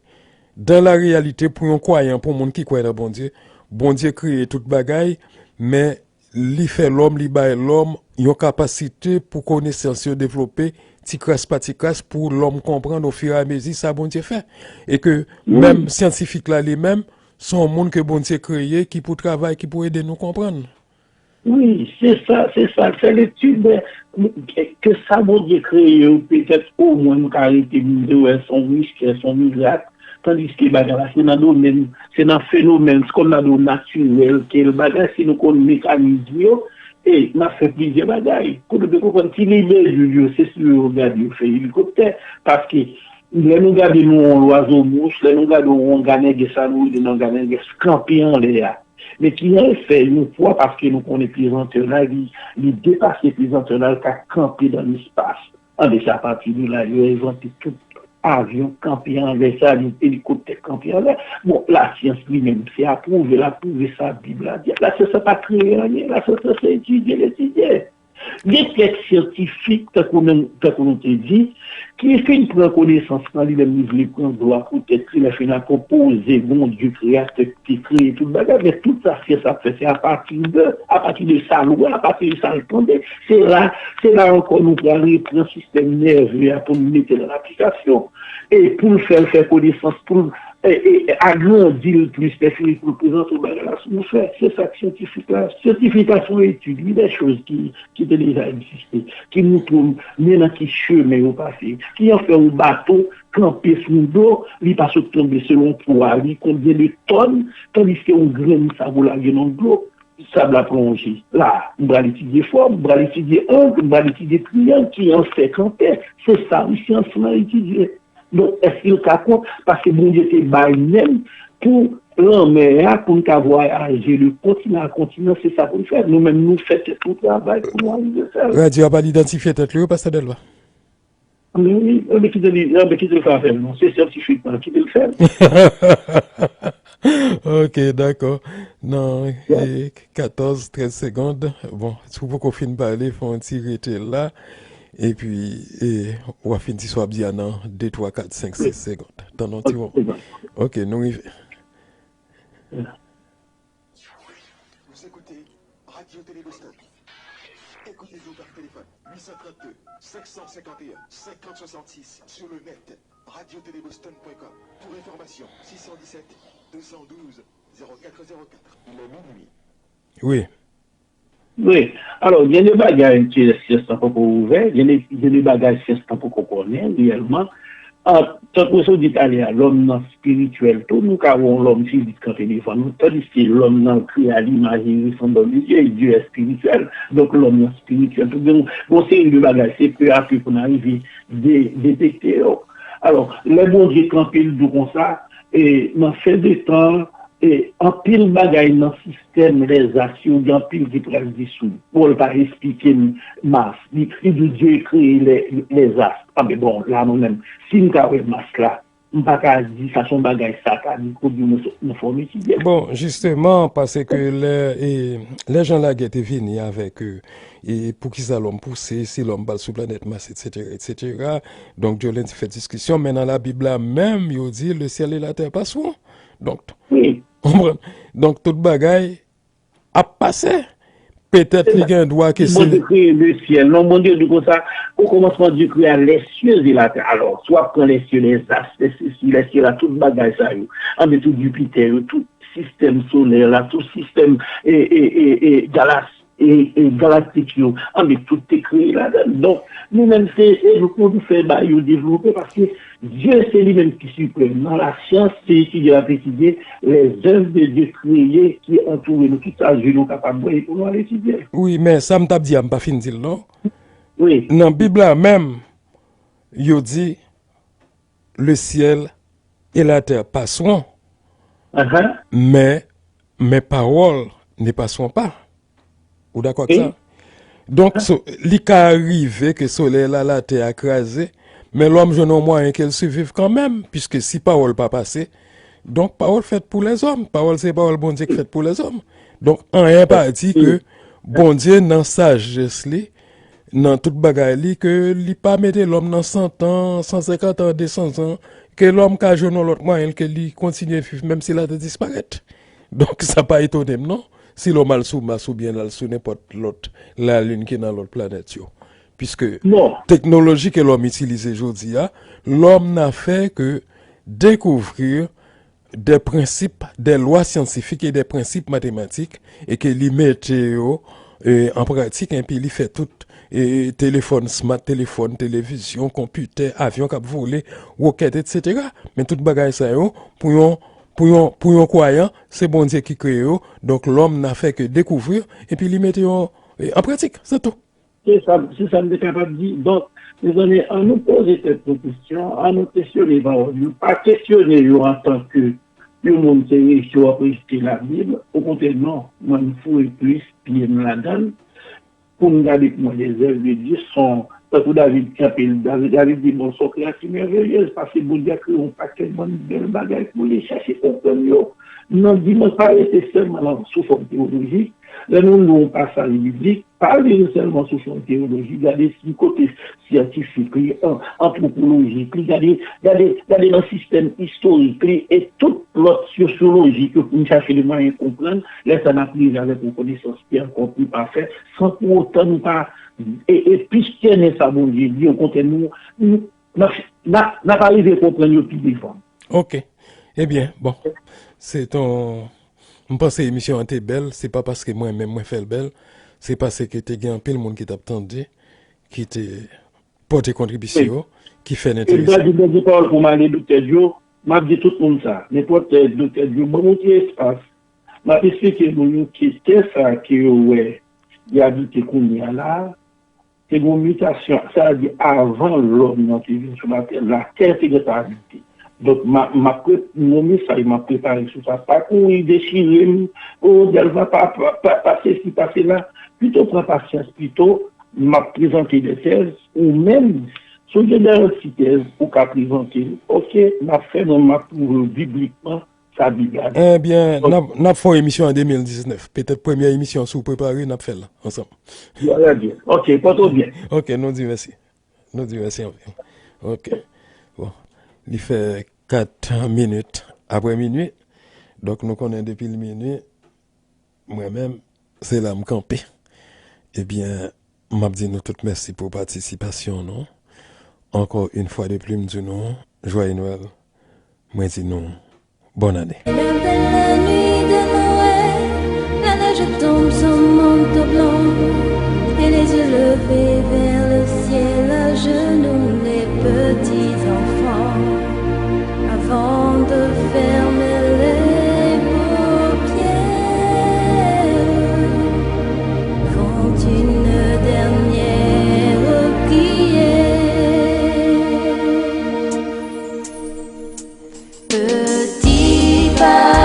dans la réalité, pou yon kwayan, pou moun ki kwè nan Bondye, Bondye kreye tout bagay, men li fè lòm, li bay lòm yon kapasite pou konesans yo devlope, ti kras pa ti kras, pou lòm konprann ofiramezi sa Bondye fè. E ke menm syantifik la li menm, se yon moun ke Bondye kreye ki pou travay, ki pou ede nou konprann. Wi, se sa, se sa. Fè letid, ke, ke sa Bondye kreye yo, petèt omwen nou ka rete, nou te wè se yon mistè, se yon mirak, tandiske bagay la, se nan domèn, se nan fenomèn, se kòm nan domèn natirèl ke l bagay, si nou konn mekanizm yo, e n ap fè plizyè bagay. Kote w te konprann ti libèl yo, se sou yo gade yo fè elikoptè, paske lè nou gade nou yon lwazo mouch, lè nou gade yon wonga nègès, sa nou rele wonga nègès, kanpe anlè a. Men ki an efè yon fwa, paske nou konnen pezantè la, li, li depase pezantè la, l ka kanpe nan lespas. Anben, se apati de la, yo envante tout avyon kanpe anlè sa, li, elikoptè kanpe anlè. Bon, lasyans li menm, se apwouve, l apwouve sa Bib la di. Lasyans la pa kreye anyen, lasyans la se etidye l etidye. Gen kèk syantifik, tankou nou, tankou nou te di, ki fin pran konesans nan li menm, li vle pran glwa pou tèt li, lè fin a konpoze Bondye kreyatè ki te kreye tout bagay, men tout sa syans ap fè, se apati de, apati de sa l wè, apati de sa l tande. Se la, se la ankò nou pral repran sistèm nève a pou n mete l an aplikasyon. E pou l fè l fè konesans, pou l, e, e, agrandi l plis, lè fini pou l prezante w bagay la sou fè. Se sa k syantifik la. Syantifik la se yon etid, wi, de choz ki ki te deja egziste, ki moutre w men nan ki chemen yo pase, ki an fè yon bato kanpe sou dlo, li pa sot tonbe selon pwa li, konbyen de tòn, tandiske yon grenn sab ou lage nan dlo, sab la plonje. La, m pral etidye fòm, m pral etidye ang, m pral etidye triyang, ki an fè kanpe. Se sa, wi, syans lan etidye. Donk, èske l ka kont? Paske Bondye te bay menm pou lanmè a, pou n ka vwayaje de kontinan a kontinan, se sa pou n fè. Nou menm, nou fè tèt nou travay pou nou arive fè l. Radyo a pa idantifye tèt li, wi, Pastè Delva. Wi, wi, anben kite li, anben kite l ka fè l, non. Se syantifik lan, kite l fè l. Ok, dakò. Nan, e, katòz, trèz segonn. Bon, si w poko fin pale, fè yon ti rete la. Epi, e, w a fin di sa w ap di a nan de, twa, kat, senk, sis segonn. Tann yon ti moman. Ok, nou rive. Télé Boston. Écoutez-nous par téléphone, huit cent trente-deux, cinq cent cinquante et un, cinquante soixante-six, sur le net, radio télé boston point com. Pour information, six cent dix-sept, deux cent douze, zéro quatre zéro quatre. Il est minuit. Wi. Wi. Alò, gen de bagay ke syans lan poko ouvè, gen de, gen de bagay syans lan poko konnen reyèlman. Ah, tankou sa w di talè a, lòm nan espirityèl tou, nou ka wè yon lòm fizik kanpe devan nou, tandiske lòm nan kreye a limaj e resanblans de Dye, e Dye espirityèl. Donk, lòm nan espirityèl tou. Gen yon seri de bagay, se pe a pe pou n arive de, detekte yo. Alò, lè Bondye kanpe l di w konsa, e nan fen de tan, e anpil bagay nan sistèm lèzas yo, gen anpil ki pral disoud. Pòl pa esplike n Mas, li, li di Dye kreye lè, lèzas. A, men bon, la, mwen menm, si m ka wè Mas la, m pa ka di sa se yon bagay satanik oubyen nou, nou fè yon etidye. Bon, jisteman, paske lè, e, lè Jan Lagè te vini avèk, e, e poukisa lòm pouse, si lòm pral sou planèt Mas, etsetera, etsetera. Donk, Jolens fè diskisyon, men nan Labib la menm, yo di, le ciel et la terre passeront. Donk, wi. Konprann? Donk, tout bagay ap pase. Petèt li gen dwa ke si. Bondye kreye lesyèl. Non, Bondye di konsa, au commencement Dieu créa les cieux et la terre. Alò, si w ap pran les cieux, les astres, les ceci, les cela, tout bagay sa yo, anben tout Jipitè yo, tout sistèm solè la, tout sistèm e, e, e, e, galas, e, e, galaktik yo, anben tout te kreye ladan l. Donk, nou menm se, se nou pou nou fè bagay yo devlope, paske Dye se li menm ki siprèm. Nan lasyans, se li ki gen ap etidye les œuvres de Dieu créées ki antoure nou, tout sa je nou kapab wè e pou nou al etidye l. Wi, men sa m t ap di a, m pa fin di l non. Wi. Nan Bib la menm, yo di, le ciel et la terre passeront, mais mes paroles ne passeront pas. Ou dakò ak sa? Donk, so, li ka rive ke solèy la, latè a kraze, men lòm jwenn yon mwayen ke l siviv kanmenm, piske si pawòl pa pase, donk pawòl fèt pou lèzòm, pawòl se pawòl Bondye k fèt pou lèzòm. Donk, anyen pa di ke Bondye nan sajès li, nan tout bagay li, ke li pa mete lòm nan san tan, san senkant an, de san zan, ke lòm ka jwenn yon lòt mwayen ke li kontinye viv, menm si latè disparèt. Donk, sa pa etone m non, si lòm al sou Mas oubyen l al sou nenpòt lòt lalin ki nan lòt planèt yo. Piske teknoloji ke lòm itilize jodi a, lòm n'a fait que découvrir des principes, des lois scientifiques et des principes mathématiques, e ke li mete yo, e, an pratik, enpi li fè tout, e, telefòn smart, telefòn, televizyon, konpitè, avyon k ap vole, wokèt, etsetera. Men tout bagay sa yo, pou yon, pou yon, pou yon kwayan, se Bondye ki kreye yo, donk lòm n'a fait que découvrir, epi li mete yo, e, an pratik, se tou. Se sa, se sa m te kapab di. Donk, mezanmi, ann nou poze tèt nou kesyon, ann nou kesyone pawòl yo. Pa kesyone yo antanke yon moun ki rejte w ap rejte Labib. Okontrè, non, mwen, m foure plis pye m ladan l pou m gade kòman les œuvres de Dieu sont, tankou David kanpe, David, David di, bon, se yon kreyati mèveyez, paske Bondye a kreye yon pakèt bann bèl bagay pou li, chèche konprann yo. Nan dimanch, pa rete sèlman nan, sou fòm teyolojik. Lè nou li yon pasaj biblik, pa li l sèlman sou fòm teyolojik, gade si kote syantifik li, an, antwopolojik li, gade, gade, gade nan sistèm istorik li, e tout lòt sosyolojik yo pou n chache de mwayen konprann, lè sa n ap rive avèk yon konesans ki ankò pli pafè, san pou otan nou pa, e, e plis tène sa Bondye di, okontrè, nou, nou, n ap, n ap, n ap arive konprann yo pi devan. Ok. Ebyen, bon. Se ton M panse emisyon an te bèl, se pa paske mwen menm mwen fè l bèl, se paske te gen anpil moun ki t ap tande, ki te pote kontribisyon yo, ki fè n enterese. E m pral di dènye pawòl pou m ale, Doktè Djo, m ap di tout moun sa, nenpòt, Doktè Djo, ban m yon ti espas, m ap esplike moun yo ke tè sa ke yo wè y abite kounye a la a, te gen yon mitasyon, sa vle di avan lòm nan te vin sou latè, latè te gentan abite. Donk, m a, m ap pre, m gon mesaj m ap prepare sou sa. Pa kouri dechire m, o, Dèlva pa, pa, pa, pa sesi, pa sela. Pito pran pasyans, pito, m ap prezante de tèz, ou menm, si w gen de ti tèz, ou ka prezante l. Oke, m ap fè, men m ap pwouve w biblikman sa Bib la di. Ebyen, n ap, n ap fè yon emisyon an de mil diznèf. Petèt premyè emisyon, si w prepare, n ap fè l ansanm. Trè byen. Oke, pòte w byen. Oke, nou di mèsi. Nou di mèsi anpil. Oke. Bon. Li fè kat minit apre minui. Donk, nou konnen depi l minui, mwen menm, se la m kanpe. Ebyen, m ap di nou tout mèsi pou patisipasyon nou. Ankò yon fwa de pli, m di nou, Joyeux Noël. Mwen di nou, bòn ane. La belle nuit de Noël, la neige tombe, son manteau blanc, et les yeux levés vers le ciel, à genoux les petits enfants, avant de fermer les paupières, font une dernière prière. Petit pas